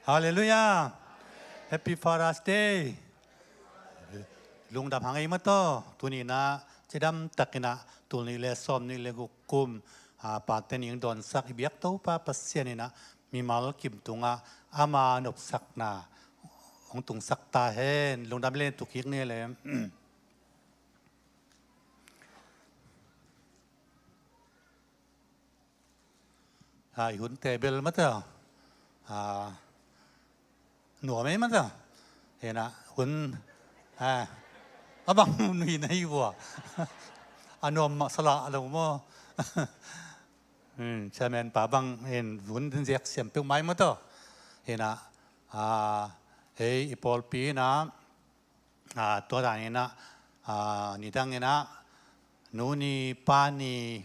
Halleluiah. Happy Father's Day. Lungdam hang ei maw taw. Tuni in ah cidam takin ah tul nih le sawm nih le guk kum, ah, pate nih hong dawnsak i biak Topa Pasian in ah mimal kim tungah ama nopsakna hong tungsak ta hen. Lungdam le, tu kik ni le. Ah, i hun tebel maw taw. Ah, nuam ei maw taw. Hi in ah hun, ah, a bang nui na hi vua. A nuam mah sa lah lo maw. Hmm, chairman pa bang in hun din ziak siam peuhmah ei maw taw. Hi in ah, ah, ei i pawlpi in ah, ah, tua dan in ah, ah, nidang in ah, nu ni, pa ni,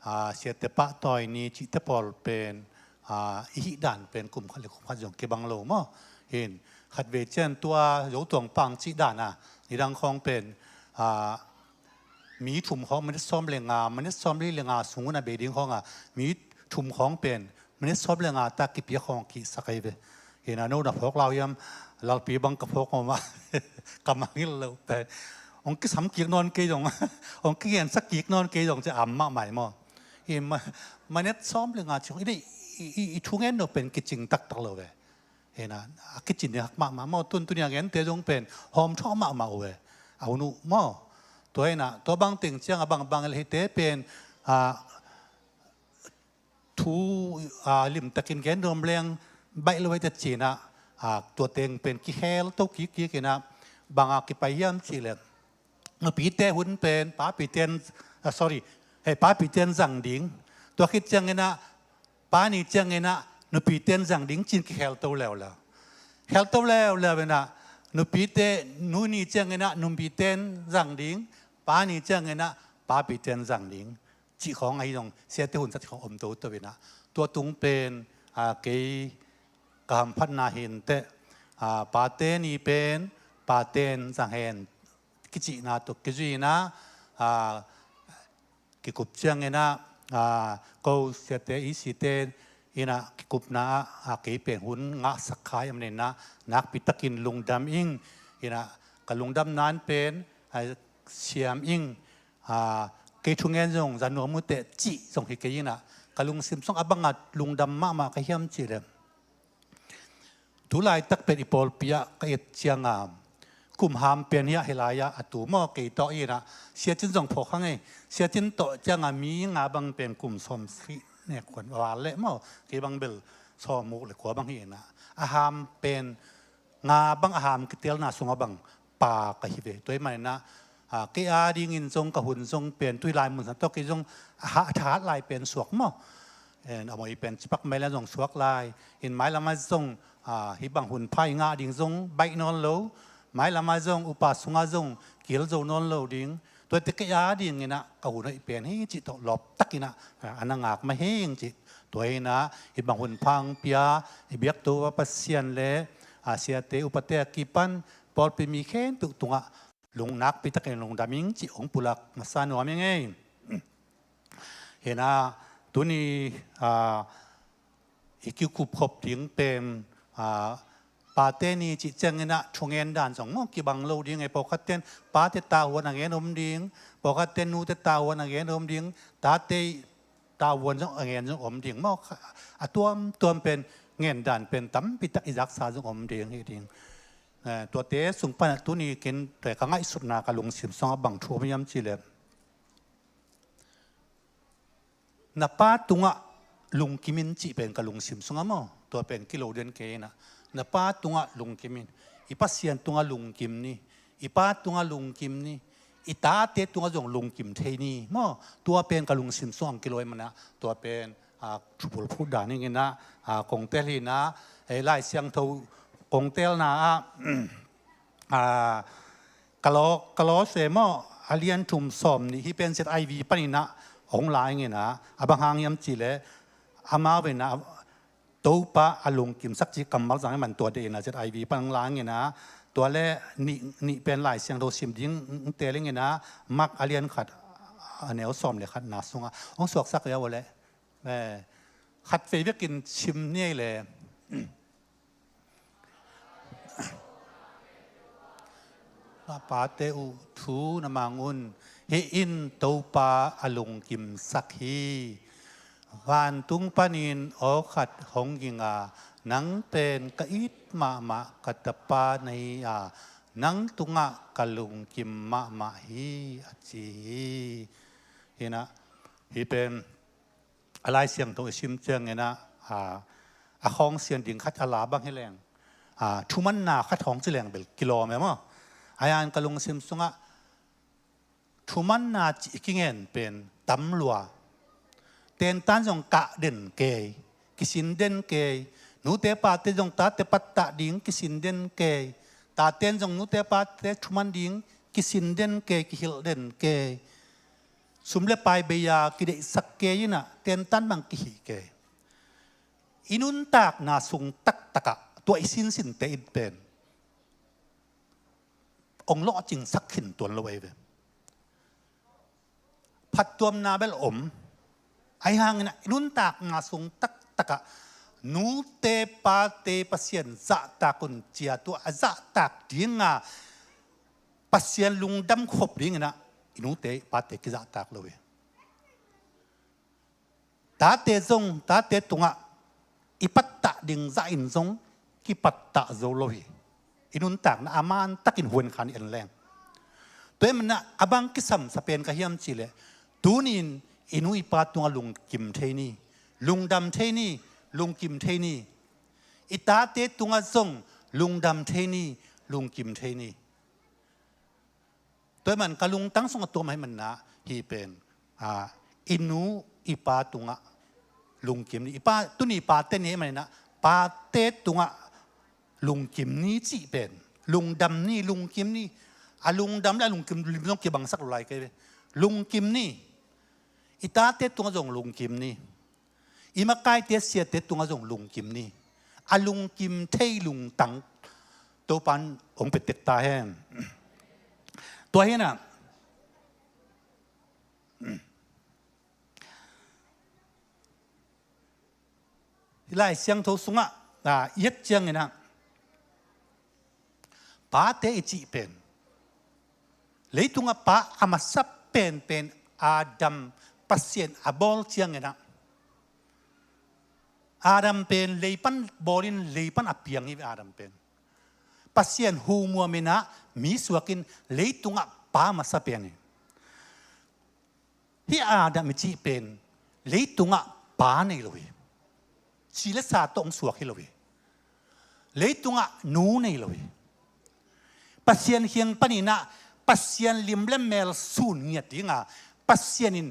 ah, siate pahtawi ni cihte pawl pen, ah, i hih dan pen kum khat le kum khat zong kibang lo maw. Hi in, khatvei ciang tua Zotuang Pang cih dan a, nidang khawng pen, ah, mi thum khawng minit sawm le nga, minit sawm li le nga sung un a bei ding khawng a, mi thum khawng pen minit sawm le nga ta kipia khawng kihsak ahi ve. Hi in ah no na phawk lai hiam, lalpi bang ka phawk mawk mah. Ka mangngilh lo pen. Hong kisam kik nawn kei zong, hong kigensak kik nawn kei zong ci a, am mahmah ei maw. Hi in ah ma-, minit sawm le nga ci khawng i, i, i, i thungen no pen kicing taktak lo ve. Hi in ah, a kicin ni hak mahmah maw, tun tuni a gente zong pen hawm thawh mahmah uh ve. A hun uh maw. Tua hi in ah, tua bang teng ciang a bangbang le hihte pen, ah, thu, ah, limtakin gen nuam leng baih lo hi ta ci in ah, ah, tua teng pen kihel to kikkik in ah, bang a kipai hiam cih leh, nupite hun pen papite in, ah, sorry, hei, papite in zang ding. Tua khit ciang in ah, pa ni ciang in ah nupite in zang ding ci-in kihel to leuleu. Hel to leuleu in ah, nupite, nu ni ciang in ah nupite in zang ding, pa ni ciang in ah papite in zang ding cih khawng ahi zong, siate hun zat khawng om toto in ah, tua tung pen, ah, kei ka hamphatna hi inteh, ah, pate ni pen pate in zang hen kicihna tawh kizui in ah, ah, kikup ciang in ah, ah, ko siate, i site in ah kikupna ah, ah, kei pen hun ngahsak kha ahih manin ah nakpi takin lungdam ing. In ah ka lungdamna in pen, ah, siam ing. Ah, kei thungen zong za nuam uh teh cih zong hi kei in ah, ka lungsim sung a bang a lungdam mahmah ka hiam cih leh, tu laitak pen i pawlpi ah ka et ciang a, kum ham pen hi a, hih lai ah a tu maw, kei tawh in ah, Sia Cin zong phawk hang ei. Sia Cin tawh ciang a mi nga bang pen kum sawmsarih nek khuan val leh maw, kei bang bel sawmguk le kua bang hi in ah, a ham pen nga bang a ham kitelna sungah bang pa ka hi ve. Tua ahih manin ah, ah, kei a dingin zong ka hun zong pen tu-i lai mun sang tawh kei zong a ha-, a thahat lai pen suak maw. En, a mawh i pen cipak mai le zong suak lai. In mailam ah zong, ah, hih bang hun pha i ngah ding zong baih nawn lo. Mailam ah zong upa sungah zong kil zo nawn lo ding. Tua teh kei a dingin ah ka hun hoih pen hi cih tawh lawp takin ah, ah, a na ngak mah hi ing cih. Tua hi in ah hih bang hun pha hong pia i biak Topa Pasian le, ah, siate upate a kipan pawlpi mi khempeuh tungah lung nakpi takin lungdam ing cih hong pulak masa nuam ing ei. Hi in ah tuni, ah, i kikup khop ding pen, ah, pate ni cih ciangin ah thungen dan zong maw kibang lo ding ei. Pawlkhat ten pate tavuan a ngen om ding, pawlkhat ten nute tavuan a ngen om ding, tate tavuan zong a ngen zong om ding maw. A tuamtuam pen ngen dan pen tampi tak i zaksa zong om ding hi ding. Eh, tuate sung pan ah tuni ken tua ka ngaihsutna ka lungsim sungah bang thu om hiam cih leh, na pa tungah lungkim in cih pen ka lungsim sungah maw, tua pen kilo den kei in ah, na pa tungah lungkim in, i Pasian tungah lungkim ni, i pa tungah lungkim ni, i tate tungah zong lungkim thei ni maw. Tua pen ka lungsim sungah hong kilo ahih manin ah, tua pen, ah, thupul phut dan ing in ah, ah, kong tel hi in ah, eh, Lai Siangtho kong telna ah, ah, Kolo-, Kolose maw, a lian thum sawm nih, hih pen Z I V panin ah hong la ing in ah, a bang hang hiam cih leh, amau in ah Topa a lungkimsak cih kammal zang ahih manin tua deih in ah Z I V pan hong la ing in ah, tua le nih, nih pen Lai Siangtho sim ding hong tel ing in ah, Mark a lian khat, a neu sawm le khatna sungah hong suaksak hi a, ua leh, eh, khatvei bekin sim ni ei leh. Pate uh, thu na mang un. Hih in Topa a lungkimsak hi. Vantung panin aw khat hong ging a, nang pen ka it mahmah ka tapa na hi a, nang tungah ka lungkim mahmah hi, a ci hi. Hi in ah, hih pen a Lai Siangtho i sim ciangin ah, a, a khawng sian ding khat a la bang hi leng, a, thumanna khat hong ci leng bel kilawm e maw? Ahi hangin ka lungsim sungah thumanna cih i kingen pen tam lua. Tentan zong kah den kei, kisin den kei. Nute pate zong tate pattah ding kisin den kei. Taten zong nute pate thuman ding kisin den kei, kihilh den kei. Sum le pai bei-a kideihsak kei in ah, tentan bang kihih kei. I nuntakna sung taktakah tua i sinsinte in pen ong lawhcingsak khin tuan lo ahi ve. Phattuamna bel om. Ahi hangin ah i nuntakna sung taktakah nute pate Pasian zahtak un ci-a, tua a zahtak dinga Pasian lungdam khop dingin ah i nute pate kizahtak lo hi. Tate zong, tate tungah i pattah ding zahin zong kipattah zo lo hi. I nuntakna a mantakin huankhan i en leng. Tua ahih manin ah a bang kisam sa pen ka hiam cih leh, tuni-in i nu i pa tungah lungkim thei ni, lungdam thei ni, lungkim thei ni. I tate tungah zong lungdam thei ni, lungkim thei ni. Tua ahih manin ka lungtang sungah tua mah ahih manin ah hih pen, a, i nu i pa tungah lungkim ni. I pa, tuni Pate Ni ahih manin ah pate tungah lungkim ni cih pen, lungdam ni, lungkim ni. A lungdam le a lungkim lim zong kibangsak lo lai kei ve. Lungkim ni. I tate tungah zong lungkim ni. I makaite siate tungah zong lungkim ni. A lungkim thei lungtang Topa'n hong pia tek ta hen. Tua hi in ah, Lai Siangtho sungah, a, i et ciangin ah, pate i cih pen, leitungah pa a masa penpen Adam, Pasian a bawl ciangin ah, Adam pen lei pan bawlin lei pan a piang hi. Adam pen Pasian hu muam in ah mi suakin leitungah pa masa pen hi. Hih Adam i cih pen leitungah pa nei lo hi. Si le sa tawh hong suak hi lo hi. Leitungah nu nei lo hi. Pasian kiang panin ah Pasian lim le mel sun ngiat dinga, Pasian in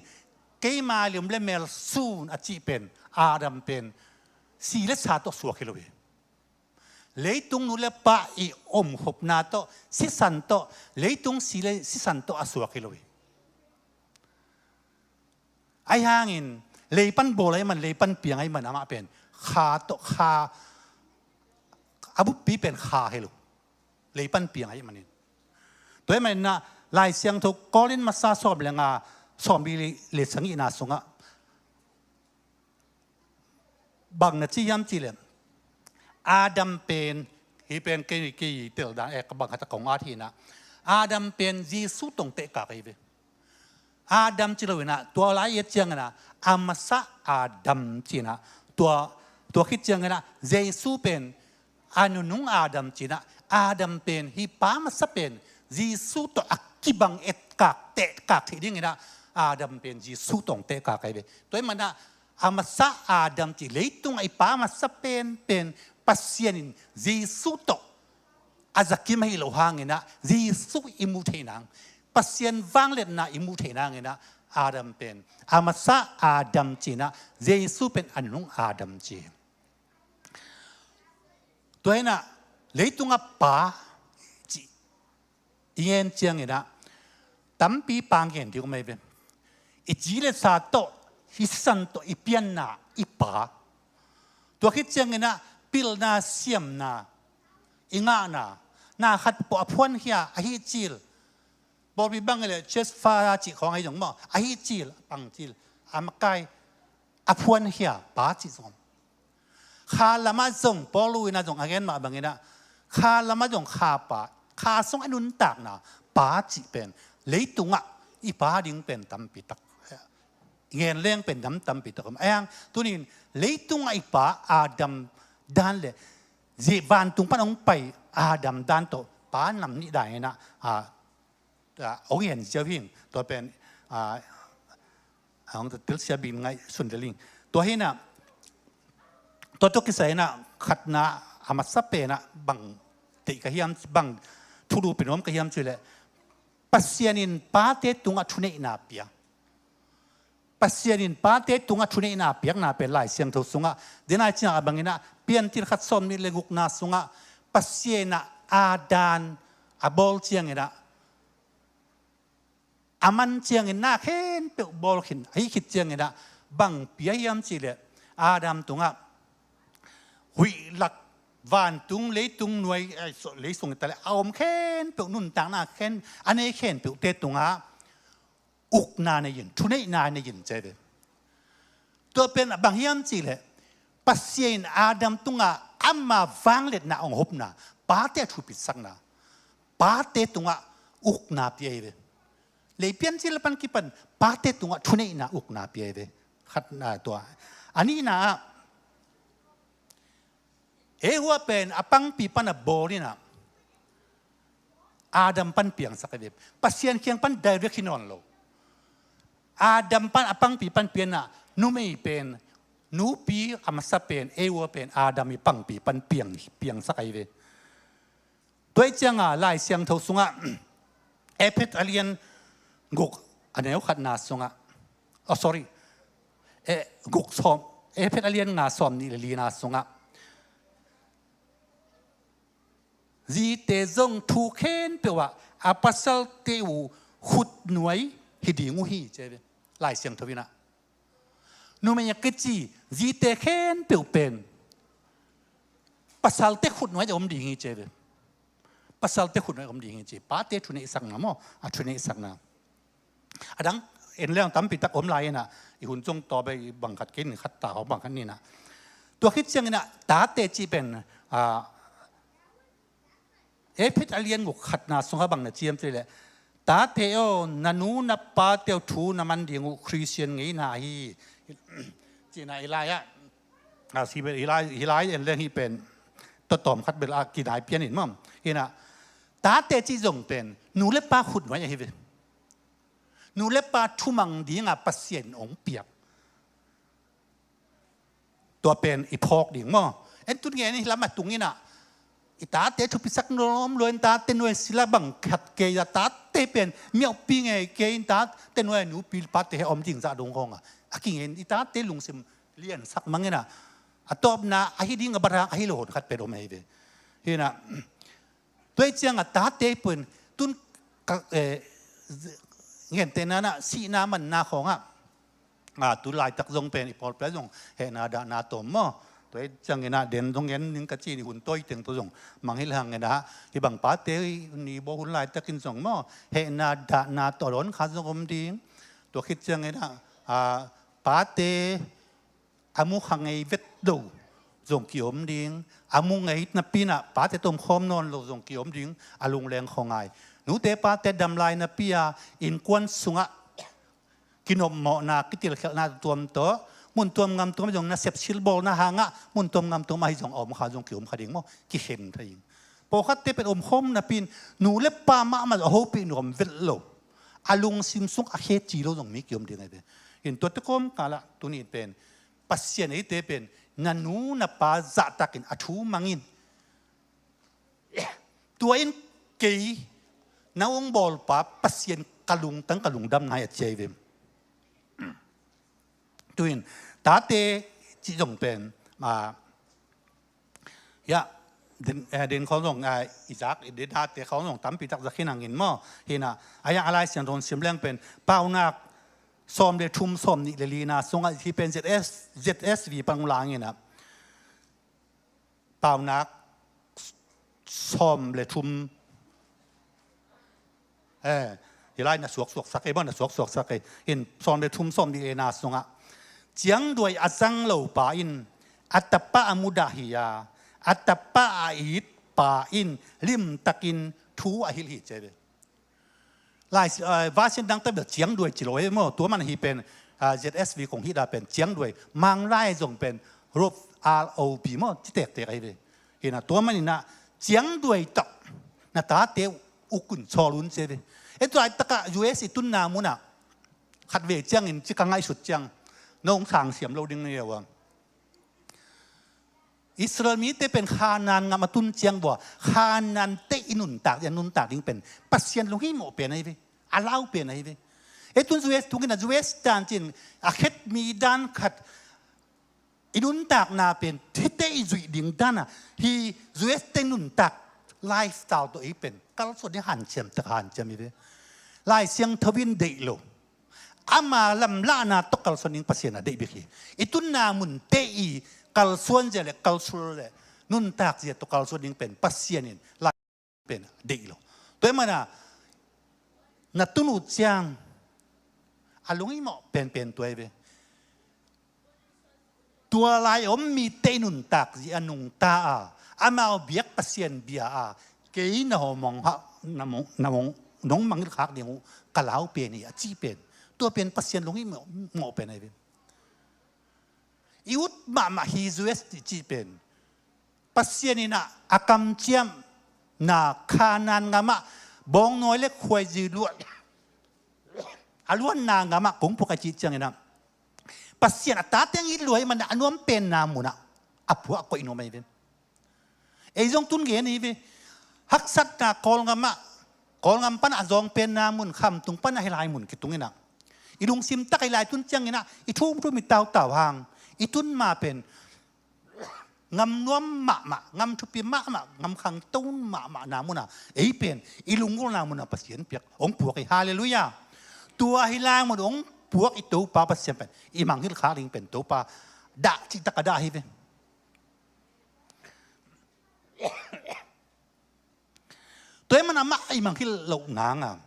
keima lim le mel sun a cih pen, Adam pen si le sa tawh suak hi lo hi. Leitung nu le pa i omkhopna tawh, sisan tawh, leitung si le sisan tawh a suak hi lo hi. Ahi hangin, lei pan bawl ahih man, lei pan piang ahih man, amah pen kha tawh, kha, a buppi pen kha hi lo. Lei pan piang ahih manin. Tua ahih manin ah, Lai Siangtho Korin masa sawm le nga, sawmli le sagihna sungah bang na ci hiam cih leh, Adam pen, hih pen kei, kei tel dan, eh, ka bang khat a kong at hi in ah, Adam pen Jesu tawh hong tehkak ahi ve. Adam ci lo in ah, tua lai i et ciangin ah, a masa Adam ci in ah, tua, tua khit ciangin ah, Jesu pen a nunung Adam ci in ah, Adam pen, hih pa masa pen Jesu tawh a kibang etkak, tehkak theih dingin ah, Adam pen Jesu tawh hong tehkak ahi ve. Tua ahih manin ah, a masa Adam cih, leitungah i pa masa penpen Pasian in Jesu tawh a zakim ahih loh hangin ah, Jesu i muh theih nang, Pasian vangliatna i muh theih nangin ah, Adam pen a masa Adam ci in ah, Jesu pen a nunung Adam ci. Tua hi in ah, leitungah pa cih i ngen ciangin ah, tampi pa ngen ding om ahi ve. I ci le sa tawh, i sisan tawh i pianna i pa. Tua khit ciangin ah, pilna siamna i ngahna, na khat pawh a phuankhia, a hih cil. Pawlpi bang hi leh church father cih khawng ahi zong maw, a hih cil, a pang cil, a makai, a phuankhia pa cih zong om. Kha lamah zong, Paul in ah zong a gen mah bangin ah, kha lamah zong kha pa, Kha sung a nuntakna pa cih pen leitungah i pa ding pen tampi tak, ngen leng pen nam tampi tak om. Ahi hang tunin leitungah i pa Adam dan le zih vantung pan hong pai Adam dan tawh pa nam nih dan inah, a, a, hong ngen ziau hing. Tua pen, a, a, hong telsiam bing ngaihsun lel hing. Tua hinah, tua tawh kisai inah khatna a masa penah bang theih ka hiam, bang thulu pen om ka hiam cih leh Pasian in pate tungah thuneihna pia. Pasian in pate tungah thuneihna piakna pen Lai Siangtho sungah denai ciangah a banginah Piancil khat sawm nih le gukna sungah Pasian inah Adam a bawl cianginah a man ciangin na khempeuh bawl khin, ahi khit cianginah bang pia hiam cih leh Adam tungah huih lak vantung leitung nuai, ai, so, leisung i ta leh a om khempeuh nuntakna khen a nei khempeuhte tungah ukna nei in, thuneihna nei in ci hi ve. Tua pen a bang hiam cih leh Pasian in Adam tungah ama vangliatna hong hopna, pate a thupisakna, pate tungah ukna pia hi ve. Lei Piancil pan kipan pate tungah thuneihna ukna pia hi ve. Khatna tua. A nihna ah Eva pen a pangpi pan a bawl inah Adam pan piangsak hi ve. Pasian kiang pan direct hi nawn lo. Adam pan a pangpi pan pianah numei pen, nupi a masa pen Eva pen Adam i pangpi pan piang, piangsak ahi ve. Tua hi cianga Lai Siangtho sungah Efet a lian guk a neu khatna sungah, oh, sorry, eh, guk sawm, Efet a lian nga sawm nih le lina sungah zite zong thu khempeuh ah a pasalte uh khutnuai hi ding uh hi ci hi ve. Lai Siangtho inah numei a kici zite khempeuh pen pasalte khutnuai a om ding hi ci hi ve. Pasalte khutnuai a om ding hi ci. Pate thuneihsakna maw, a thuneihsakna. A dang en leng tampi tak om lai inah i hun cung tawp a i bang khat kei in khat ta hawk bang khat ninah. Tua khit cianginah tate cih pen, a, Efet a lian guk khatna sungah bang na ci hiam cih leh, tate aw, na nu na pate uh thu na man ding uh Khristian ngeina hi. Cihna i lai ah, a, hi pen, hi lai, hi lai en leng hi pen tua tawm khat bel a kinai pian in maw. Hinah tate cih zong pen nu le pa khutnuai ahi ve. Nu le pa thumang dinga Pasian hong piak. Tua pen i phawk ding maw? En tun ngen in hi lam a tung inah i tate thupisak nuam lua in tate nuai sila bang khat kei a, tate pen miauhpi ngei kei in tate nuai nupi pate he om ding zah dong khawng a, a kingen i tate lungsim liansak mang inah a tawpna ahi ding a barang ahi lo hon khat pen om ahi ve. Hinah Tua hi ciangah tate pen tun ka, eh, gentehna inah sihna manna khawngah, a, tu laitak zong pen i pawlpi ah zong hehna dahna tawm maw? Tua hi cianginah den zong gen ning ka ci ni, hun tawi teng tawh zong mangngilh hanginah hih bang pate ni baw hun laitakin zong maw, hehna dahna tawh a dawn kha zong om ding. Tua khit cianginah, a, pate a mu kha ngei vet lo zong ki-om ding, a mu ngei napi inah pate tawh om khawm nawn lo zong ki-om ding, a lungleng khawngai. Nute pate dam lai napi a innkuan sungah kinopmawhna, kitilkhialhna tuamtuam tawh, mun tuam ngam tuam zong nasep silbawlna hangah mun tuam ngam tuam ahi zong a om kha zong ki-om kha ding maw, kikhen kha ding. Pawlkhatte pen om khawm napi in nu le pa mahmah a hopih nuam vet lo, a lungsim sung a khe ci lo zong mi ki-om ding ahi ve. Hin tuate kawmkalah tuni pen Pasian eite pen na nu na pa zahtakin a thu mang in. Tua in kei na hong bawlpa Pasian ka lungtang ka lungdam nai a ci ahi ve. Tu in tate cih zong pen, a, ya, den, eh, den khawng zong, a, i zak, i den tate khawng zong tampi tak zak hi nangin maw. Hinah a yang a Lai Siangtho sim leng pen Paunak sawm le thum sawm nih le lina sungah hih pen Z S, Z S V pan hong la nginah Paunak sawm le thum, eh, hi lai na suaksuaksak ei maw, na suaksuaksak ei. Hin sawm le thum sawm nih le lina sungah ciangduai a zang lo pa in a tapa a mudah hi a, a tapa a it pa in limtakin thu a hilh hi ci ve. Lai, eh, version dang ta bel ciangduai ci lo e maw. Tua man hi pen, ah, Z S V kong hih da pen ciangduai. Manglai zong pen rof R O P maw. Ci tektek ahi ve. Hi na tua man hi na ciangduai tawh na tate uk un sawl un ci ve. E tua i takah U S i tunna munah khat vei ciangin ci ka ngaihsut ciang nong sang siam lo ding ni a. Israel mite pen Khanaan ngam a tun ciang vua Khanaan te i nuntak, i nuntak ding pen Pasian lunghimawh pen ahi ve. A lau pen ahi ve. E tun U S tungin a U S dan cin a khet mi dan khat i nuntakna pen hite i zuih ding dana hi U S te nuntak lifestyle tawh ei pen kalsuan ding hanciam tak hanciam hi ve. Lai Siangtho in deih lo. Ama lamlahna tawh kalsuan ding Pasian a deih bik hi. I tunna munte i kalsuan zia le kalsul le nuntak zia tawh kalsuan ding pen Pasian in lai pen a deih lo. Tua i mana na tunu ciang a lunghimawh penpen tua i ve. Tua lai om mite i nuntak zia a nungta a amau biak Pasian bia a kei na hawmawng ha na mawng na mawng nong mangngilh khak ding uh ka lau pen hi a ci pen. Tua pen Pasian lunghimawh pen ahi ve. I ut mahmah hi U S ti ci pen Pasian in a kamciamna Khanaan ngamah bawngnawi le khuaizi luah a luanna ngamah kong phuak a cih ciangin a Pasian a tate ngit luai man a nuam penna munah a phuak a koih nuam ahi ve. Ei zong tun gen hi ve. Haksatna Kawlngamah Kawlngam panah a zawng penna mun Khamtung panah hi lai mun kitung inah i lungsim tak a i lai tun cianginah i thumthum i tautau hang i tun ma pen ngam nuam mahmah, ngam thupi mahmah, ngam khangto mahmahna munah ei pen i lunggulhna munah Pasian piak hong puak hi. Halleluiah. Tua hi lai mun hong puak i Topa Pasian pen i mangngilh khak ding pen Topa dah cihtak a dah hi ve. Tua hi man amah i mangngilh loh nanga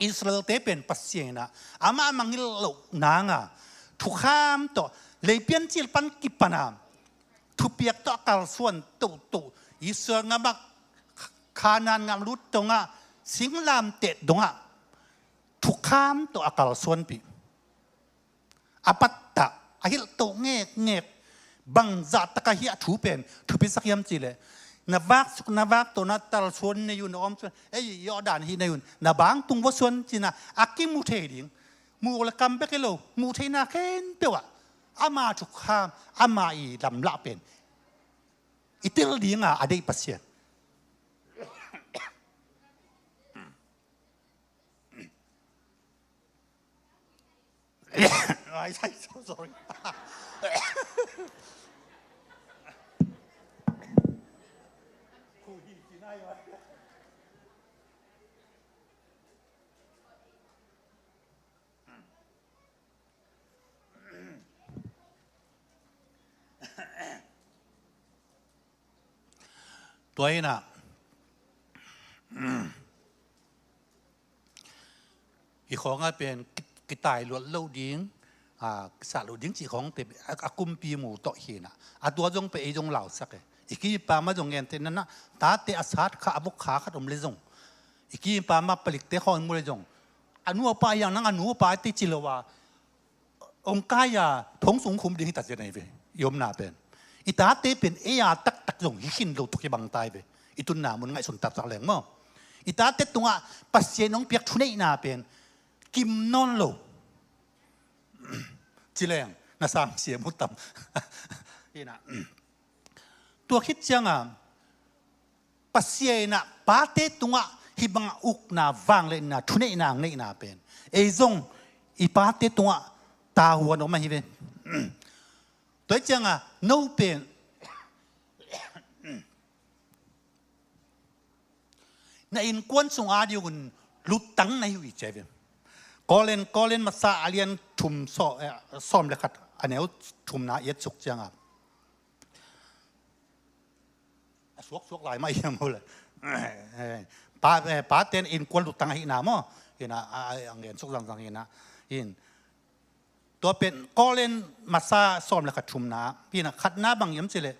Israel-te pen Pasian inah amah a mangngilh loh nanga thukham tawh leipian cil pan kipana thupiak tawh a kalsuan tohtoh Israel ngamah Khanaan ngam lut dongah singlamteh dongah thukham tawh a kalsuanpih. A pattah a hilhtoh ngekngek bangzah taka hi a thu pen thupisak hiam cihleh na vaksuk na vaktawh na talsuan nei un na awmsuan ei i awhdan hi nei un na bangtung vawsuan cinah a kimu thei ding muh le kam bek hi lo muh theihna khempeuh ah ama thukham ama i lamlah pen i tel dinga a deih Pasian. Ai, ai, so sorry. Tua inah hi khawngah pen ki- kitailuat loh ding, a, kisah loh ding cih khawngte a, a kumpi mu tawh hinah a tua zong pe ei zong lausak e. I kipa mah zong ngente nanah tate a sat kha a vok kha khat om le zong i kipa mah palikte khawng mu le zong a nu a pa hiang nang a nu a pa te ci lo a hong kai a thong sung khum ding hi ta cia nei ve. I omna pen i tate pen ei a taktak zong hi khin lo tuk hi bang tai ve. I tunna mun ngaihsun taktak leng maw i tate tungah Pasian hong piak thuneihna pen kim nawn lo. Ci leng na sang siam uh tam. Hinah tua khit cianga Pasian inah pate tungah hih bangah ukna vangliatna thuneihna ang neihna pen ei zong i pate tungah tahuan om ahi ve. Tua hi cianga no pen na innkuan sung a ding un luttang na hi uh hi cia ve. Korin Korin masa a lian thum saw- eh, sawm le khat a neu thumna i et suk cianga a suaksuak lai mah hiam ho le pa eh, paten innkuan luttang ahihna maw? Hinah a- a- ang gen suk zangzang hinah hin tua pen Korin masa sawm le khat thumna hinah khatna bang hiam cileh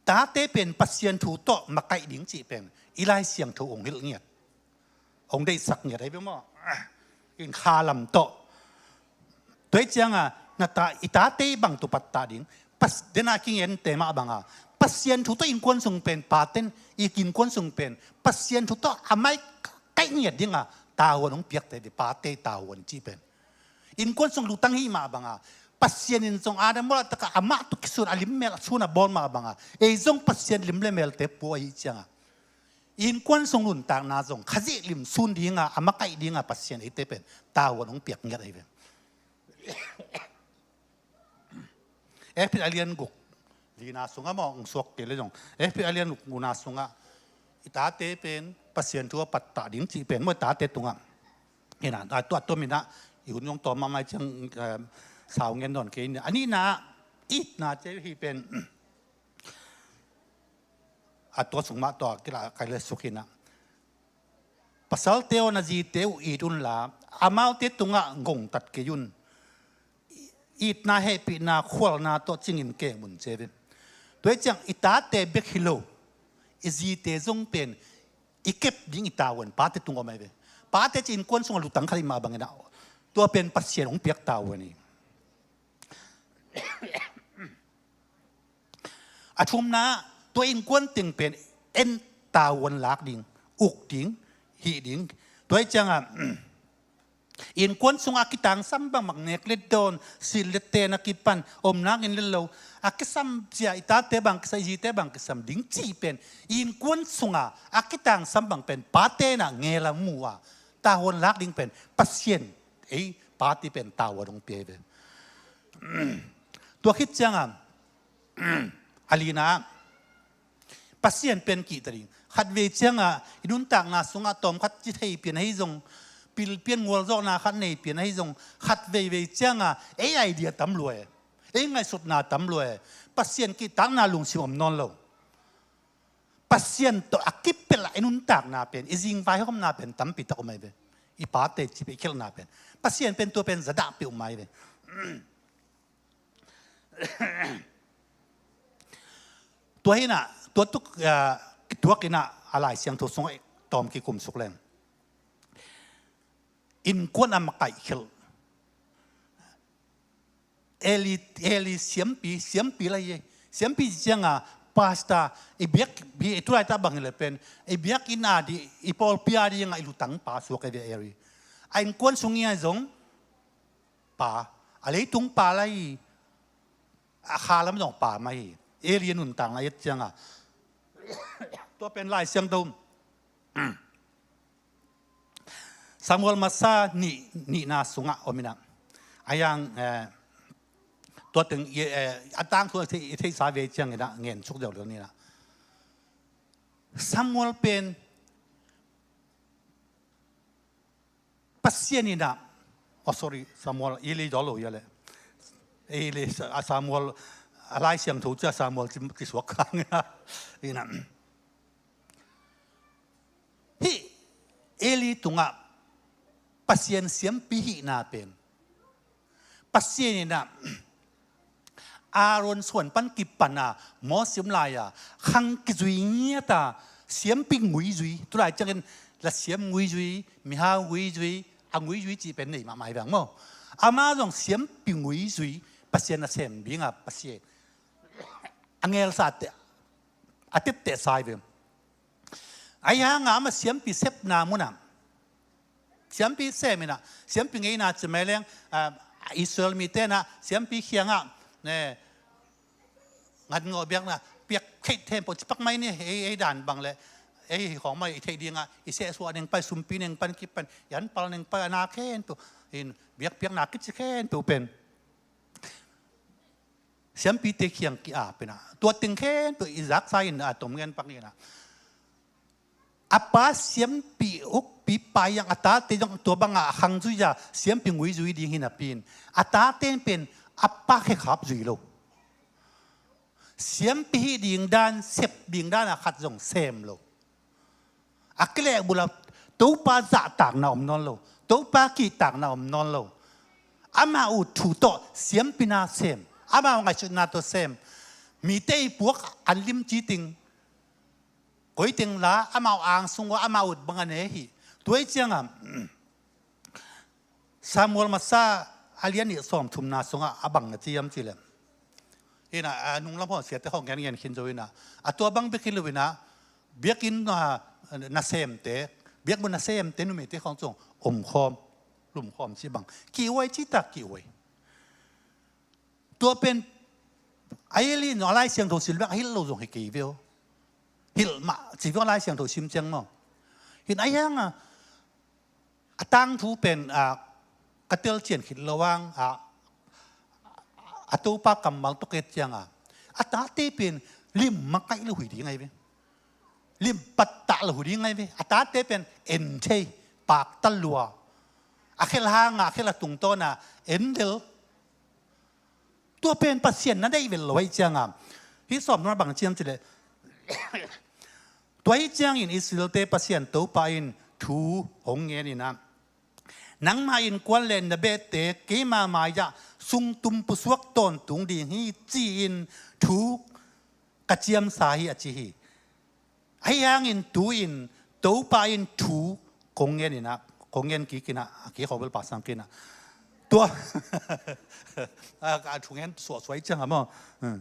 tate pen Pasian thu tawh makaih ding cih pen i Lai Siangtho hong hilh ngiat, hong deihsak ngiat ahi ve maw? In khalam tawh. Tua hi cianga na ta, i tate bang tu pattah ding. Pas, dena kingente mah banga Pasian thu tawh innkuan sung pen, paten i innkuan sung pen Pasian thu tawh a makaih ngiat dinga tavuan hong piakte, pate tavuan cih pen. Innkuan sung lutang hi mah banga Pasian in zong Adam bawl a taka amah tu kisun a limmel a sun a bawl mah banga ei zong Pasian lim le melte pua ahi cianga innkuan sung nuntakna zong Khazih lim sun dinga a makaih dinga Pasian eite pen tavuan hong piak ngiat ahi ve. Efesa a lian guk lina sungah maw hong suak kei le zong, Efesa a lian guk lina sungah i tate pen Pasian thu a pattah ding cih pen maw i tate tungah. Hina, a tua, a tua minah i hun zong tawm mahmah ciang, eh, sau ngen nawn kei ni. A nihna, itna ci hi pen, a tua sung mah tua kila kai le suk hina. Pasalte aw, na zite uh it unla, amaute tungah ngongtat kei un. Itna, hehpihna, khualna tawh cingin keng un ci hi ve. Tua hi ciang i tate bek hi lo, i zite zong pen i kep ding i tavuan pate tung om ahi ve. Pate ci innkuan sungah lutang khat i mah bangin ah, tua pen Pasian hong piak tavuan hi. A thumna, tua innkuan teng pen en tavuan lak ding, uk ding, hih ding. Tua hi cianga innkuan sungah a kitangsam bangmah nek le dawn, silh le ten a kipan om nakin le lo, a kisam cia i tate bang kisam, i zite bang kisam ding cih pen innkuan sungah a kitangsam bang pen pate na ngel a mu a tavuan lak ding pen Pasian ei pate pen tavuan hong pia hi ve. Tua khit cianga a lina, Pasian pen kihta ding. Khatvei cianga i nuntakna sungah tawmkhat ci thei pian ahi zong, pilpian ngualzawhna khat nei pian ahi zong, khatveivei cianga ei idea tam lua e, ei ngaihsutna tam lua e, Pasian kihtakna lungsim om nawn lo. Pasian tawh a kipelh a i nuntakna pen, i zingvai hawmna pen tampi tak om ahi ve. I pate cih pen, i khelhna pen, Pasian pen tua pen zadah peuhmah ahi ve. Tua hinah, tua tuk, ah, tuak inah a Lai Siangtho sungah tawm kikum suk leng, innkuan a makaih khelh. Eli, Eli siampi, siampi lai e. Siampi cianga pastor, i biak, i tulaitak bang hi le pen, i biakinn a di, i pawlpi a dinga i lutang pa suak ahi ve Eli. A innkuan sung i a zong pa, a leitung pa lai, a khalam zong pa mah hi. Eli a nuntakna i et cianga, tua pen Lai Siangtho Samuel masa nih, nihna sungah om inah. A yang, eh, tua teng, eh, a tangthu i thei, i theihsa ve ciang inah ngen suk deuh lel ni inah. Samuel pen Pasian inah, oh, sorry, Samuel, Eli daw lo ia le. Eli, a Samuel, a Lai Siangtho cia Samuel ci, ci suak kang inah. Hih Eli tungah Pasian siampi hihna pen, Pasian inah Aaron suan pan kipana Moses om lai-a khang kizui ngiata siampi nguizui, tulai ciangin la siam nguizui, mihau nguizui, a nguizui cih pen nei mahmah hi vang maw. Ama zong siampi nguizui Pasian a sem dinga Pasian a ngelsa te a tepteh sa hi ve. Ahi hanga ama siampi sepna munah siampi sem inah, siampi ngeina ci mai leng, ah, Israel mite inah siampi khiangah, ne, ngan ngawh biakna piak theih thempeuh cipak mai ni, ei, ei dan bang le ei hi khawng mai i theih dinga i sehsuah neng pai, sumpi neng pan kipan i anpal neng pai, a na khempeuh in biakpiakna kici khempeuh pen siampite khiang ki-ap inah, tua teng khempeuh i zaksa in a tom ngen pak inah, a pa siampi ukpi pa iang a tate zong tua bangah a khang zui a siampi nguizui ding hi napi in, a tate pen a pa khekhap zui lo. Siampi hih ding dan, sep ding dan a khat zong sem lo. A kilehbulh a Topa zahtakna om nawn lo, Topa kihtakna om nawn lo. Amah uh thu tawh siampi na sem, amah uh ngaihsutna tawh sem. Mite i puak an limci teng, koi teng la amau angsung ua amau ut bang a ne hi. Tua hi ciangah Samuel masa a lian nih sawmthumna sungah a bang na ci hiam cih leh, hi na, a nunglam hawh siate khawng ngen ngen khin zo hi na, a tua bang bek hi lo hi na, biakinn, a, nasemte, biakbuk nasemte numeite khawng zong omkhawm, lumkhawm ci bang, kihhuai ci tak kihhuai. Tua pen a Eli in a Lai Siangtho sim bek a hilh lo zong hi kei ve aw. Hilh mah ci ve aw, a Lai Siangtho sim ciang maw. Hi na, a hiang a, a tangthu pen, a, ka telcian khit lo ang, a, a Topa kammal tawh ka et ciangah, a tate pen lim makaih lo hi ding ahi ve. Lim pattah lo hi ding ahi ve. A tate pen en thei, pakta lua. A khel hangah, a khel a tungtawnah en lel. Tua pen Pasian na deih vel lo ahi ciangah, hih sawmthumna bang ci hiam cih leh, tua hi ciangin Israelte Pasian Topa in thu hong ngen in ah, nangma innkuan le na behte keima mai-ah sungtum pusuak tawntung ding hi, ci-in thu ka ciamsa hi, a ci hi. Ahi hangin tu-in Topa in thu kong ngen in ah, kong ngen kik in ah, a kik khawng bel pasang kik in ah, tua, a, a thu ngen suahsuah hi ciangah maw. Hmm.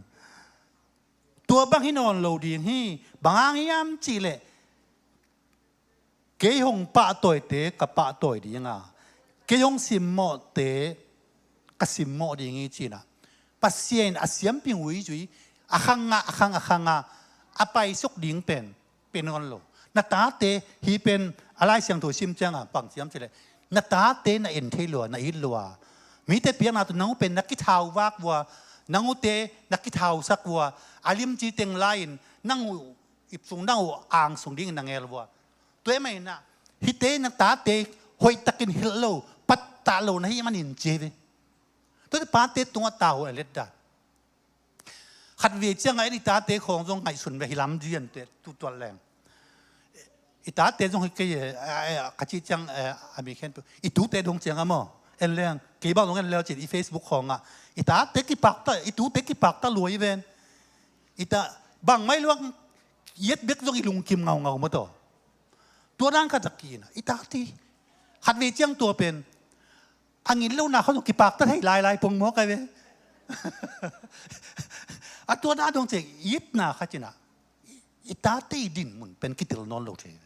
Tua bang hi nawn lo ding hi. Bang hang hiam cih leh, kei hong pahtawite ka pahtawi ding a, kei hong simmawhte ka simmawh ding hi, ci-in ah, Pasian in a siampi ngui zui, a khang ah, a khang, a khang ah, a paisuk ding pen pia nawn lo. Na tate, hih pen a Lai Siangtho sim ciangah bang ci hiam cih leh, na tate na en thei lua, na it lua. Mite piakna tawh nang uh pen na kithauvak vua, nang uhte na kithausak vua, a limci teng la-in nang uh ipsung, nang uh angsung dingin na ngel vua. Tua ahih manin ah, hihte na tate hoihtakin hilh lo, pattah lo na hih manin ci hi ve. Tuate pate tungah tahu a letdan. Khatvei ciangah en i tate khawng zong ngaihsun ve, hi lam diante tutual leng. I tate zong hi kei e, a, a, ka cih ciang, e, a mi khempeuh, i tute dong ciangah maw, en leng, kei bang zong en leu cin, i Facebook khawngah i tate kipakta, i tute kipakta lua hi ven. I ta, bang mai luang, i et bek zong i lungkim ngaungau maw taw. Tua dan khat a ki-in ah, i tate, khatvei ciang tua pen a ngin lohna khawng zong kipakta thei lailai pongmawk ahi ve. A tua dan dong ciang itna khat in ah, i tate i dinmun pen kitel nawn lo thei ve.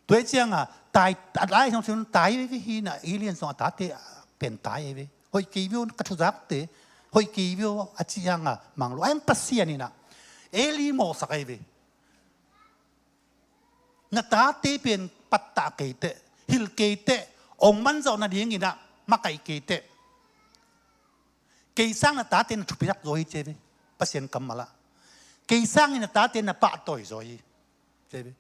Tua hi ciangah tai, a Lai Siangtho sim, tai ve hi na, Eli in zong a tate pen tai ve. Hoih kei ve aw, ka thuzakte hoih kei ve aw, a ci hangah mang lo. Ahi hang Pasian in ah Eli mawhsak ahi ve. Na tate pen pattah kei teh, hilh kei teh, hong manzawh nadingin ah makaih kei teh. Kei sang na tate na thupisak zaw hi, ci hi ve. Pasian kammal ah, kei sangin na tate na pahtawi zaw hi, ci hi ve.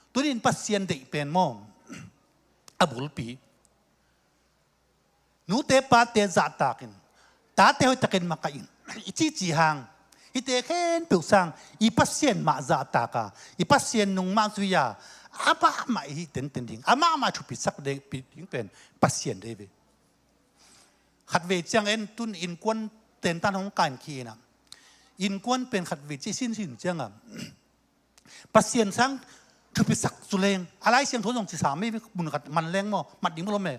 Tuni-in Pasian deih pen maw, a bulpi, nute pate zahtakin, tate hoihtakin makaih in, i cihcih hang, hihte khempeuh sang i Pasian mah zahtaka, i Pasian nung mah zui-a, amah mah i hih tenten ding, amah mah thupisak ding pen Pasian deih ve. Khatvei ciang en, tun innkuan tentan hong kan khin ah, innkuan pen khatvei ciang sinsin ciangah Pasian sang thupisak zu leng, a Lai Siangtho zong ci sam hi ve, mun khat man leng maw, mat ding maw lom e.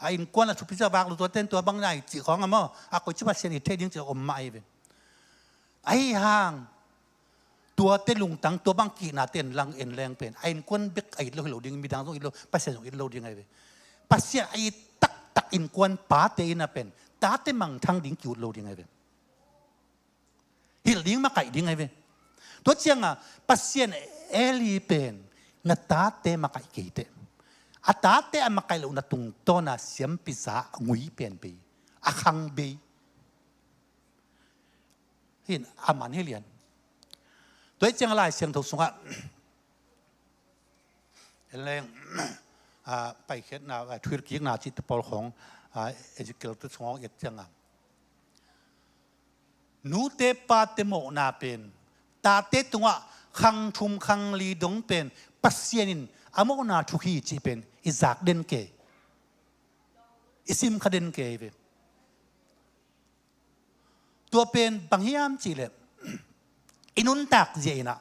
A innkuan a thupisak vak lo, tua ten tua bang nai cih khawng ah maw, a koici Pasian it thei ding cih om mah hi ve. Ahi hang tuate lungtang, tua bang kihnate en lang, en leng pen a innkuan bek a it lo hi lo ding, midang zong it lo, Pasian zong it lo ding ahi ve. Pasian a it taktak innkuan pate in ah pen tate mangthang ding ki-ut lo ding ahi ve. Hilh ding, makaih ding ahi ve. Tua ciangah Pasian, Eli pen na tate makaih kei teh. A tate a makaih lohna tungtawna siampi za ngui pen bei, a khang bei. Hi in a man hi lian. Tua hi ciangah Lai Siangtho sungah en leng, a, paikhiatna, a, thuhilhkikna cihte pawl khawng, a, Ezekiel te sungah hong et ciangah, nute pate mawhna pen, tate tungah khang thum khang li dong pen Pasian in a mawhna thuk hi cih pen i zak den kei, i simkha den kei ve. Tua pen bang hiam cihleh, i nuntak zia in ah,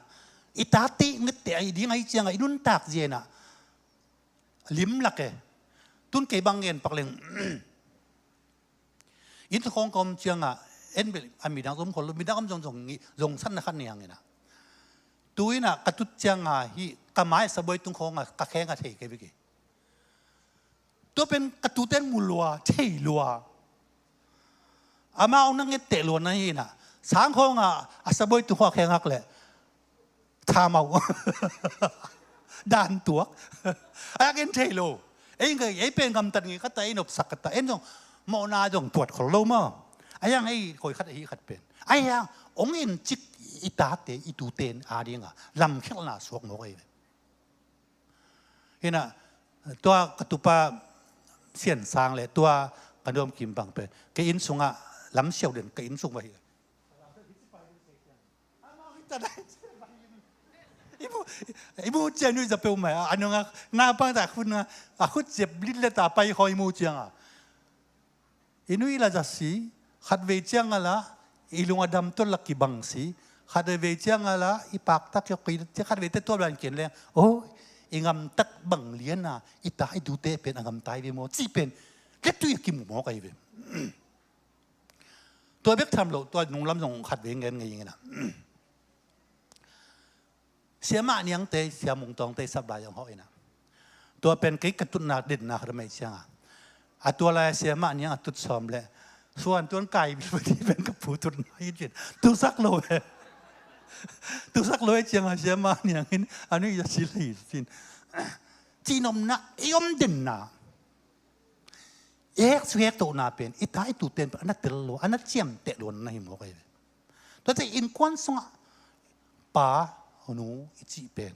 i tate ngitte ahi ding ahi ciangah i nuntak zia in ah lim lak e. Tun kei bang ngen pak leng, inn khawng ka om ciangah, en bel a midang zong om khol lo, midang om zong zong ngi, zong sanna khat ni hang in ah. Tu in ah ka tut ciangah hih ka mai sabuai tung khawngah ka kheng a thei kei bek hi. Tua pen ka tuten mu lua, thei lua. Amau na nget teh lua na hi in ah, sang khawngah a sabuai tung khawng a kheng hak leh thamau. Dan tuak. A ken thei lo. Ei, ei pen gamtat ngi khat a ei nopsak khat a en zong mawhna zong tuat khol lo maw. A hiang ei koi khat ahi khat pen, a hiang ong en cik i tate i tuten a dingah lamkhelhna suak mawk ahi ve. Hi in ah, tua ka tupa Sian Sang le tua ka nuam Kim bang pen, ka inn sungah lam siau den, ka inn sung va hi. I mu, i mu ciang nui za peuh mai, a nungah na pang ta khut na, a khut zep lit le ta pai khaw i mu ciangah. I nui la za si, khatvei ciang a la, i lung a dam tuat la kibang si, khatvei ciang a la, i paktak kiok koi, khatvei te tuat ban kian leng, oh, i ngamtak bang lian a, i ta, i tute pen a ngamtai ve maw, ci pen, le tui a kimu mawk ahi ve. Tua bek tham lo, tua nunglam zong khatvei ngen ngei ing in ah. Siamah Niangte, Sia Mung Tawngte sap lai zong hawh in ah. Tua pen kei ka tutna denna khat a mei ciangah, a tua lai Siamah Niang a tut sawm le suan tuan kai bil pati pen ka pu tutna hi cin. Tusak lo e. Tusak lo e ciangah Siamah Niang in a nui a si lei cin. Cihnopna, i om denna, i hek su hek tohna pen i ta i tuten pen a na tel lo, a na ciamteh lo na hi mawk ahi ve. Tuate innkuan sungah pa, nu i cih pen,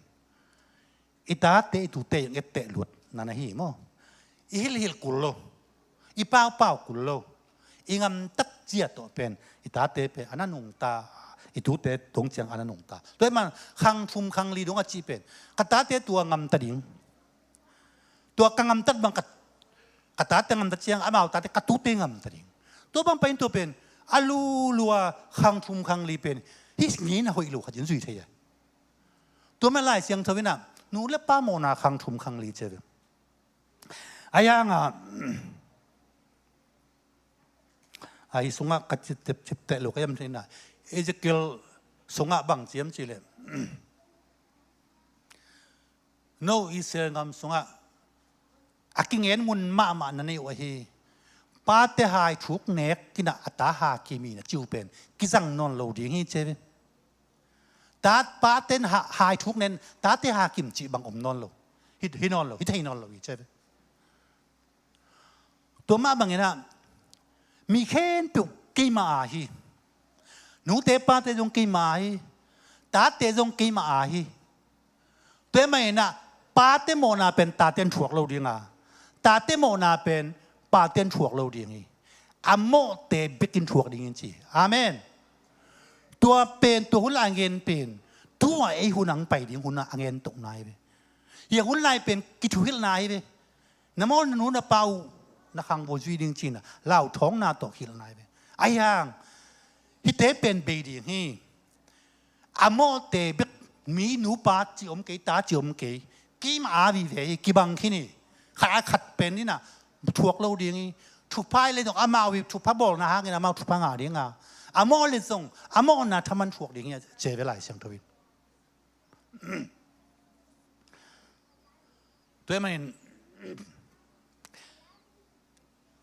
i tate i tute i ngetteh luat na na hi maw. I hilhhilh kul lo, i paupau kul lo, i ngamtak cia tawh pen i tate pen a na nungta, i tute dong ciang a na nungta. Tua hi man khang thum khang li dong a cih pen, ka tate tua ngamta ding. Tua ka ngamtat bang ka, ka tate ngamtat ciang amau tate ka tute ngamta ding. Tua bang pai in tua pen a lulua khang thum khang li pen hi ngi na hoih lo khat in zui thei a. Tua mah Lai Siangtho in ah nu le pa mawhna khang thum khang li ci ve. A hiangah, a hi sungah ka ciptep cipteh lo ka hiam thei in ah, Ezekiel sungah bang ciam ci leh, no Israel gam sungah a kingen mun mahmah na neih uh ahi. Pate hai thuk nek kinah a ta ha kim hi na ci uh pen kizang nawn lo ding hi ci ve. Tat pate ha, hai thuk nen tate ha kim cih bang om nawn lo. Hi, hi nawn lo, hi thei nawn lo hi ci ve. Tua mah bangin ah mi khempeuh keima aa hi. Nute pate zong keima aa hi. Tate zong keima aa hi. Tua hi mah in ah pate mawhna pen tate in thuak lo ding a, tate mawhna pen pate in thuak lo ding hi. A mawhte bekin thuak ding in ci. Amen. Tua pen, tua hun lai a ngen pen, tua ei hun ang pai ding hun a ngen tohna hi ve. Hi a hun lai pen kithuhilhna hi ve. Na mawl na nu na pa uh na khang vua zui ding cihna lauthawngna tawh hilhna hi ve. Ahi hang hihte pen bei ding hi. A mawhte bek mi nupa ci om kei, ta ci om kei, keima aa vive hi, kibang khin hi. Khat a khat pen in ah thuak lo ding hi. Thupha i le dong amau hi, thupha bawlna hangin amau thupha ngah ding a, a mawh le zong a mawhna thaman thuak ding hi a ci ve Lai Siangtho in. Tua hi manin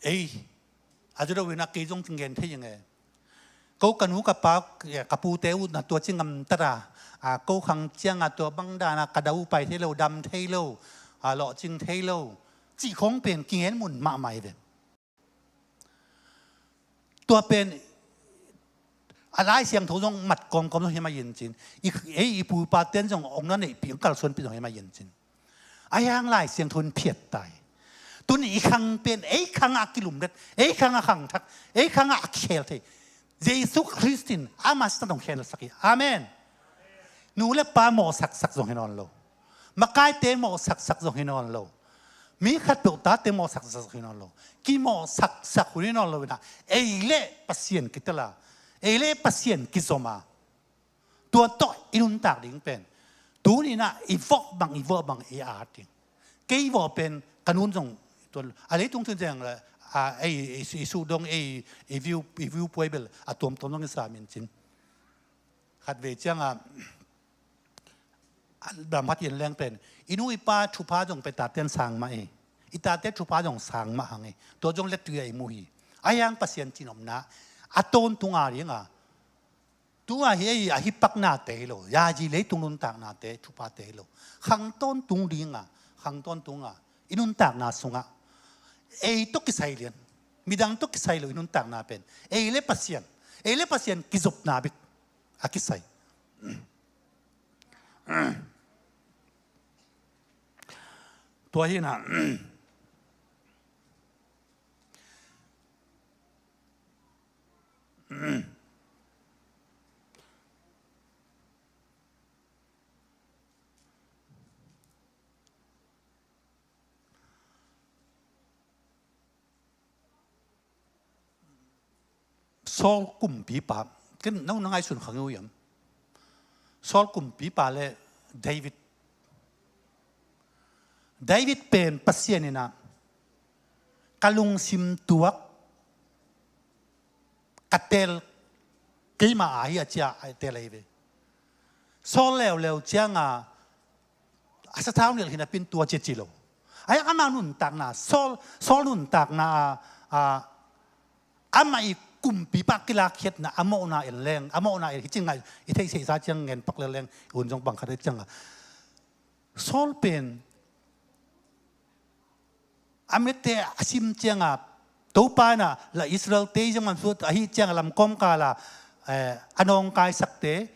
ei a zu deuh in a kei zong ci ngen thei ing e. Ko ka nu ka pa, ka pute uh na tua ci ngamtat a, a ko khang ciang a tua bang dan a ka da uh pai thei lo, dam thei lo, a lawhcing thei lo cih khawng pen kingen mun mahmah hi ve. Tua pen a Lai Siangtho zong mat kawmkawm zong hi mah in cin. I, ei i pu i pa ten zong ong na neihpih, ong kalsuanpih zong hi mah in cin. Ahi hang Lai Siangtho in phiat ta hi. Tuni i khang pen ei khang a kilumlet, ei khang a khangthak, ei khang a kikhel thei Jesu Khrist in ama sisan ong khensak hi. Amen. Nu le pa mawhsaksak zong hi nawn lo. Makaite mawhsaksak zong hi nawn lo. Mi khatpeuh tate mawhsaksak zong hi nawn lo. Kimawhsaksak hun hi nawn lo in ah ei le Pasian kitel a, Ei le Pasian kizom a, tua tawh i nuntak ding pen tuni-in ah i vawh bang, i vawh bang i at ding. Kei vawh pen ka nun zong tua a leitung tun zeng le, a, ei, ei, i sudong, ei, i view, i view puai bel a tuamtuam zong i sam in cin. Khatvei ciangah lam khat i en leng pen i nu i pa thupha zong pen taten sang mah hi. I tate thupha zong sang mah hang hi. Tua zong lettui ah i mu hi. Ahi hang Pasian cin omna a tawntung a ding a, tu a hi ei a hi paknate hi lo, yayi leitung nuntaknate, thuphate hi lo, khang tawntung ding a, khang tawntung a i nuntakna sungah ei tawh kisai lian, midang tawh kisai lo i nuntakna pen ei le Pasian, ei le Pasian kizopna bek a kisai. Tua hi na. Saul kumpipa, ken nau na ngaihsun kha ngeu hiam? Saul kumpipa le David. David pen Pasian in ah ka lungsim tuak, ka tel, keima a hi a ci a, a tel ahi ve. Saul leuleu ciang a, a sathau nilh hi napi in tua ci ci lo. Ahi hang amah nuntakna, Saul, Saul nuntakna a, a, amah i kumpipa kilakkhiatna, a mawhna en leng, a mawhna en hi ci ngai, i theih seihsa ciang ngen pak lel leng, i hun zong bang khat hi ciang a. Saul pen a mitte a sim ciang a, Topa in ah la Israel te i zong man sut ahi ciang a lam kawmkal a, eh, a nawngkaisakte,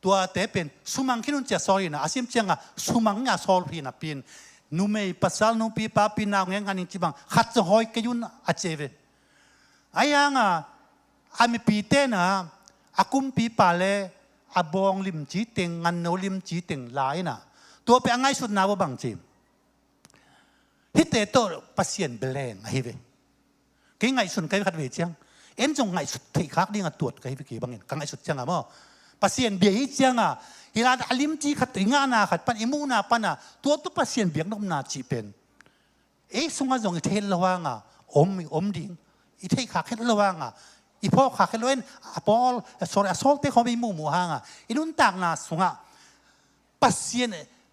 tuate pen sumang khin un ci a Saul in ah, a sim ciang a sumang a Saul hi napi in, numei pasal, nupi papi, nau ngen ngan ing ci bang khat zong hawi kei un a ci ve. Ahi hang a, a mipite in ah a kumpipa le a bawng limci teng, nganno limci teng la in ah, tua pen a ngaihsutna uh bang ci, hihte tawh Pasian bia leng ahi ve. Kei ngaihsun ka hi ve khatvei ciang. En zong ngaihsut theih khak ding a tuat ka hi ve kei bangin, ka ngaihsut ciang a maw. Pasian bia hi ciang a, hi la a limci khat, i ngahna khat pan, i muhna pan a, tua tawh Pasian biak nopna cih pen ei sungah zong i theih het lo hang a om, i om ding. I theih khak het lo hang a, i phawk khak het lo in, a Paul, sorry, a Sawlte khawng i muhmuh hang a, i nuntakna sungah Pasian,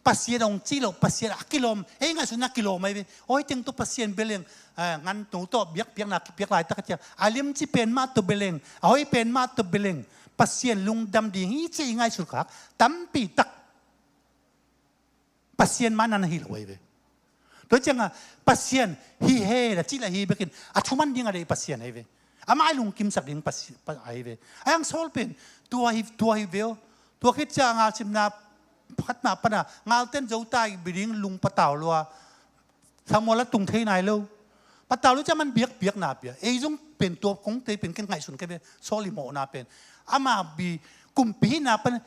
Pasian hong cih loh, Pasian a kilawm, ei ngaihsutna kilawm ahi ve. Awi teng tawh Pasian bia leng, eh, ngan no tawh biakpiakna kipiak laitak a ciang a limci pen mah tawh bia leng, a hoih pen mah tawh bia leng, Pasian lungdam ding hi ci i ngaihsut khak tampi tak Pasian mah na hi lo ahi ve. Tua ciang a Pasian hi he la cih la hi bekin a thuman ding a deih Pasian ahi ve. Amah i lungkimsak ding Pasi-, Pa-, ahi ve. Ahi hang Saul pen tua hi, tua hi ve aw. Tua khit ciang a ngalsimna khat mah pan a ngalten zo ta i bia ding lung patau lua. Samuel a tung thei nai lo. Patau lo ciang man biakpiakna pia. Ei zong pen tua kong tei pen ken ngaihsun ka hi ve. Saul i mawhna pen, amah bia kumpi hihna pan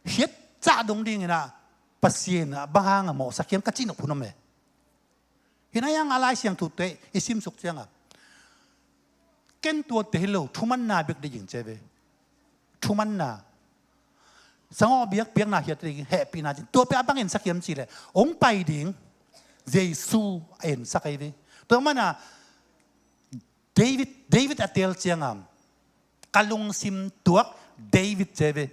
hiat cah dong ding in ah Pasian ah bang hang a mawhsak hiam ka cih nop hun om e. Hi na, ahi hang a Lai Siangthute i simsuk ciang a, ken tuate hi lo, thumanna bek deih ing ci ve. Thumanna. Sangawh biakpiakna hiat deih ing, hehpihna cin. Tua pen a bang ensak hiam cih leh hong pai ding Jesu a ensak ahi ve. Tua man a David, David a teel ciang a, ka lungsim tuak David ci ve.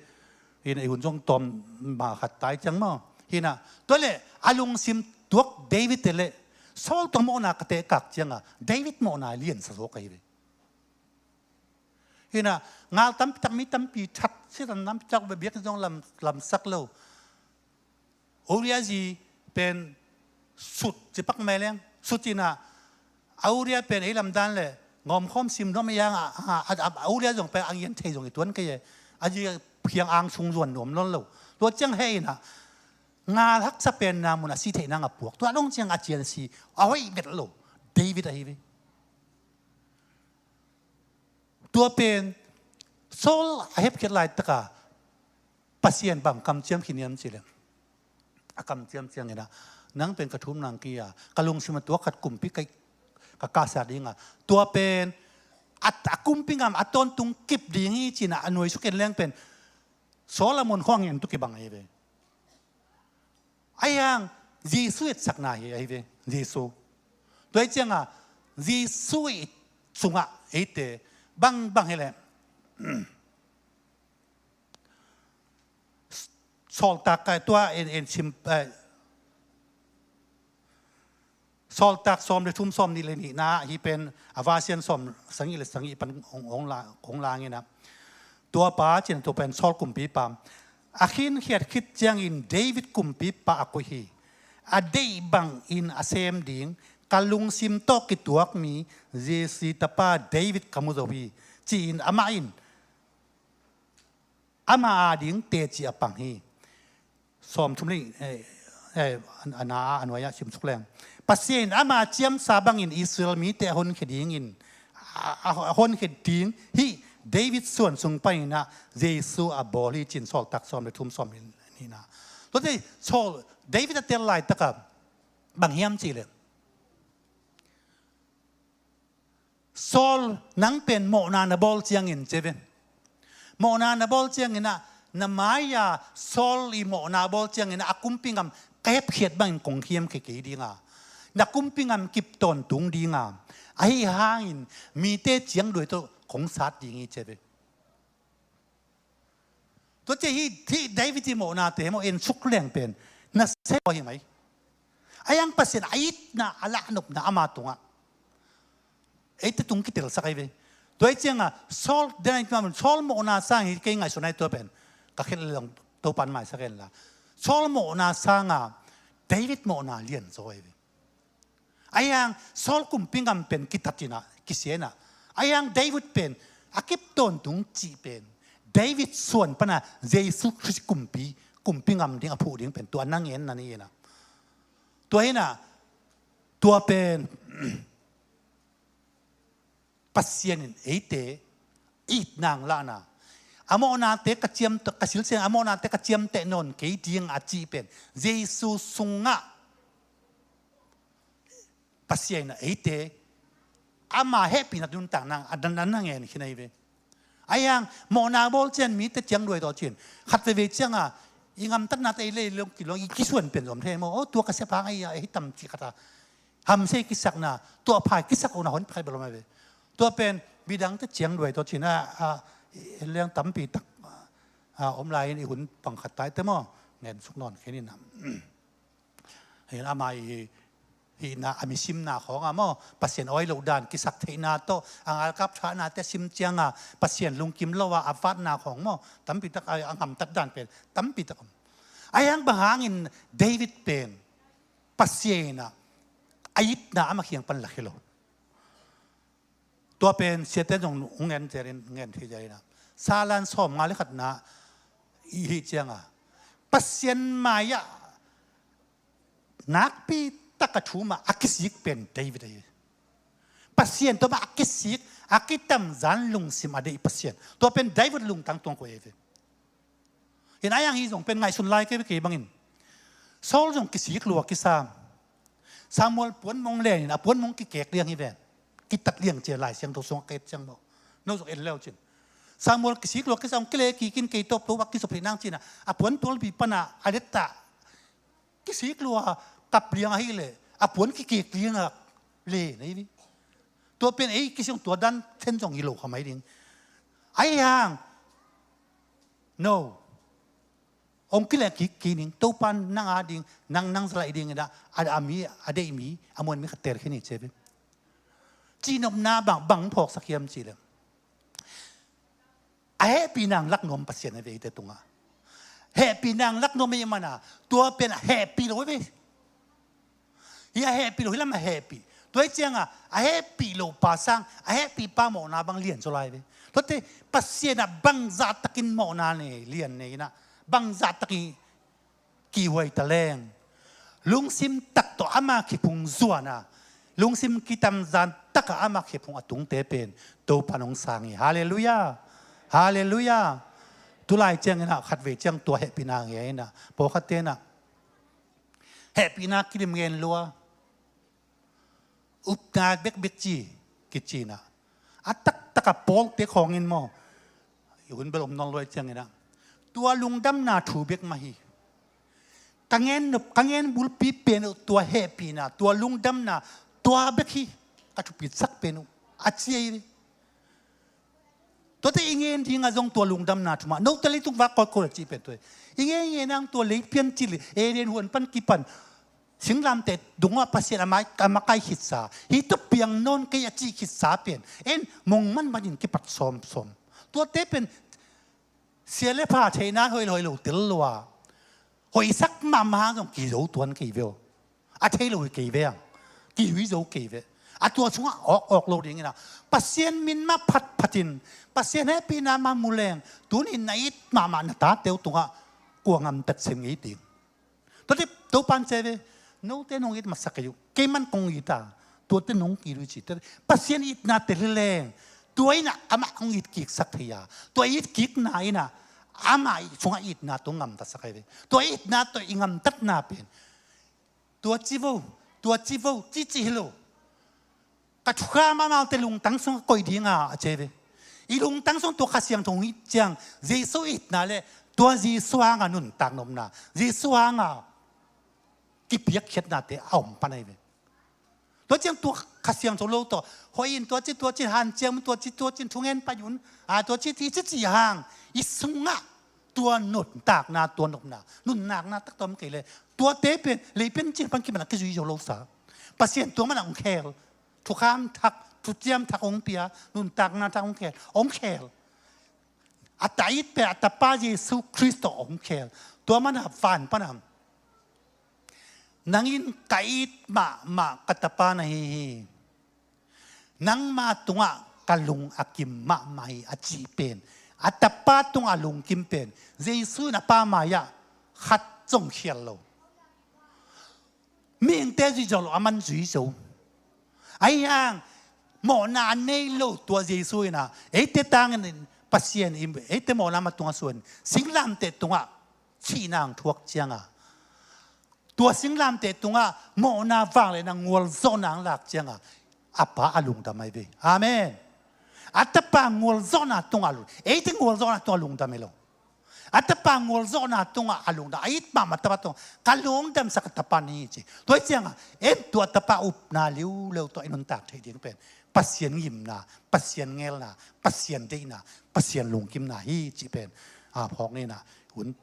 Hi na, i hun zong tawm mah khat tai ciang maw. Hi na, tua leh a lungsim tuak David te leh Saul tawh mawhna ka tehkak ciang a, David mawhna liansa zaw ka hi ve. Hi na, ngal tampi tak, mi tampi that, Satan tampi tak, biakinn zong lam, lamsak lo. Uria zi pen sut ci pak mai leng. Sut ci na, a Uria pen ei lamdan leh ngawmkhawm sim nuam a, a, a, a Uria zong pen a ngian thei zong i tuan kei e. A zi khiang ang sung zuan nuam nawn lo. Tua ciang heh in ah ngal haksa penna mun a si theih nang a puak. Tua dong ciang a cian si, a hoih vet lo. David ahi ve. Tua pen Saul a hepkhiat laitak a Pasian bang kamciam khin hiam cih leh, a kamciam ciang in ah, nang pen ka thum nang ki a, ka lungsim a tuak khat kumpi ka, ka kahsak ding a, tua pen a, a kumpi ngam a tawntung kip ding hi ci-in a nuaisuk en leng pen Solomon khawng hi en tawh kibang ahi ve. Ahi hang Jesu etsakna hi ahi ve. Jesu. Tua hi ciangah Jesu i sungah eite bangbang hi leh Sawltak ka tua en, en sim, eh, Sawltak sawm le thum, sawm nih le nihna, hih pen a versian sawm sagih le sagih pan hong, hong la, hong la nginah. Tua pa ci-in tua pen Saul kumpipa a khinkhiat khit ciangin David kumpipa a koih hi. A deih bangin a sem ding ka lungsim tawh kituak mi Jesse tapa David ka mu zo hi, ci-in amah in ama ading teci a pang hi. Sawm thum le, eh, eh, a na a nuai-ah simsuk leng, Pasian in ama ciamsa bangin Israel mite a honkhia dingin, a, a, a honkhia ding hih David suan sung paninah Jesu a bawl hi, ci-in Sawltak sawm le thum, sawm nihna. Tuate Saul, David a tel laitakah bang hiam cihleh, Saul, nang pen mawhna na bawl ciangin, ci ve. Mawhna na bawl cianginah, na mai-a Saul i mawhna bawl cianginah a kumpi ngam ka hepkhiat bangin kong khiamkhia kei dinga, na kumpi ngam kip tawntung dinga, ahi hangin mite ciangduai tawh kong sat ding hi, ci ve. Tuate hih, hih David i mawhnate maw, en suk leng pen na se hi mai. Ahi hang Pasian a itna, a lahnopna ama tungah, eite tung kitelsak ahi ve. Tua hi ciangah Saul, den a itna, Saul mawhna sang hi kei ngaihsun ahi tua pen. Ka khelh leng Topan maisak en la. Saul mawhna sanga David mawhna lianzaw ahi ve. Ahi hang Saul kumpi ngam pen kitatinah, kisianah, ahi hang David pen a kip tawntung cih pen David suan pana Jesu Khrist kumpi, kumpi ngam ding a phuh ding pen tua na ngen na ni inah. Tua hinah, tua pen Pasian in eite itna hong lahna, a mawhnate ka ciam, ka silsian, a mawhnate ka ciamteh nawn kei ding a cih pen Jesu sungah Pasian in eite ama hehpihna nuntakna a dan a na ngen khin ahi ve. Ahi hang mawhna bawl ciang mite ciangduai tawh cin, khat veivei cianga i ngamtatnate ei lei long kilong i kisuan pen zom thei maw. O, tua ka siap hang ahi a, ei tam cih khat a hamsia kisakna, tua pha kisak una hon pha bel om ahi ve. Tua pen midangte ciangduai tawh cin a, a, i leng tampi tak a, om lai-in i hun pangkhat taite maw, ngen suk nawn khin inah. Hin ama i hihna, a misimna khawng a maw, Pasian awi loh dan, kisaktheihna tawh, a ngalkap thahnate sim cianga Pasian lungkim lo a, a vatna khawng maw, tampi tak a, a ngamtat dan pen tampi tak om. Ahi hang bang hangin David pen Pasian inah a itna ama khiang pan lakhia lo. Tua pen siate zong hong ngen zel in, ngen thei zel inah. Salan sawmnga le khatna i hih cianga Pasian mai-ah nakpi taka thumah a kisik pen David ahi. Pasian tawh mah a kisik, a kitamzan lungsim a deih Pasian. Tua pen David lungtang tuang koi ahi ve. Hin ahi hang hih zong pen ngaihsun lai kei ve kei bangin. Saul zong kisik lua kisa. Samuel puan mong lenin a puan mong kikek liang hi ven. Kitat liang cia Lai Siangtho sungah ka et ciang maw. No zong en leu cin. Samuel kisik lua kisa hong kile kikin kei tawp to a kisop hi nang cina. A puan tualpi pana a letta kisik lua kap liang ahi leh a puan kikek liang a le nei vi. Tua pen ei kisiang tua dan then zong hi lo kha mai ding. Ahi hang. No. Hong kileh kik kei ning, Topan nang a ding, nang, nang zalaih ding inah, a, a mi, a deih mi, a muan mi khat tel khin hi ci ve. Cihnopna bang, bang phawksak hiam cihleh, a hehpihna hong lak nuam Pasian a ve eite tungah. Hehpihna hong lak nuam ahih mana, tua pen a hehpih lo ve. Hi a hehpih lo, hi lam a hehpih. Tua hi cianga a hehpih lo pa sang a hehpih pa mawhna bang lian zaw lai ve. Tuate Pasian ah bangzah takin mawhna nei, lian nei inah, bangzah takin kihhuai ta leng, lungsim tak tawh ama khiphung zuana, lungsim kitamzan taka ama khiphung a tungte pen Topan hong sang hi. Halleluiah. Halleluiah. Tulai ciang inah khatvei ciang tua hehpihna nge inah, pawlkhatte inah hehpihna kilim ngen lua, upna bekbek ci, kici inah, a tak taka pawlte khawngin maw, i hun bel om nawn luai ciangin ah, tua lungdamna thu bek mah hi. Ka ngen nop, ka ngen bulpi pen uh tua hehpihna, tua lungdamna, tua bek hi ka thupitsak pen uh, a ci ei ve. Tuate i ngen dingah zong tua lungdamna thu mah, note leitung vak kawikawi a cih pen tua hi. I ngen ngen ang tua lei pian cil, Eden huan pan kipan, singlamteh dungah Pasian a mai, a makai khitsa, hih tawh piang nawn kei a cih khitsa pen, en mong manmanin kipat sawmsawm. Tuate pen sia le pha theihna hoih lo, hoih lo tel lua, hoihsak mahmah zong kizo tuan kei ve aw. A thei lo hi kei ve ang, kizui zo kei ve. A tua sungah awk awk lo dingin ah, Pasian min mah phatphatin, Pasian hehpihna mah mu leng, tunin na it mahmah na tate uh tungah kua ngamtat sem ngei ding. Tuate Topan ci ve, note nong it masa kei uh, kei man kong it a, tuate nong kizui ci. Tuate Pasian itna tel hi leng, tua in ah amah hong it kiksak thei a, tua it kikna in ah amah sungah itna tung ngamtatsak hi ve. Tua itna tua i ngamtatna pen, tua ci vo, tua ci vo, ci ci hi lo. Ka thukham amaute lungtang sung a koih dinga a ci ve. I lungtang sung tua Kha Siangtho hong it ciang, Jesu itna le tua Jesu hanga nuntak nopna, Jesu hanga kipiakkhiatnate a om pan ahi ve. Tua ciang tua Kha Siangtho lo tawh, hoih in tua ci, tua ci, hanciam tua ci, tua ci, thungen pai un, a tua ci, ti ci ci hang, i sungah tua nuntakna, tua nopna, nuntakna tak tawm kei le, tuate pen, lei pen cin pan kiman a kizui zo lo sa. Pasian tua man a hong khel, thukham thak, thuciam thak hong pia, nuntakna thak hong khel, hong khel. A ta it pen, a tapa Jesu Khrist tawh hong khel. Tua man a van pan a, nang in ka it mahmah ka tapa na hi hi. Nangma tungah ka lung a kim mahmah hi a cih pen, a tapa tungah a lungkim pen, Jesu in a pa mai-ah khat zong khial lo. Mihingte zui zo lo, a man zui zo. Ahi hang, mawhna a nei lo tua Jesu in ah, eite tangin Pasian in, eite mawhna ma tungah suan, singlamteh tungah sihna ang thuak cianga, tua singlamteh tungah mawhna vangliatna, ngualzawhna ang lak cianga, a pa a lungdam ahi ve. Amen. A tapa ngualzawhna tungah lung, eite ngualzawhna tungah lungdam hi lo. A tapa ngualzawhna tungah a lungdam, a it mahmah tapa tungah, ka lungdamsak a tapa ni ci. Tua hi cianga, en tua tapa upna liuleu tawh i nuntak theih ding pen, Pasian ngimna, Pasian ngelna, Pasian deihna, Pasian lungkimna hi cih pen, a, phawk ni in ah, hun,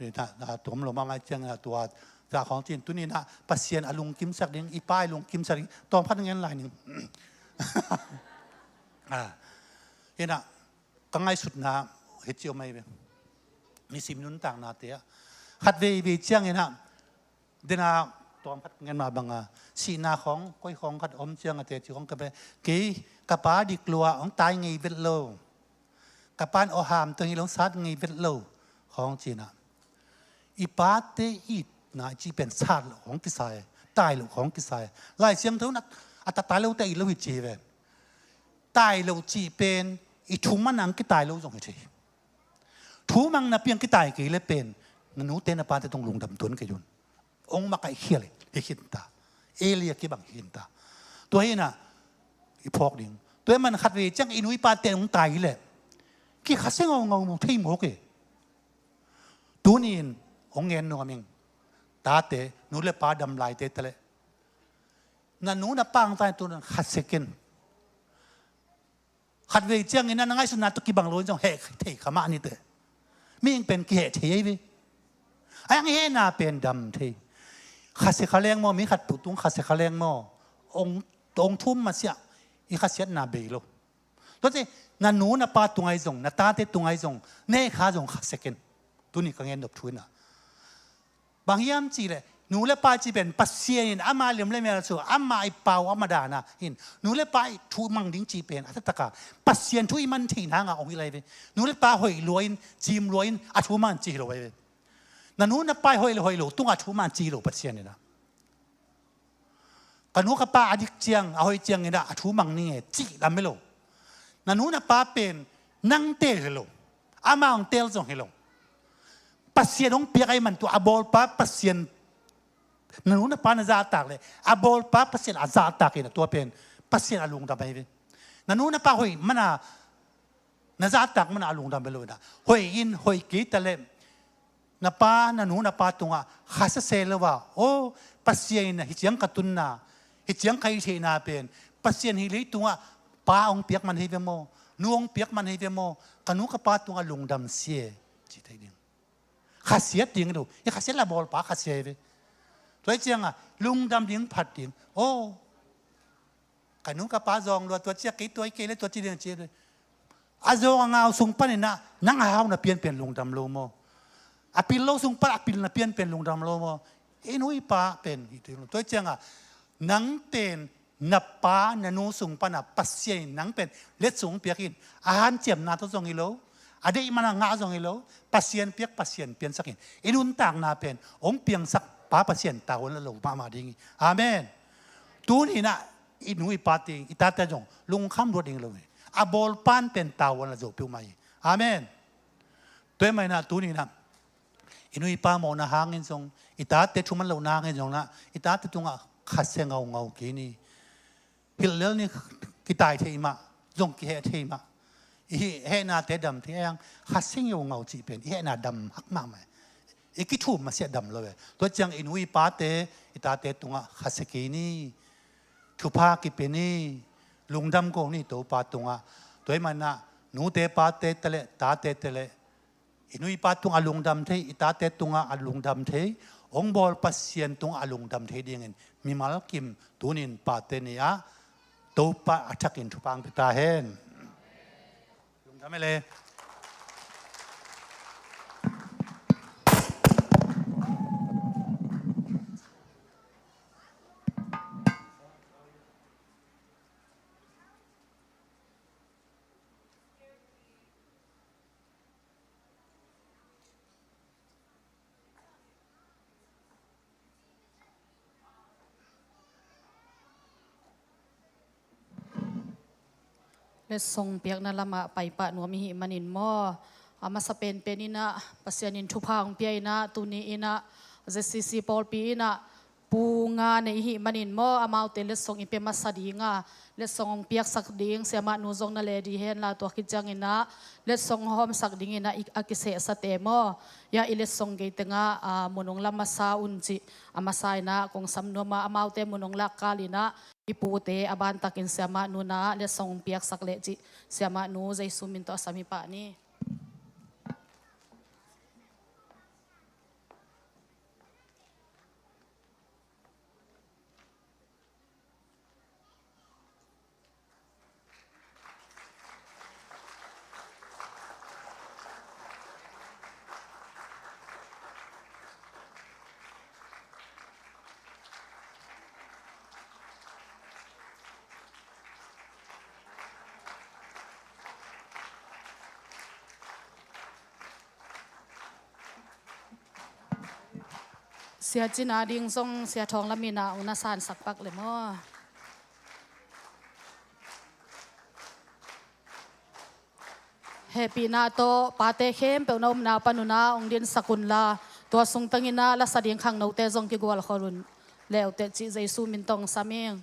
ni in ah, a, tuam lo mahmah ciangin ah tua, tua khawng cin tuni in ah, Pasian a lungkimsak ding, i pa i lungkimsak ding, tawm khat ngen lai ning. A, in ah, ka ngaihsutna hi ci om ahi ve. Nisim nuntaknate ah, khat veivei ciangin ah, den a, tawm khat ngen mah banga, sihna khawng, koi khawng khat om cianga teci khawng ka pe, kei, ka pa dik lua, hong tai ngei vet lo. Ka pan aw ham tua hi lo, sat ngei vet lo. Khawng cin ah, i pate itna i cih pen sat lo khawng kisai, tai lo khawng kisai. Lai Siangtho in a, a ta tai lote it lo hi ci ve. Tai lo cih pen, i thu mang nang kitai lo zong hi thei. Thu mang napi ang kitai kei le pen, na nute na pate tung lungdam tuan kei un. Hong makaih khial hi khinta. Elia kibang hi khinta. Tua hi in ah, i phawk ding. Tua hi man khat vei ciang i nu i pate hong tai hi leh, kikhasia ngaungau maw, thei mawk e. Tuni in hong ngen nuam ing. Tate, nu le pa dam laite ta leh, na nu na pa hong tai tu in khasia ken. Khat vei ciangin na ngaihsutna tawh kibang lo in zong heh thei kha mah ni teh. Mihing pen kiheh thei ahi ve. Ahi hang i hehna pen dam thei. Khasia kha leng maw, mi khat pu tung khasia kha leng maw, hong, hong thum masiah i khasiatna bei lo. Tuate, na nu na pa tung ahi zong, na tate tung ahi zong, ne kha zong khasia ken. Tuni ka ngen nop thu in ah, bang hiam cih leh, nu le pa cih pen Pasian in ama liam le mel sung, ama i pau, ama dana in, nu le pa i thu mang ding cih pen a taktakah Pasian thu i man theihna hanga hong hilh ahi ve. Nu le pa hoih lua in, cim lua in, a thu mang ci hi lo ahi ve. Na nu na pa i hoih le hoih lo tungah a thu mang ci hi lo Pasian in ah. Ka nu ka pa a dik ciang, a hoih ciangin ah a thu mang ning e cih lam hi lo. Na nu na pa pen nang teel hi lo, amau hong teel zong hi lo. Pasian hong piak ahih man tua a bawlpa Pasian, na nu na pa na zahtak leh a bawlpa Pasian a zahtak in ah, tua pen Pasian a lungdam ahi ve. Na nu na pa hoih mana, na zahtak mana a lungdam hi lo inah, hoih in hoih kei taleh na pa, na nu, na pa tungah khasia se lo a, aw, Pasian in hih ciang ka tunna, hih ciang ka hih theihna pen Pasian hih leitungah pa hong piak man hi ve maw, nu hong piak man hi ve maw, ka nu ka pa tungah lungdam si e, ci thei ding. Khasiat ding hi lo, i khasiat la bawlpa khasia hi ve. Tua hi ciangah lungdam ding phat ding. Aw, ka nu ka pa zawng lua, tua ciah kei tua hi kei le tua ci ding ci. A zawng a ngau sung paninah nang a hau na pianpian lungdam lo maw? A pil lo sung pan a pil na pianpian lungdam lo maw? I nu i pa pen hi ding lo. Tua hi ciangah nang pen na pa na nu sung pana Pasian in nang pen letsong piak in, a hanciamna tawh zong hi lo, a deih mana ngah zong hi lo, Pasian piak Pasian piansak in, i nuntakna pen hong piangsak pa Pasian tavuan la lo mahmah ding hi. Amen. Tuni inah i nu i pa teng i tate zong lungkham luat ding lo hi. A bawlpan pen tavuan la zo peuhmah hi. Amen. Tua hi mah inah tuni inah i nu i pa mawhna hangin zong, i tate thuman lohna hangin zong inah i tate tungah khasia ngaungau kei ni. Hilh lel ni, kitai thei mah, zong kiheh thei mah. I hih hehnate dam thei a, khasia ngaungau cih pen i hehna dam hak mahmah. I kithum masiah dam lo e. Tua ciang i nu i pate, i tate tungah khasia kei ni. Thupha kipia ni. Lungdam ko ni Topa tungah. Tua hi manah nute pate taleh, tate taleh, i nu i pa tungah a lungdam thei, i tate tungah a lungdam thei, hong bawl Pasian tungah a lungdam thei dingin mimal kim tunin Pate Ni ah Topa a thakin thupha hong pia ta hen. Lungdam e le. Letsong piakna lamah paipah nuam i hih manin maw, a masa penpen inah Pasian in thupha hong pia inah, tuni inah Z C C pawlpi inah pu nga nei i hih manin maw, amaute letsong i pia masa dinga, letsong hong piaksak ding siamah nu zong na le di henla, tua khit ciang inah letsong hawmsak ding inah i, a kisehsate maw, ya i letsong gei tengah, a, mun hong la masa un cih a masa inah kong sam nuam a, amaute mun hong lak kal inah i pute a bantakin siamah nu na letsong hong piaksak leh cih siamah nu Jesu min tawh a sam hi pah ni. Sia Cin a ding zong Sia Thawng Lam inah hong na sansak pak le maw. Hehpihna tawh pate khempeuh na omna pan unah hong dinsak unla, tua sungtang inah lasa ding khangnote zong kigualkhol un leuteh cih Jesu min tawh hong sam ing.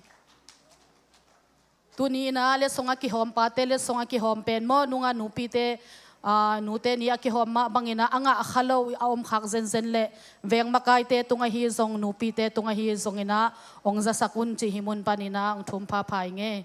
Tuni inah letsong a kihawm pate, letsong a kihawm pen maw, nunga nupite, a, nute ni a kihawm mah bang inah a ngah kha lo a om khak zenzen leh veng makaite tung ahi zong, nupite tung ahi zong inah hong zasak un cih hih mun pan inah hong thum phapha ing ei.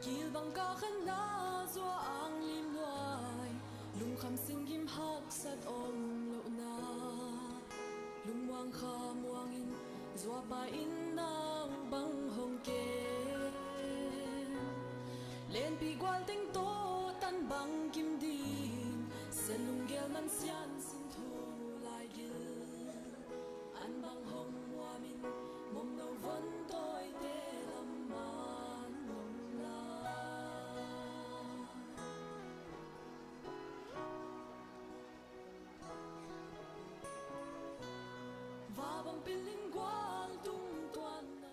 Kilbang kah khatna zua ang limnuai, lungkham singgim haksat om lohna, lungmuang khamuangin zuapa in nang bang hong kem. Lenpi gualteng tawh tan bang kim ding, sen lunggel man sian sin Bilingual tungtuan na.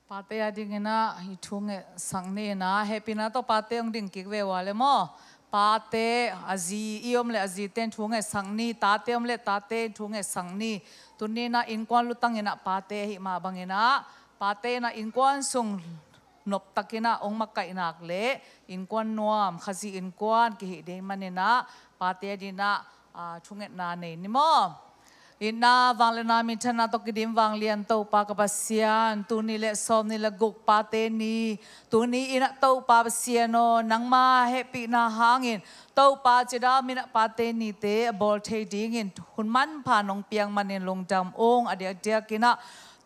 Pate a dingin ah i thu ngetsak ni in ah, hehpihna tawh pate hong ding kik ve uh a le maw. Pate a zi i om leh a zite in thu ngetsak ni, tate om leh tate in thu ngetsak ni. Tuni in ah innkuan lutang in ah pate ahih mah bangin ah, pate in ah innkuan sung noptakin ah hong makaih nak leh innkuan nuam, Khazih innkuan kihih ding manin ah, pate a dingin ah, aa, thungetna nei ni maw. Itna, vangliatna, minthanna tawh kidim vanglian Topa ka Pasian, tuni le sawmnih le guk pate ni, tuni in ah Topa Pasian aw, nangma hehpihna hangin Topa cidam in ah pate nite a bawl thei dingin hun manpha nong piak manin lungdam ung. A diakdiakin ah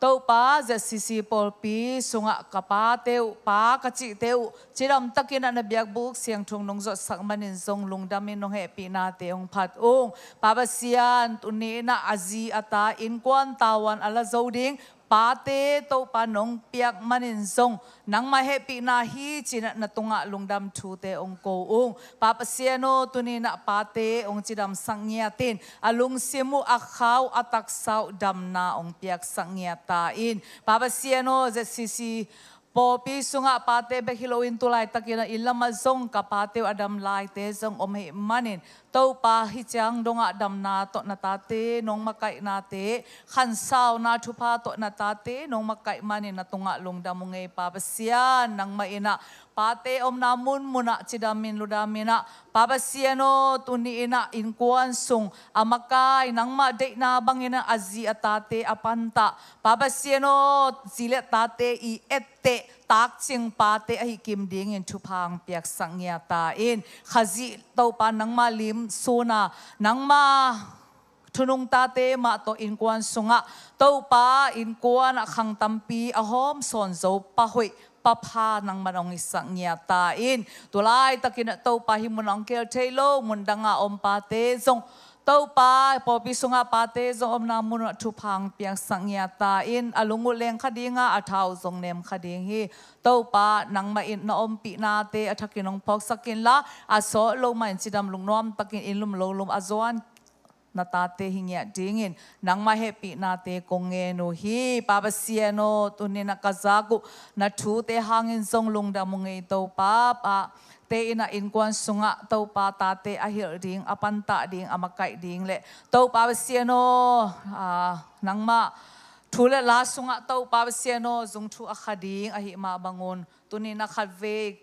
Topa, Z C C pawlpi sungah ka pate uh, pa ka cihte uh cidamtakin ah na biakbuk siangtho nong zuatsak manin zong lungdamin nong hehpihnate hong phat ung. Pa Pasian, tuni in ah a zi a ta innkuan tavuan a la zo ding pate Topa nong piak manin zong nangma hehpihna hi ci-in ah na tungah lungdam thute hong ko ung. Pa Pasian aw, tuni in ah pate hong cidamsak ngiatin, a lungsim uh, a kha uh, a taksa uh damna hong piaksak ngiat ta in. Pa Pasian aw, Z C C pawlpi sungah pate bek hi loin tu laitakin ah inn lamah zong ka pate uh a dam laite zong om ahih manin, Topa, hih ciang dongah damna tawh na tate nong makaihnate, khansauna thupha tawh na tate nong makaih manin na tungah lungdam ung ei. Pa Pasian, nangmah in ah pate omna munmun ah cidamin ludamin ah, Pa Pasian aw, tuni in ah innkuan sung a makai, nangmah deihna bangin ah a zi a tate a pantah, Pa Pasian aw, zi le tate i etteh takcing pate ahi kim dingin thupha hong piaksak ngiat ta in. Khazih Topa, nangma lim sun a, nangma thunung tate mah tawh innkuan sungah, Topa, innkuan ah khang tampi a hawm sawn zo, pa hoih, pa pha nangman hong hisak ngiat ta in. Tu laitakin ah Topa, hih mun ah hong kihel thei lo mun dangah om pate zong, Topa, pawlpi sungah pate zong omna mun ah thupha hong piaksak ngiat ta in. A lung uh leng kha ding a, a tha uh zong nem kha ding hi. Topa, nangmah in na ompihnate a thakin hong phawksak inla, a sawt lo mah in cidam lungnuam takin inn lum lo lum a zuan na tate hi ngiat dingin nangmah hehpihnate kong ngen uh hi. Pa Pasian aw, tuni in ah ka zak uh na thute hangin zong lungdam ung ei Topa. Pate in ah innkuan sungah, Topa, tate a hilh ding, a pantah ding, a makaih ding leh, Topa Pasian aw, aa, nangmah thu le la sungah, Topa Pasian aw, zung thu a kha ding ahih mah bangun, tuni in ah khatvei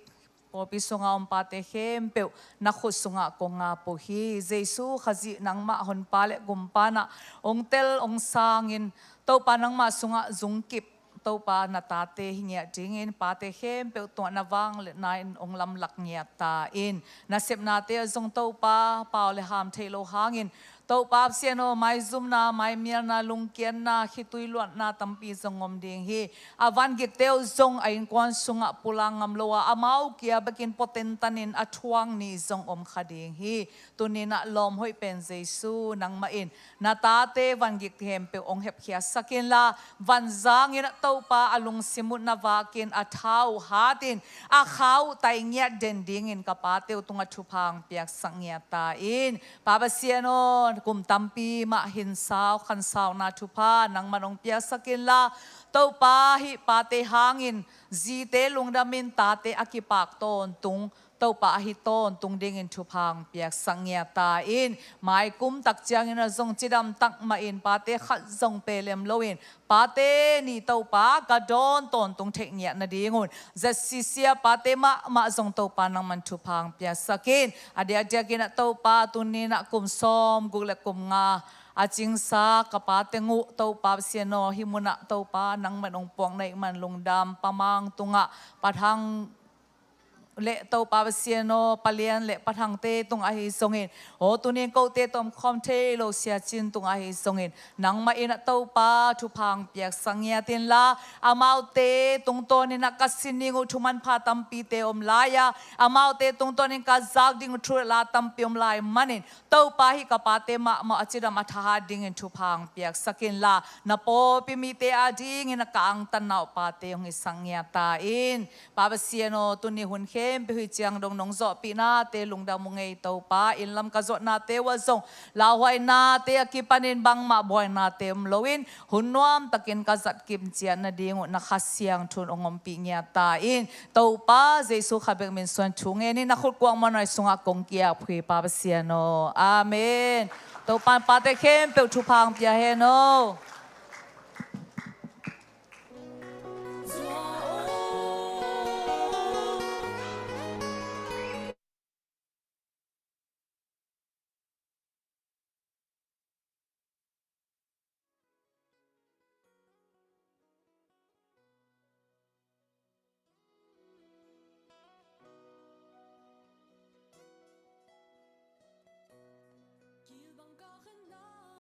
pawlpi sunga om pate khempeuh na khut sungah kong ap uh hi. Jesu Khazih, nangmah Honpa le Gumpa in ah hong tel hong sangin, Topa, nangmah sungah zungkip, Topa, na tate hi ngiat dingin pate khempeuh tungah na vangliatna in hong lamlak ngiat ta in. Nasepnate ah zong, Topa, pau le ham theih loh hangin, Topa Pasian aw, maizumna, maimialna, lungkiatna, khitui luatna tampi zong om ding hi. A vangikte uh zong a innkuan sungah pulak ngam lo a, amau kia bekin pua tentan in a thuak ni zong om kha ding hi. Tuni in ah lawm hoih pen Jesu, nangmah in na tate vangik khempeuh hong hepkhiatsak inla, van zangin ah, Topa, a lungsim uh na vakin, a tha uh hatin, a kha uh tai ngiat den dingin ka pate uh tungah thupha hong piaksak ngiat ta in. Pa Pasian aw, kum tampi mah hinsau khansauna thupha nangman hong piaksak inla, Topa, hih pate hangin zite lungdamin tate a kipak tawntung, Topa, ahi tawntung dingin thupha hong piaksak ngiat ta in. Mai kum tak ciangin ah zong cidam tak mahin pate khat zong pelem loin, pate ni, Topa, ka dawn tawntung theih ngiat nadingun, Z C C a pate mahmah zong, Topa, nangman thupha hong piaksak in. A diakdiakin ah, Topa, tuni in ah kum sawmguk le kum nga a cingsa ka pa teng uh, Topa Pasian aw, hih mun ah, Topa, nangman hong puak na hih man lungdam. Pa Mang tungah, Pa Thang le, Topa Pasian aw, Pa Lian le Pa Thangte tung ahi zongin, aw, tuni in kote tawh om khawm thei lo Sia Cin tung ahi zongin, nangmah in ah, Topa, thupha hong piaksak ngiat inla, amaute tungtawnin ah ka sin ding uh thu manpha tampite om lai a, amaute tungtawnin ka zak ding uh thu le la tampi om lai manin, Topa, hih ka pate mahmah a cidam a thahat dingin thupha hong piaksak inla, na pawlpi mite a dingin ah ka angtanna uh pate hong hisak ngiat ta in. Pa Pasian aw, tuni hun khe khempeuh hi ciang dong nong zawhpihnate lungdam uh ngei Topa. Inn lam ka zuatnate uh ah zong lauhuainate a kipanin bangmah buainate om loin hun nuamtakin ka zat kim ciat nading uh na Kha Siangtho in hong ompih ngiat ta in. Topa Jesu kha bek min suan thu ngenin na khut kuang mawhna sungah kong kiap hi Pa Pasian aw. Amen. Topa in pate khempeuh thupha hong pia hen aw.